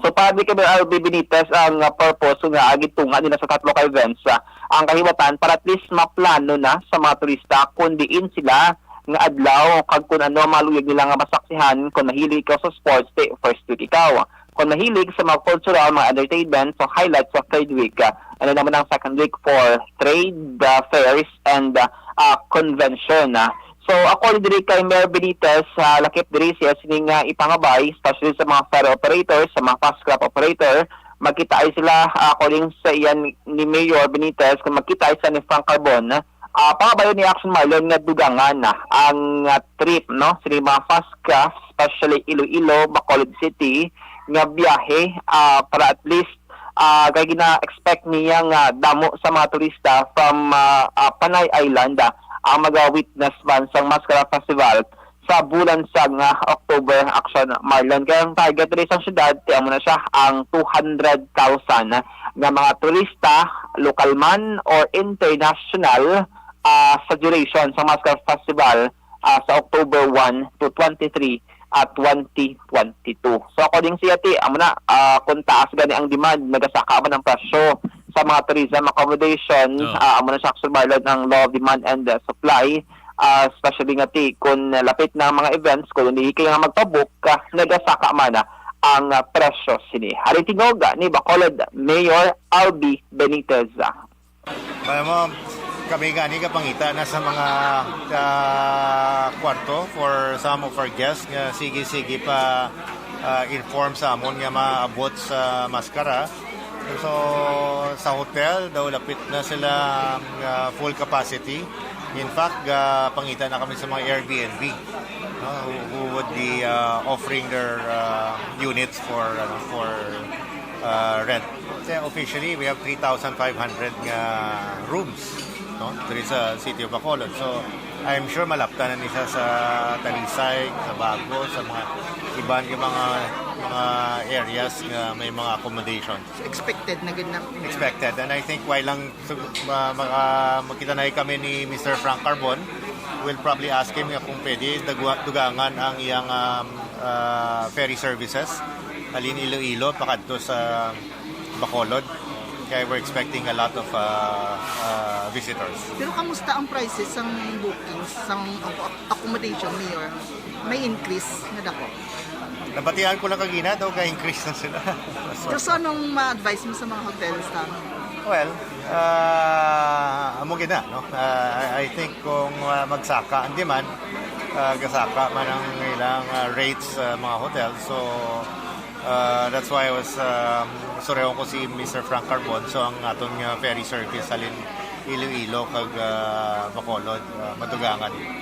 So, para di kay Mayor Albee Benitez ang, ah, purpose nga, ah, gitunga nila sa tatlo ka events, ah, ang kahiwatan para at least maplano na sa mga turista kung diin sila nga adlaw kag kung ano ang mga luyag nila nga masaksihan. Kung mahilig ikaw sa sports, di first week ikaw. Kung mahilig sa mga cultural, mga entertainment, so highlight sa third week. Ah, ano naman ang second week for trade, ah, fairs, and, ah, ah, convention, ah. So, according diri kay Mayor Benitez, ah, lakip diri siya sining, ah, ipangabay, especially sa mga ferry operators, sa mga fast craft operator, magkitaay sila, ah, according sa iyan ni Mayor Benitez, kung magkitaay sa ni Frank Carbon, ah, pangabayon ni Action Marlon nga dugangan, ah, ang, ah, trip, no, sa mga fast craft, especially Iloilo, Bacolod City, nga biyahe, ah, para at least, ah, kay gina-expect niya nga damo sa mga turista from, ah, ah, Panay Island, ah, ang maga-witness man sang Mascara Festival sa bulan sang, ah, October, Action Marlon. Kaya ang target diri sa syudad, ti amo na siya ang two hundred thousand nga mga turista, lokal man or international, ah, sa duration sa Mascara Festival, ah, sa October one to twenty-three at twenty twenty-two. So, according sa iya, ti, amo na, ah, kung taas gani ang demand, nagasaka man ang presyo sa mga tourism accommodation, Oh. ah, amo na siya, Action Marlon, ang law of demand and, ah, supply, ah, especially nga, ti, kung lapit na ang mga events, kung hindi kayo nga magpabook, ah, nagasaka man, ah, ang, ah, presyo sini. Hari tingog, ah, ni Bacolod Mayor Albee Benitez. Alam mo, kami gani kapangita na sa mga, ah, kwarto for some of our guests nga sige-sige pa, ah, inform sa amon nga maabot sa Mascara. So, sa hotel daw lapit na sila, ah, full capacity. In fact, ah, pangita na kami sa mga Airbnb, no, who, who would be, ah, offering their, ah, units for, ano, for, ah, rent. Kasi officially, we have three thousand five hundred nga rooms, no, diri sa City of Bacolod. So, I'm sure malaptan na ni siya sa Talisay, sa Bago, sa mga iban nga mga, mga areas nga may mga accommodation. So, expected na gid na. Expected. And I think while lang, so, ma-, maka-, magkita na kami ni Mister Frank Carbon, we'll probably ask him nga kung pwede dagwa-, dugangan ang iyang, um, ah, ferry services halin Iloilo pakadto sa Bacolod. Kaya we're expecting a lot of, ah, ah, visitors. Pero kamusta ang prices sang bookings, sang ac-, accommodation, Mayor? May increase nga dako? Nabatian ko lang kagina daw ka-increase na sila. Pero so, anong ma-advise mo sa mga hotels, Tang? Well, ah, amo gid na, no? Ah, I, I think kung, ah, magsaka ang demand, ah, gasaka man ang ilang, ah, rates sa mga hotel. So, ah, that's why I was, um, surehon ko si Mister Frank Carbon. So, ang aton nga ferry service halin Iloilo kag, ah, Bacolod, ah, madugangan.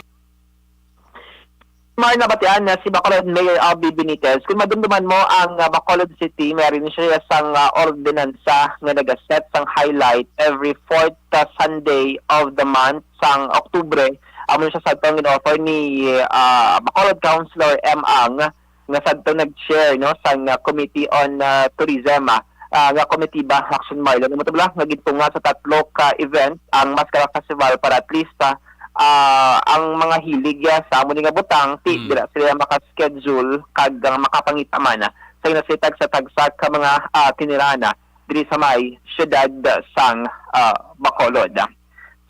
Mar, nabatian na si Bacolod Mayor Albee Benitez. Kung madumduman mo ang, ah, Bacolod City, meron siya sang, ah, ordinansa nga nagaset sang highlight every fourth, ah, Sunday of the month sang Oktubre. Amo siya sa atong in-offer ni, ah, Bacolod Councilor M. Ang, nga sadto nag-chair, no, sang, ah, Committee on, ah, Tourism, ah, ah, nga komitiba, Action Marlon. Amo to bala nga gintunga sa tatlo ka event ang Mascara Festival para at least, ah, ah, ang mga hilig, ah, sa amo ni nga butang, ti, Mm. dira sila maka-schedule kag ang makapangita man, ah, sa ginasitag sa tagsa ka mga, ah, tinirana diri sa may siyudad sang, ah, Bacolod.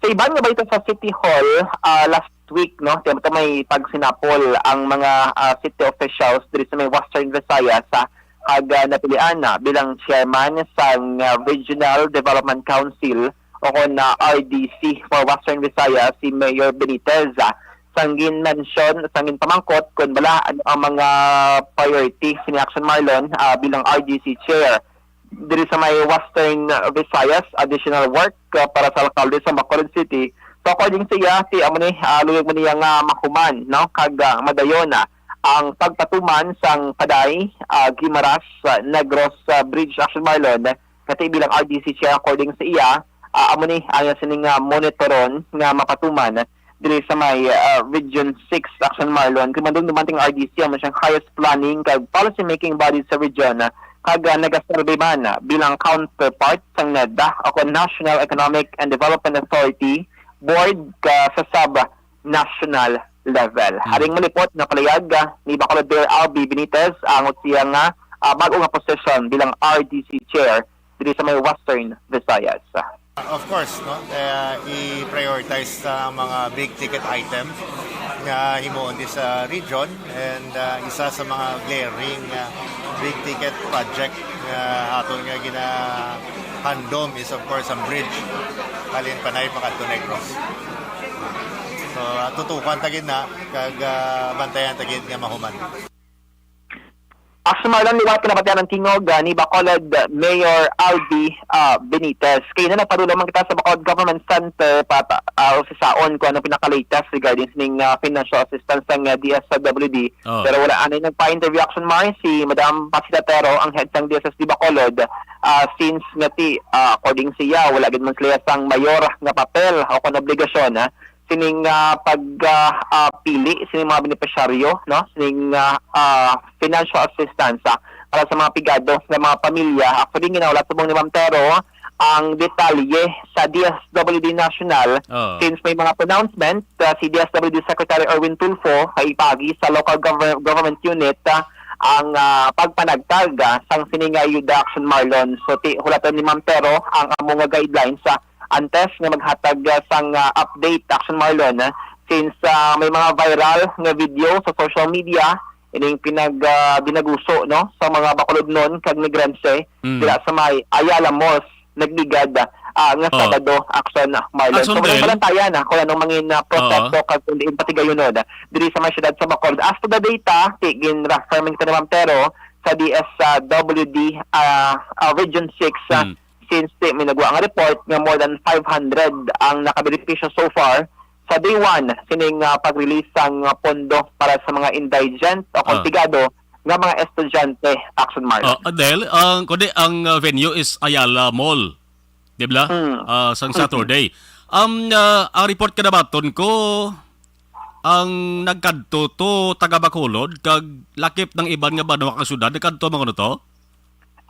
Sa iban nga balita sa City Hall, ah, last week, no, ti may pagsinapol ang mga, ah, city officials diri sa may Western Visayas, ah, kag, ah, napilian na bilang chairman sang, ah, Regional Development Council o kon, ah, R D C for Western Visayas si Mayor Benitez. Ah, sang gin-mention, sang ginpamangkot kung bala ano ang mga priority sini Action Marlon, ah, bilang R D C chair diri sa may Western Visayas, additional work, uh, para sa alkalde sa Bacolod City. So, according sa iya, ti amo ni, uh, luyag man niya nga mahuman, no, kag, uh, madayon na ang pagpatuman sang Paday, uh, Guimaras, uh, Negros, uh, Bridge, Action Marlon, kati bilang R D C chair. According sa iya, uh, amo ni ang iya sining, uh, monitoron nga mapatuman diri sa may, ah, Region six, Action Marlon. Kay madumduman ti ang R D C amo siyang highest planning kag policy making body sa region, ah, kag, ah, nagaserbi man, ah, bilang counterpart sang NEDA o kon National Economic and Development Authority board ka sa sub-national level. Hmm. Haring malipot nga palayag, ah, ni Bacolod Mayor Albee Benitez, angot siya nga, ah, bago nga posisyon bilang R D C chair diri sa may Western Visayas. Of course, no? Eh, i-prioritize sa mga big ticket item nga himuon di sa region, and, ah, isa sa mga glaring, ah, big ticket project nga aton nga ginahandom is, of course, ang bridge halin Panay pakadto Negros. So, ah, tutukan ta gid na kag, ah, bantayan ta gid nga mahuman. Action Marlon, liwat nga nabatian ang tingog, ah, ni Bacolod Mayor Albee, ah, Benitez. Kay na nagpadulong man kita sa Bacolod Government Center para, ah, usisaon kung anong pinaka-latest regarding sining, ah, financial assistance sang, ah, D S W D. Oh. Pero wala anay nagpa-interview, Action Mar, si Madam Pasi Tatero, ang head sang D S S D Bacolod, ah, since nga ti, ah, according siya, wala gid man sila sang mayor nga papel o kon obligasyon, ah, sining, ah, pag, ah, ah, pili sining mga benepisyaryo, no, sining, ah, ah, financial assistance, ah, para sa mga pigado nga mga pamilya. Actually, ginawala subong ni Ma'am Tero ang detalye sa D S W D National, Oo. since may mga pronouncement, ah, si D S W D Secretary Erwin Tulfo kay pagi sa local govern-, government unit, ah, ang, ah, pagpanagtag, ah, sang sini nga ayuda, Action Marlon. So, ti-, hulaton ni Ma'am Tero ang amo nga guidelines, ah, antes nga maghatag, ah, sang, ah, update, Action Marlon, ah, since, ah, may mga viral nga video sa social media ining pinag, ah, dinaguso, no, sa mga Bacolodnon kag Negrense Mm. dira sa may Ayala Malls nagligad, ah, nga Oh. Sabado, Action Marlon. Action So, walang Del. balantayan, ah, kung anong mangin, ah, proseso Oo. kag kung diin patigayunon, ah, diri sa may siyudad sa Bacolod. As to the data, ti-, gin-refer man kita ni Ma'am Tero sa D S W D, ah, ah, Region six, ah, Mm. since ti-, may nagwa nga report nga more than five hundred ang nakabenepisyo so far sa day one sining, ah, pag-release sang, ah, pondo para sa mga indigent o Ah. komplikado nga mga estudyante, Action Marlon. Ah, Adel, ang, kundi ang, ah, venue is Ayala Mall, di ba? Mm. Ah, sang Mm. Saturday. Um, ah, ang report kanabaton ko, ang nagkadto to taga Bacolod, kag lakip ng iban nga banwa kang syudad, nagkadto man kuno to?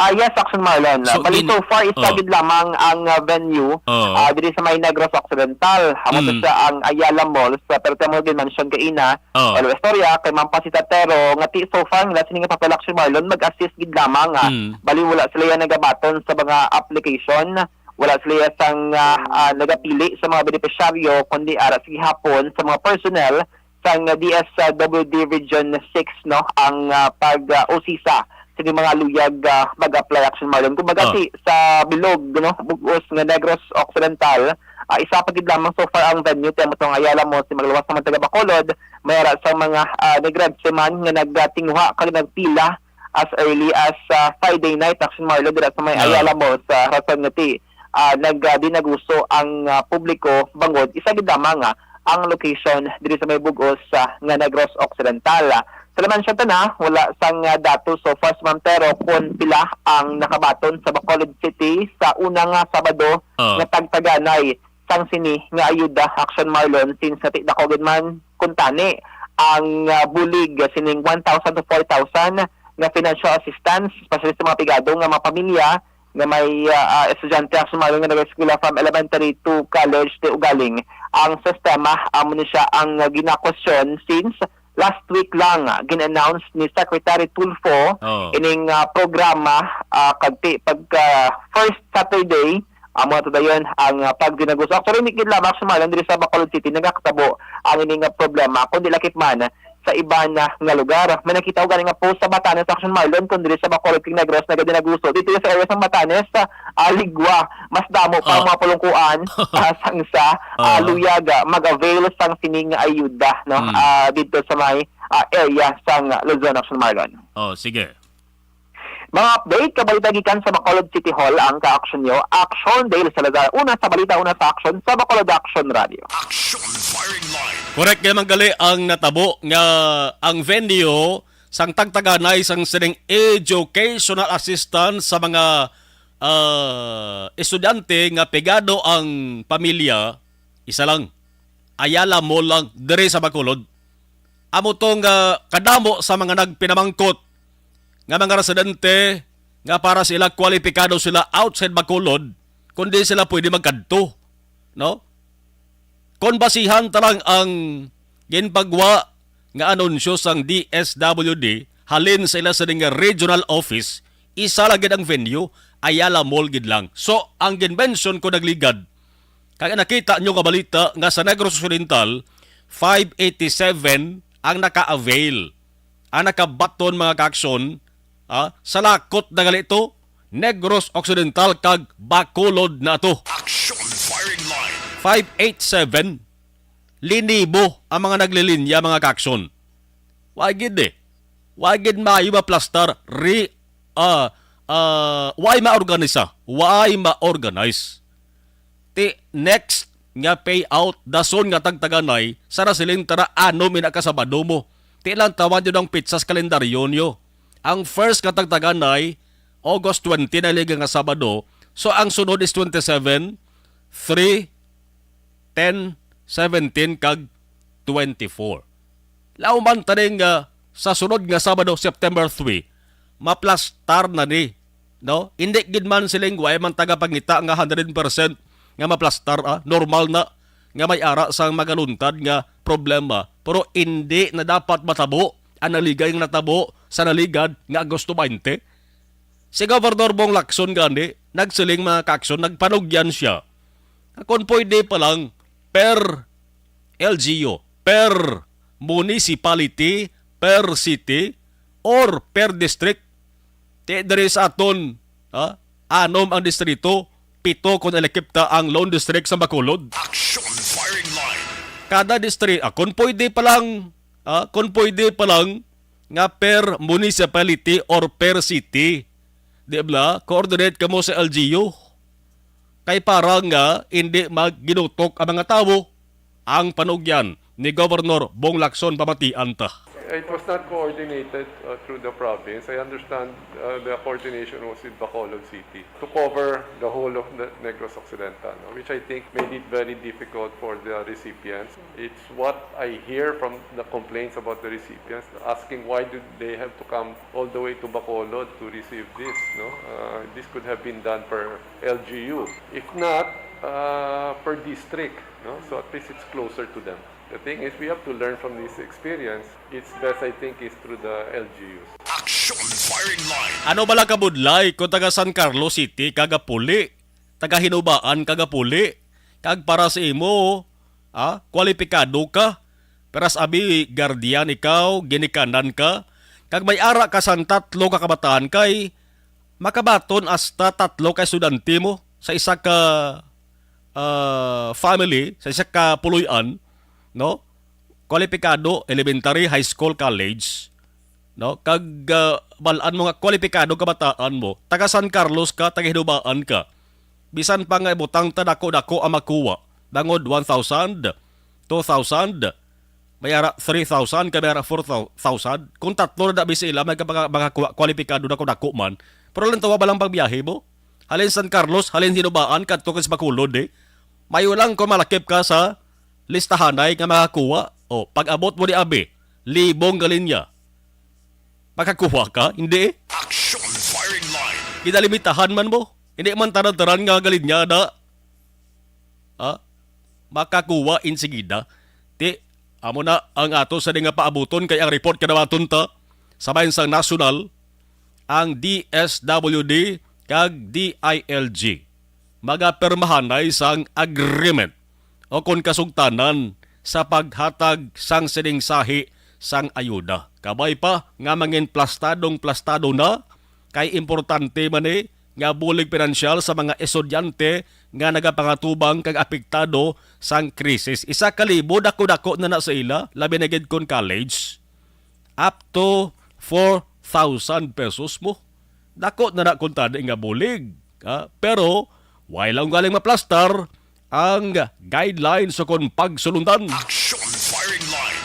Ah, yes, Action Marlon. So, Bali, gin-, so far, isa oh. gid lamang ang, ah, venue, Oh. ah, diri sa may Negros Occidental. Amo to Mm. siya ang Ayala Malls, ah, pero tamo gid mention kaina, Oh. Pero istorya kay Ma'am Pasi Tatero nga ti so far nila sini nga papel, Action Marlon, mag-assist gid lamang, ah. Mm. Bali, wala sila yan nagabaton sa mga application, wala sila sang, ah, ah, nagapili sa mga benepisyaryo, kundi ara sa gihapon sa mga personnel sang D S W D Region six, no, ang, ah, pag, ah, usisa sa mga luyag, ah, mag-apply, Action Marlon. Kumbaga, Oh. si, sa bilog, no, bug-os nga Negros Occidental, ah, isa pa gid lamang so far ang venue, ti amo tong Ayala Malls, si magluwas naman taga Bacolod, may ara sa mga, ah, Negrense man nga nagtinguha kag nagpila as early as, ah, Friday night, Action Marlon, dira sa may Oh. Ayala Malls, sa rason nga ti, ah, nag, ah, dinaguso ang, ah, publiko bangod isa gid lamang, ah, ang location diri sa may bug-os, ah, nga Negros Occidental. Sa laman siya tana, wala sang, ah, datos so far, Ma'am Tero, kung pila ang nakabaton sa Bacolod City sa una nga Sabado Oh. nga tagtaganay sang sini nga ayuda, Action Marlon, since nga ti dako gid man kuntani ang, ah, bulig sining one thousand to four thousand nga financial assistance, especially sa mga pigado nga mga pamilya nga may, ah, ah, estudyante, Action Marlon, nga nag-eskwela from elementary to college, ti ugaling ang sistema, amo ni siya ang, ah, ginakwestiyon since last week lang, ah, gin-announce ni Secretary Tulfo Oh. ining, ah, programa, ah, kag ti-, pagka first Saturday, amo na to dayon ang, ah, pagdinaguso. Actually, hindi gid lamang, Action Marlon, diri sa Bacolod City nagakatabo ang ining, ah, problema, kundi lakip man sa iban na nga lugar. May nakita ko gani nga post sa Batanes, Action Marlon, kung diri sa Bacolod kag Negros nagadinaguso. Dito sa area sa Batanes, ah, ah, ligwa, mas damo pa ang Oh. mga pulungkuan, ah, sang sa, ah, Oo. luyag, ah, mag-avail sang sining ayuda, no? Mm. Ah, dito sa may, ah, area sang Luzon, Action Marlon. Oh, sige. Mga update, kabalita gikan sa Bacolod City Hall ang ka-action nyo. Action, Dale Salazar. Una sa balita, una sa action, sa Bacolod Action Radio. Action Firing Line. Correct kay manggali ang natabo nga ang venue sang tagtaganay sang sining educational assistance sa mga, ah, estudyante nga pegado ang pamilya, isa lang. Ayala Mall lang, diri sa Bacolod. Amo to nga kadamo sa mga nagpinamangkot nga mga residente nga para sila kwalipikado sila outside Bacolod, kundi sila pwede magkadto, no? Kon basihan ta lang ang ginpagwa nga anunsyo sang D S W D halin sa ila sini nga regional office, isa lang gid ang venue, Ayala Mall gid lang. So, ang gin-mention ko nagligad, kag nakita nyo nga balita nga sa Negros Occidental, five eighty-seven ang naka-avail, ang nakabaton, mga kaaksyon, ah, sa lakot na gali to, Negros Occidental kag Bacolod na to. Action firing line. Five eight seven, linibo ang mga naglilinya, mga kaaksyon. Wa gid eh. Wa gid maayo maplastar. Re, ah, ah, wa maorganisa. Wa ma-organize. Ti next nga payout, dason nga tagtaganay, sa nasiling tara anom ina ka Sabado mo. Ti lang tawan yun ang pizza sa kalendaryo nyo. Ang first nga tagtaganay, August twenty na liga nga Sabado. So, ang sunod is twenty-seven, three, ten, seventeen, kag twenty-four. Lauman taning, ah, sa sunod nga Sabado, September three, maplastar na ni, no? Hindi gid man siling way man tagapangita nga hundred percent nga maplastar, ah, normal na nga may ara sang magaluntad nga problema, pero hindi na dapat matabo ang naligay nga natabo sa naligad nga Agosto twenty. Si Governor Bong Lacson gani, nagsiling, mga kaaksyon, nagpanugyan siya. Kung pwede pa lang, per L G U, per municipality, per city, or per district. Ti diri sa aton, ha? Anom ang distrito, pito kon ilakip ta ang lone district sa Bacolod. Action firing line. Kada distri-, ah, kung pwede pa lang, ah, kung pwede pa lang nga per municipality or per city, di ba? Coordinate kamo sa L G U. Kay para nga hindi magginutok ang mga tawo, ang panugyan ni Governor Bong Lacson, pamatian ta. It was not coordinated, uh, through the province. I understand, uh, the coordination was with Bacolod City to cover the whole of the Negros Occidental, no, which I think made it very difficult for the recipients. It's what I hear from the complaints about the recipients, asking why do they have to come all the way to Bacolod to receive this, no? Uh, this could have been done per L G U. If not, uh, per district, no? So at least it's closer to them. The thing is, we have to learn from this experience. It's best, I think, is through the L G Us. Action firing line. Ano bala kabudlay kung taga San Carlos City ka gapuli, taga Hinubaan ka gapuli, kag para sa imo, ah, kwalipikado ka, peras abi guardian ikaw, ginikanan ka, kag may ara ka sang tatlo ka kabataan kay makabaton hasta tatlo ka estudyante mo sa isa ka, ah, family, sa isa ka puloy-an, no? Kwalipikado, elementary, high school, college, no? Kag, ah, bal-an mo nga kwalipikado kabataan mo, taga San Carlos ka, taga Hinubaan ka. Bisan pa nga ibutang ta dako-dako ang makuha, bangod one thousand, two thousand, may ara three thousand, kay may ara four thousand. Kung tatlo na dabi sila, may ka-, maka-, makakuha, kwalipikado na kung dako man. Pero lang tawa ba lang pagbiyahe mo? Halin San Carlos, halin Hinubaan, kadto ka sa Bacolod, eh. Mayo lang kung malakip ka sa listahanay nga makakuha. O, pag-abot mo ni abi, libong galinya. Makakuha ka? Hindi, eh. Action firing line. Ginalimitahan man mo. Hindi man tanan-tanan nga galinya na. Ha? Makakuha insigida. Ti, amo na ang ato sa nga paabuton kay ang report kadawaton ta sa bahin sang nasyonal, ang D S W D kag D I L G magapirmahanay sang agreement o kon kasugtanan sa paghatag sang sining sahi sang ayuda. Kabay pa nga mangin plastadong plastado na, kay importante man ni nga bulig pinansyal sa mga estudyante nga nagapangatubang kag apektado sang krisis. Isa ka libo, dako-dako na na sa ila, labi na gid kon college. Up to four thousand pesos mo. Dako na na kon tani nga bulig, ha? Pero, way lang galing maplastar ang guidelines sa kon pagsulundan. Action firing line.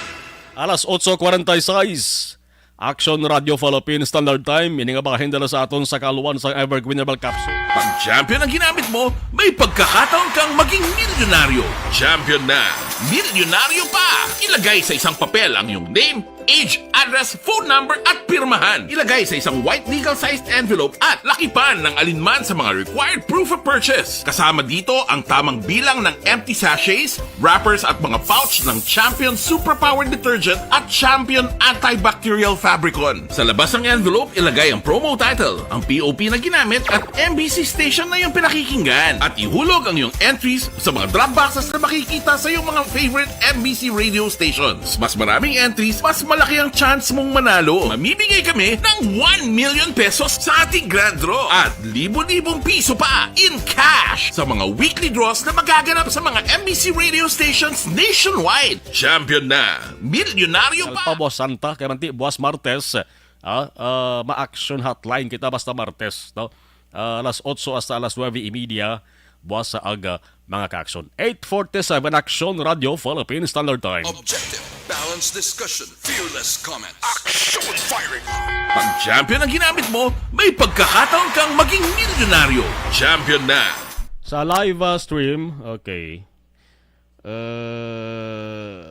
Alas otso cuarenta y seis. Action Radio Philippines Standard Time, ini nga bahin dala sa aton sa kaluan sang Evergreen Herbal Capsule. Pag champion ang ginamit mo, may pagkakataon kang maging milyonaryo. Champion na, milyonaryo pa! Ilagay sa isang papel ang iyong name, age, address, phone number, at pirmahan. Ilagay sa isang white legal-sized envelope at lakipan ng alinman sa mga required proof of purchase. Kasama dito ang tamang bilang ng empty sachets, wrappers, at mga pouch ng Champion Superpower Detergent at Champion Antibacterial Fabricon. Sa labas ng envelope, ilagay ang promo title, ang P O P na ginamit, at M B C station na iyong pinakikinggan. At ihulog ang iyong entries sa mga drop boxes na makikita sa iyong mga favorite M B C radio stations. Mas maraming entries, mas malaki ang chance mong manalo. Mamimigay kami ng one million pesos sa ating grand draw at libo-libong piso pa in cash sa mga weekly draws na magaganap sa mga M B C radio stations nationwide. Champion na! Milyonaryo pa! Kalpa, Boss Santa, kay manti, buwas Martes, ah, ah, ma-action hotline kita basta Martes, no? Ah, alas otso hasta alas nuebe y media, buwas sa aga, mga ka-action. Eight forty-seven, Action Radio Philippine Standard Time. Objective, balanced discussion, fearless comments. Action firing! Pag champion ang ginamit mo, may pagkakataon kang maging milyonaryo. Champion na! Sa live, ah, stream, okay. Uh,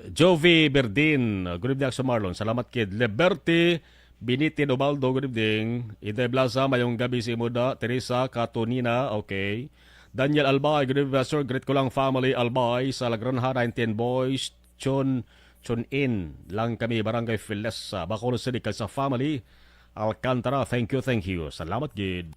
Jovi Berdin, uh, good evening, Action Marlon. Salamat, kid. Liberty Binitin Ubaldo, good evening. Inday Blasa, mayong gabi sa imo da. Teresa Katunina, okay. Daniel Albay, good evening, Pastor. Greet ko lang family Albay sa La Granja, nineteen Boys. Tune, tune in lang kami, Barangay Filesa, Bacolod City, kag sa family Alcantara. Thank you, thank you. Salamat, gid.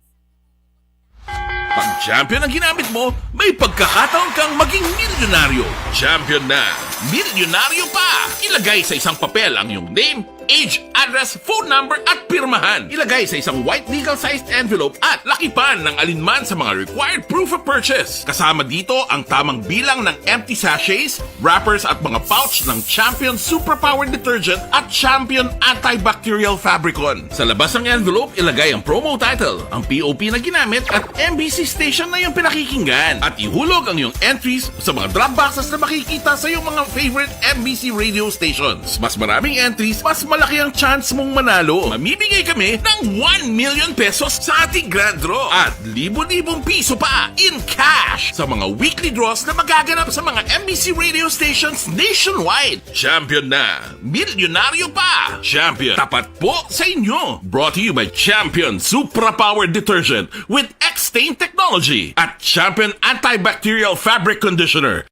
Pag champion ang ginamit mo, may pagkakataon kang maging milyonaryo. Champion na, milyonaryo pa! Ilagay sa isang papel ang iyong name, age, address, phone number, at pirmahan. Ilagay sa isang white legal-sized envelope at lakipan ng alinman sa mga required proof of purchase. Kasama dito ang tamang bilang ng empty sachets, wrappers, at mga pouch ng Champion Superpower Detergent at Champion Antibacterial Fabricon. Sa labas ng envelope, ilagay ang promo title, ang P O P na ginamit, at M B C station na iyong pinakikinggan. At ihulog ang iyong entries sa mga drop boxes na makikita sa iyong mga favorite M B C radio stations. Mas maraming entries, mas malaki ang chance mong manalo. Mamimigay kami ng one million pesos sa ating grand draw at libo-libong piso pa in cash sa mga weekly draws na magaganap sa mga M B C radio stations nationwide. Champion na! Milyonaryo pa! Champion, tapat po sa inyo! Brought to you by Champion Supra Power Detergent with X-Stain Technology at Champion Antibacterial Fabric Conditioner.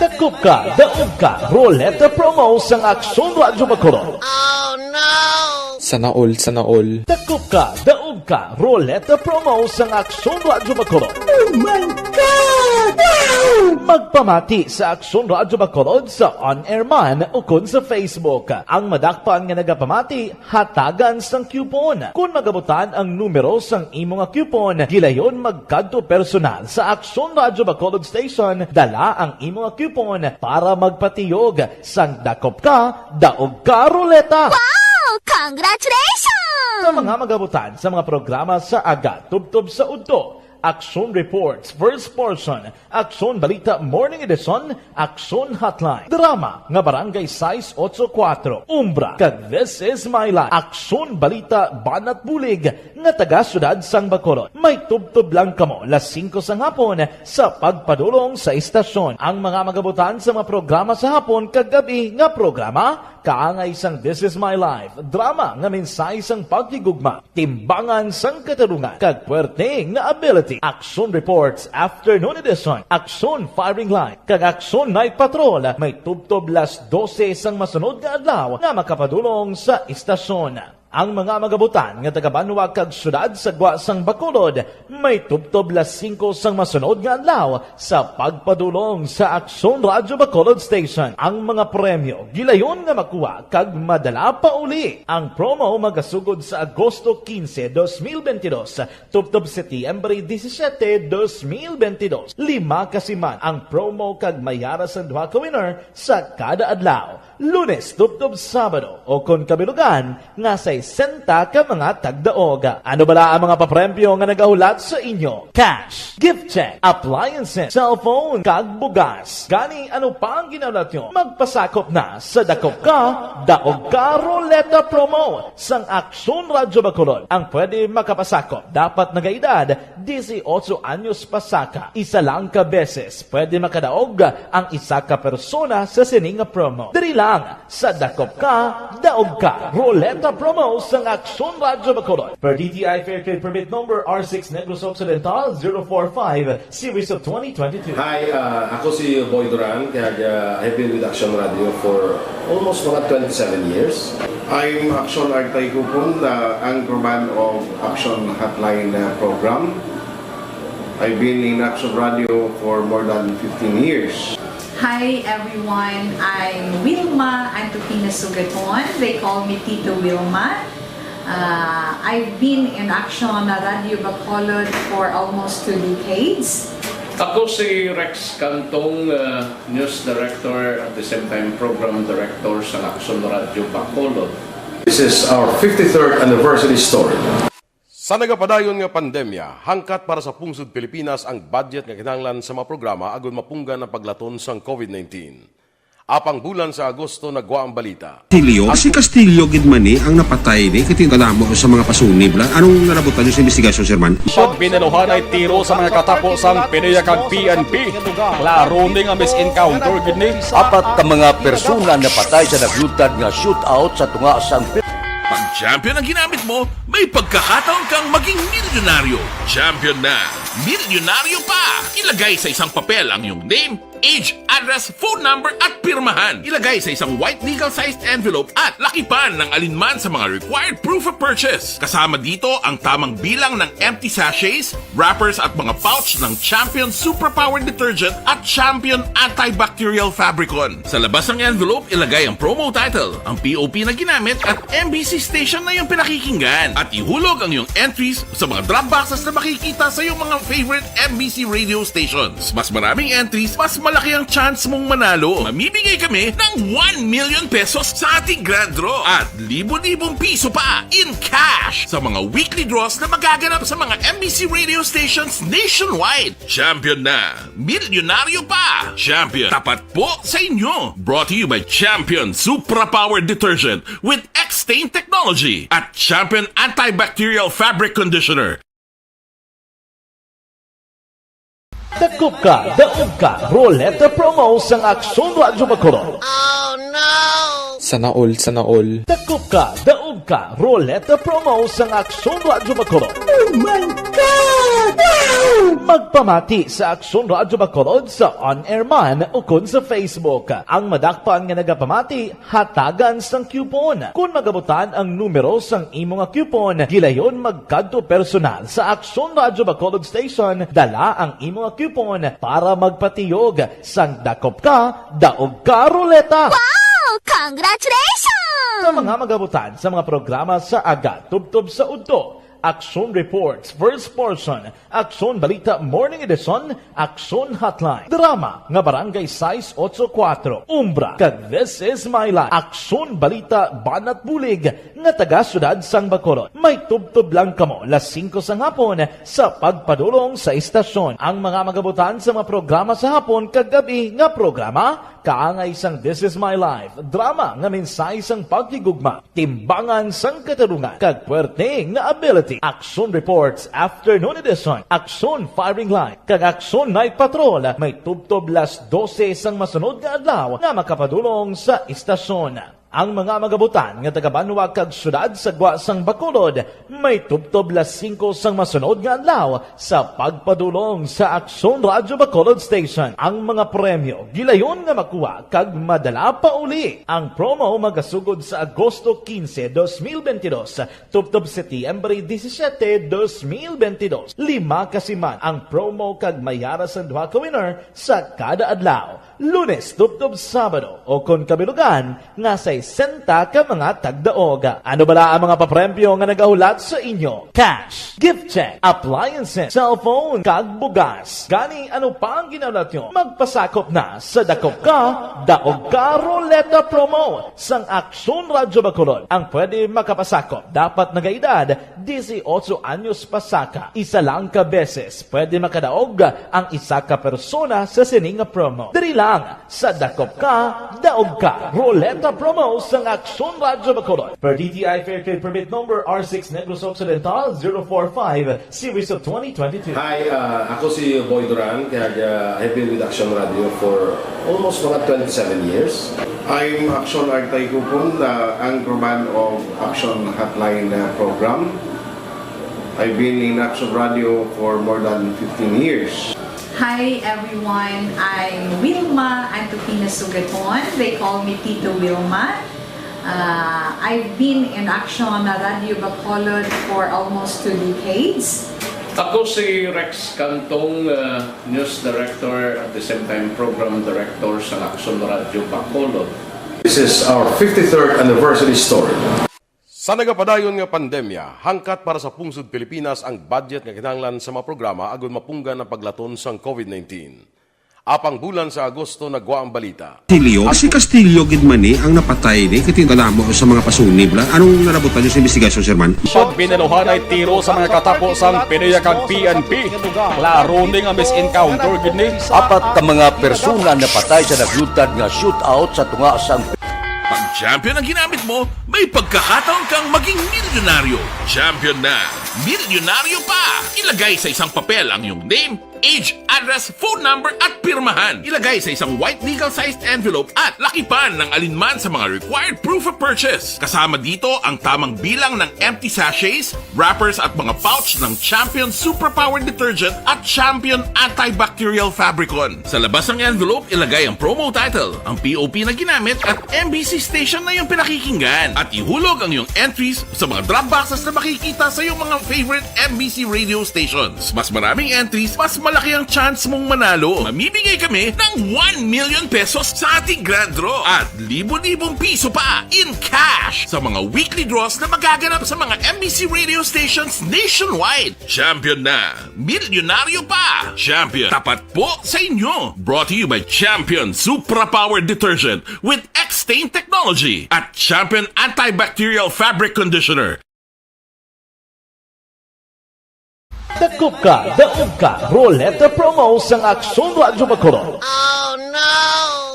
Dakop ka, daog ka, Roleta Promo sang Aksyon Radyo Bacolod. Sana all, sana all. Dakop ka, daog ka, Roleta Promo sang Aksyon Radyo Bacolod. Oh my God! Wow! Magpamati sa Aksyon Radyo Bacolod sa on-air man ukon sa Facebook. Ang madakpan nga nagapamati, hatagan sang coupon. Kon magabutan ang numero sang imo nga coupon, gilayon magkadto personal sa Aksyon Radyo Bacolod Station, dala ang imo nga coupon para magpatiyog sang dakop ka, daog ka, Roleta. Wow! Congratulations! Sa mga magabutan sa mga programa sa aga, tubtob sa udto, Aksyon Reports, First Portion, Aksyon Balita Morning Edition, Aksyon Hotline, drama nga Barangay sais otso kuwatro, Umbra, kag This Is My Life, Aksyon Balita Banat Bulig nga taga Siyudad sang Bacolod. May tubtob lang kamo las singko sang hapon sa pagpadulong sa istasyon. Ang mga magabutan sa mga programa sa hapon kag gab-i nga programa, kaangay sang This Is My Life, drama nga mensahe sang paghigugma, timbangan sang katarungan, kag puwerte nga ability. Aksyon Reports Afternoon Edition, Aksyon Firing Line, kag Aksyon Night Patrol, may tubtob las dose sang masunod nga adlaw nga makapadulong sa istasyon. Ang mga magabutan nga taga-banwa kag siyudad sa gwa sang Bacolod, may tubtob las singko sang masunod nga adlaw sa pagpadulong sa Aksyon Radyo Bacolod Station. Ang mga premyo gilayon nga makuha kag madala pauli. Ang promo magasugod sa Agosto quince, dos mil veintidós, tubtob Setyembre disisiete, dos mil veintidós. Lima ka siman ang promo kag may ara sang duha ka winner sa kada adlaw, Lunes tubtob Sabado, o kon kabilugan nga sa sesenta ka mga tagdaog. Ano bala ang mga papremyo nga nagahulat sa inyo? Cash, gift check, appliances, cellphone, kag bugas. Gani, ano pa ang ginahulat nyo? Magpasakop na sa Dakop Ka, Daog Ka Ruleta Promo sang Aksyon Radyo Bacolod. Ang pwede makapasakop dapat nagaedad dieciocho anyos pasaka. Isa lang ka beses pwede makadaog ang isa ka persona sa sini nga promo. Diri lang sa Dakop Ka, Daog Ka Ruleta Promo sang Aksyon Radyo Bacolod. Per D T I Fair Trade Permit Number R six Negros Occidental zero four five, Series of twenty twenty-two. Hi, uh, ako si Boy Duran, kag uh, I've been with Action Radio for almost mga twenty-seven years. I'm Action Artay Kupon, the anchorman of Action Hotline uh, program. I've been in Action Radio for more than fifteen years. Hi everyone, I'm Wilma Antupina Sugaton. They call me Tito Wilma. Uh, I've been in Action Radio Bacolod for almost two decades. Ako si Rex Cantong, uh, news director, at the same time program director sa Action Radio Bacolod. This is our fifty-third anniversary story. Sa nagapadayon nga pandemya, hangkat para sa pungsod Pilipinas ang budget nga kinahanglan sa mga programa agud mapunggan ang paglaton sang COVID nineteen. Apang bulan sa Agosto nagwa ang balita. Castillo, si Castillo gid man ni ang napatay ni, kay kadamo sa mga pasunib la. Anong nalabutan niyo sa investigasyon, Sir Man? Pagbinaluhanay tiro sa mga katapo sang PDEA kag P N P. Klaro ni nga mis-encounter gid ni. Apat ka mga persona napatay sa naglutad nga shootout sa tunga sang Pag champion ang ginamit mo, may pagkakataon kang maging milyonaryo. Champion na! Milyonaryo pa! Ilagay sa isang papel ang iyong name, age, address, phone number, at pirmahan. Ilagay sa isang white legal-sized envelope at lakipan ng alinman sa mga required proof of purchase. Kasama dito ang tamang bilang ng empty sachets, wrappers at mga pouch ng Champion Superpower Detergent at Champion Antibacterial Fabricon. Sa labas ng envelope, ilagay ang promo title, ang P O P na ginamit at M B C station na iyong pinakikinggan. At ihulog ang iyong entries sa mga drop boxes na makikita sa iyong mga favorite M B C radio stations. Mas maraming entries, mas malaki ang chance mong manalo. Mamimigay kami ng one million pesos sa ating grand draw at libo-libong piso pa in cash sa mga weekly draws na magaganap sa mga M B C radio stations nationwide. Champion na! Milyonaryo pa! Champion, tapat po sa inyo! Brought to you by Champion Supra Power Detergent with X-Stain Technology at Champion Antibacterial Fabric Conditioner. Dakop ka, daog ka, Roleta Promo sang Aksyon Radyo Bacolod. Sana all, sana all. Dakop ka, daog ka, Roleta Promo sang Aksyon Radyo Bacolod. Oh my God! Wow! Magpamati sa Aksyon Radyo Bacolod sa on-air man ukon sa Facebook. Ang madakpan nga nagapamati, hatagan sang coupon. Kon magabutan ang numero sang imo nga coupon, gilayon magkadto personal sa Aksyon Radyo Bacolod Station, dala ang imo nga coupon para magpatiyog sang Dakop Ka, Daog Ka Roleta. Wow! Congratulations! Sa mga magabutan sa mga programa sa aga tubtob sa udto, Aksyon Reports, First Portion, Aksyon Balita Morning Edition, Aksyon Hotline, drama nga Barangay sais otso kuwatro, Umbra, kag This Is My Life, Aksyon Balita Banat Bulig nga taga Siyudad sang Bacolod. May tubtob lang kamo las singko sang hapon sa pagpadulong sa istasyon. Ang mga magabutan sa mga programa sa hapon kag gab-i nga programa, kaangay sang This Is My Life, drama nga mensahe sang paghigugma, timbangan sang katarungan, kag puwerte nga ability. Aksyon Reports Afternoon Edition, Aksyon Firing Line, kag Aksyon Night Patrol may tubtob las dose sang masunod nga adlaw nga makapadulong sa istasyon. Ang mga magabutan nga taga-banwa kag siyudad sa gwa sang Bacolod may tubtob las singko sang masunod nga adlaw sa pagpadulong sa Aksyon Radyo Bacolod Station. Ang mga premyo gilayon nga makuha kag madala pauli. Ang promo magasugod sa Agosto quince, dos mil veintidós, tubtob Setyembre disisiete, dos mil veintidós. Lima ka siman ang promo kag may ara sang duha ka winner sa kada adlaw. Lunes tubtob Sabado o kon kabilugan nga sa sesenta ka mga tagdaog. Ano bala ang mga papremyo nga nagahulat sa inyo? Cash, gift check, appliances, cellphone, kag bugas. Gani, ano pa ang ginahulat nyo? Magpasakop na sa Dakop Ka, Daog Ka Ruleta Promo sang Aksyon Radyo Bacolod. Ang pwede makapasakop dapat nagaedad dieciocho anyos pasaka. Isa lang ka beses pwede makadaog ang isa ka persona sa sini nga promo. Diri lang sa Dakop Ka, Daog Ka Ruleta Promo sang Aksyon Radyo Bacolod. Per D T I Fair Trade Permit Number R six Negros Occidental zero four five, Series of twenty twenty-two. Hi, uh, ako si Boy Duran, kag uh, I've been with Action Radio for almost mga twenty-seven years. I'm Action Artay Kupon, the anchorman of Action Hotline uh, program. I've been in Action Radio for more than fifteen years. Hi everyone, I'm Wilma Antupina Sugaton. They call me Tito Wilma. Uh, I've been in Action Radio Bacolod for almost two decades. Ako si Rex Cantong, uh, news director, at the same time program director sa Action Radio Bacolod. This is our fifty-third anniversary story. Sa nagapadayon nga pandemya, hangkat para sa pungsod Pilipinas ang budget nga kinahanglan sa mga programa agud mapunggan ang paglaton sang COVID nineteen. Apang bulan sa Agosto nagwa ang balita. Castillo? Si Castillo gid man ni ang napatay ni, kay tingala mo sa mga pasunib la. Anong nalabutan niyo sa investigasyon, Sir Man? Pagbinaluhanay tiro sa mga katapo sang PDEA kag P N P. Klaro ni nga mis-encounter gid ni. Apat ka mga persona napatay sa naglutad nga shootout sa tunga sang Pag champion ang ginamit mo, may pagkakataon kang maging milyonaryo. Champion na milyonaryo pa! Ilagay sa isang papel ang iyong name, age, address, phone number, at pirmahan. Ilagay sa isang white legal-sized envelope at lakipan ng alinman sa mga required proof of purchase. Kasama dito ang tamang bilang ng empty sachets, wrappers, at mga pouch ng Champion Superpower Detergent at Champion Antibacterial Fabricon. Sa labas ng envelope, ilagay ang promo title, ang P O P na ginamit, at M B C station na iyong pinakikinggan. At ihulog ang iyong entries sa mga drop boxes na makikita sa iyong mga favorite M B C radio stations. Mas maraming entries, mas malaki ang chance mong manalo. Mamimigay kami ng one million pesos sa ating grand draw at libo-libong piso pa in cash sa mga weekly draws na magaganap sa mga M B C radio stations nationwide. Champion na! Milyonaryo pa! Champion, tapat po sa inyo! Brought to you by Champion Supra Power Detergent with X-Stain Technology at Champion Antibacterial Fabric Conditioner. Dakop Ka, Daog Ka Ruleta Promo sang Aksyon Radyo Bacolod.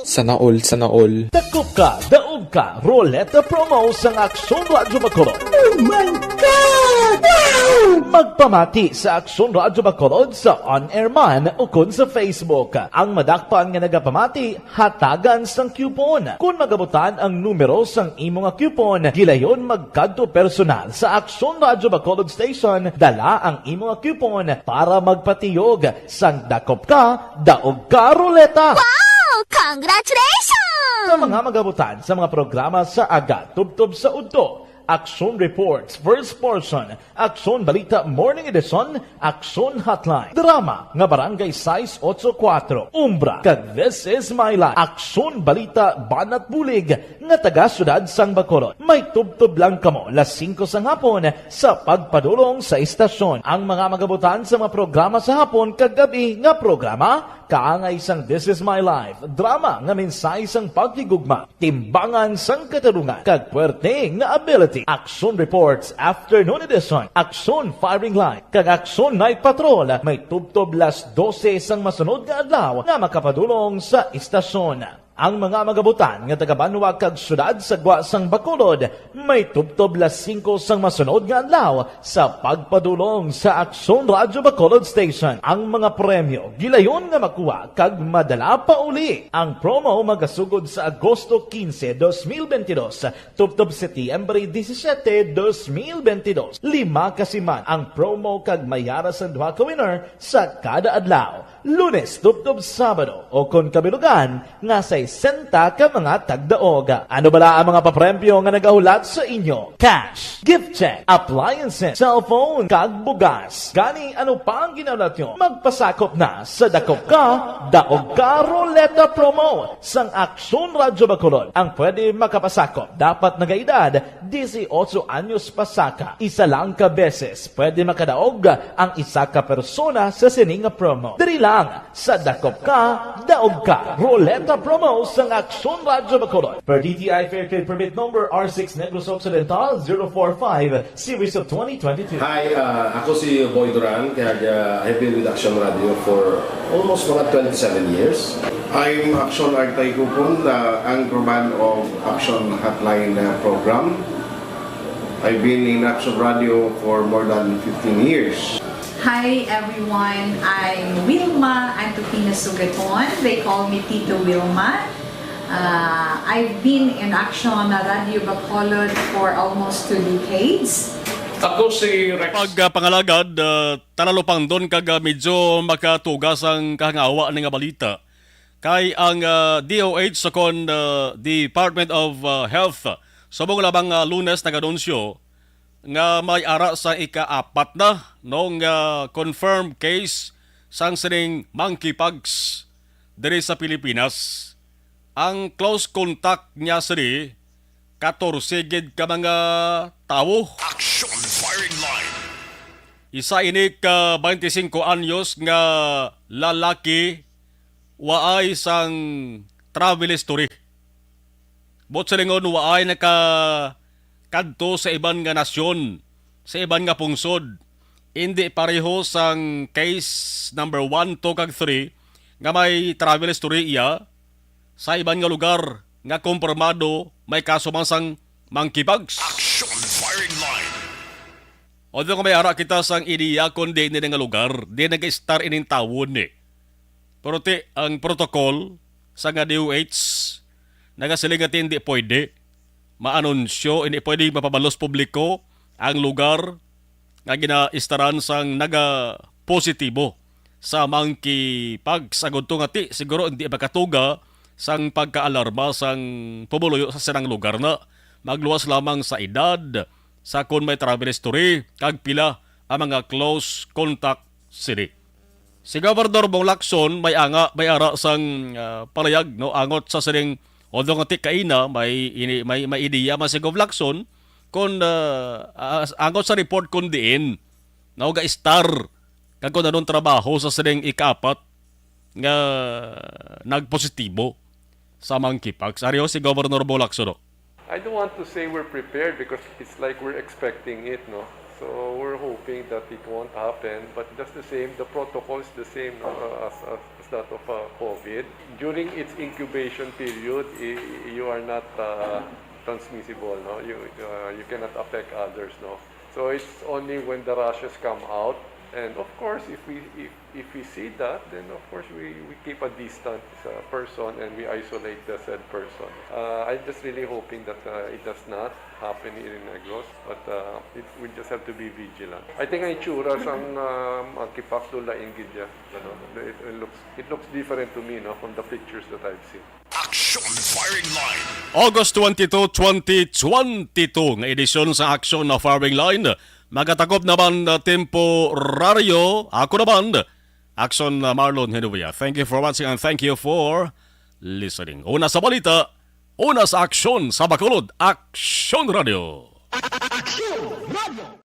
Sana all, sana all. Dakop Ka, Daog Ka Ruleta Promo sang Aksyon Radyo Bacolod. Oh my God! Wow! Magpamati sa Aksyon Radyo Bacolod sa on-air man ukon sa Facebook. Ang madakpan nga nagapamati, hatagan sang coupon. Kon magabutan ang numero sang imo nga coupon, gilayon magkadto personal sa Aksyon Radyo Bacolod Station, dala ang imo nga coupon para magpatiyog sang Dakop Ka, Daog Ka Ruleta. Wow! Congratulations! Sa mga magabutan sa mga programa sa aga tubtob sa udto, Aksyon Reports, First Portion, Aksyon Balita Morning Edition, Aksyon Hotline, drama nga Barangay sais otso kuwatro, Umbra, kag This Is My Life, Aksyon Balita Banat Bulig nga taga Siyudad sang Bacolod. May tubtob lang kamo las singko sang hapon sa pagpadulong sa istasyon. Ang mga magabutan sa mga programa sa hapon kag gab-i nga programa, kaangay sang This Is My Life, drama nga mensahe sang paghigugma, timbangan sang katarungan, kag puwerte nga ability. Aksyon Reports Afternoon Edition, Aksyon Firing Line, kag Aksyon Night Patrol may tubtob las dose sang masunod nga adlaw nga makapadulong sa istasyon. Ang mga magabutan nga taga-banwa kag siyudad sa gwa sang Bacolod may tubtob las singko sang masunod nga adlaw sa pagpadulong sa Aksyon Radyo Bacolod Station. Ang mga premyo gilayon nga makuha kag madala pauli. Ang promo magasugod sa Agosto quince, dos mil veintidós, tubtob Setyembre disisiete, dos mil veintidós. Lima ka siman ang promo kag may ara sang duha ka winner sa kada adlaw. Lunes tubtob Sabado o kon kabilugan nga sa sesenta ka mga tagdaog. Ano bala ang mga papremyo nga nagahulat sa inyo? Cash, gift check, appliances, cellphone, kag bugas. Gani, ano pa ang ginahulat nyo? Magpasakop na sa Dakop Ka, Daog Ka Ruleta Promo sang Aksyon Radyo Bacolod. Ang pwede makapasakop dapat nagaedad dieciocho anyos pasaka. Isa lang ka beses pwede makadaog ang isa ka persona sa sini nga promo. Diri lang sa Dakop Ka, Daog Ka. Ruleta Promo sang Aksyon Radyo Bacolod. Per D T I Fair Trade Permit Number R six Negros Occidental zero four five, Series of twenty twenty-two. Hi, uh, ako si Boy Duran, kag uh, I've been with Action Radio for almost mga twenty-seven years. I'm Action Artay Kupon, the anchorman of Action Hotline uh, program. I've been in Action Radio for more than fifteen years. Hi everyone, I'm Wilma Antupina Sugaton. They call me Tito Wilma. Uh, I've been in Action Radio Bacolod for almost two decades. Ako si Rex. Pagpangalagad, uh, talalupangdon kag, uh, medyo makatugas ang kahangawa ni nga balita. Kay ang, ah, D O H, sa kon, ah, Department of, ah, Health, subong lamang, ah, Lunes nag-anunsyo nga may ara sa ikaapat na, no, nga confirmed case sang sining monkeypox diri sa Pilipinas. Ang close contact niya sini, katorse gid ka mga tawo. Action Firing Line. Isa ini ka twenty-cinco anyos nga lalaki waay sang travel history. Buot silingon, waay nakakadto sa iban nga nasyon, sa iban nga pungsod. Indi pareho sang case number one, two, kag three nga may travel history iya sa iban nga lugar nga kumpirmado may kaso man sang monkeypox. Action Firing Line. Although nga may ara kita sang ideya kon diin ini nga lugar, diin nag-istar ining tawo ni. Pero ti, ang protocol sa nga D O H nagasiling nga ti hindi pwede maanunsyo, hindi pwede mapabalos publiko ang lugar nga ginaistaran sang naga-positibo sa monkeypox. Agud to nga ti siguro hindi makatuga sang pagkaalarma sang pumuluyo sa sinang lugar na magluwas lamang sa edad, sa kon may travel history, kag pila ang mga close contact sini. Si Governor Bong Lacson may anga, may ara sang, ah, palayag, no, angot sa sining, although nga ti kaina, may ini, may, may ideya man si Gov Lacson kon, ah, ah, angot sa report kon diin, no, ga-istar kag kon anong trabaho sa sining ikaapat nga nagpositibo sa monkeypox. Ari ho si Governor Bong Lacson, no? I don't want to say we're prepared because it's like we're expecting it, no? So we're hoping that it won't happen, but just the same, the protocol is the same, no, uh, as, as, as that of uh, COVID. During its incubation period, i- you are not uh, transmissible, no? You uh, you cannot affect others, no? So it's only when the rashes come out, and of course, if we if, if we see that, then of course we, we keep a distance uh, person and we isolate the said person. Uh, I'm just really hoping that uh, it does not happen here in Negros, but uh, it, we just have to be vigilant. I think ang itsura sang um, ang kipak do lain gid ya, ano? It, it looks it looks different to me, no, from the pictures that I've seen. Action Firing Line. August twenty-two, twenty twenty-two nga edisyon sa Action na Firing Line. Magatakop naman na temporaryo. Ako naman, Action na Marlon Henuya. Thank you for watching and thank you for listening. Una sa balita, una sa aksyon sa Bacolod, Action Radio. Action Radio.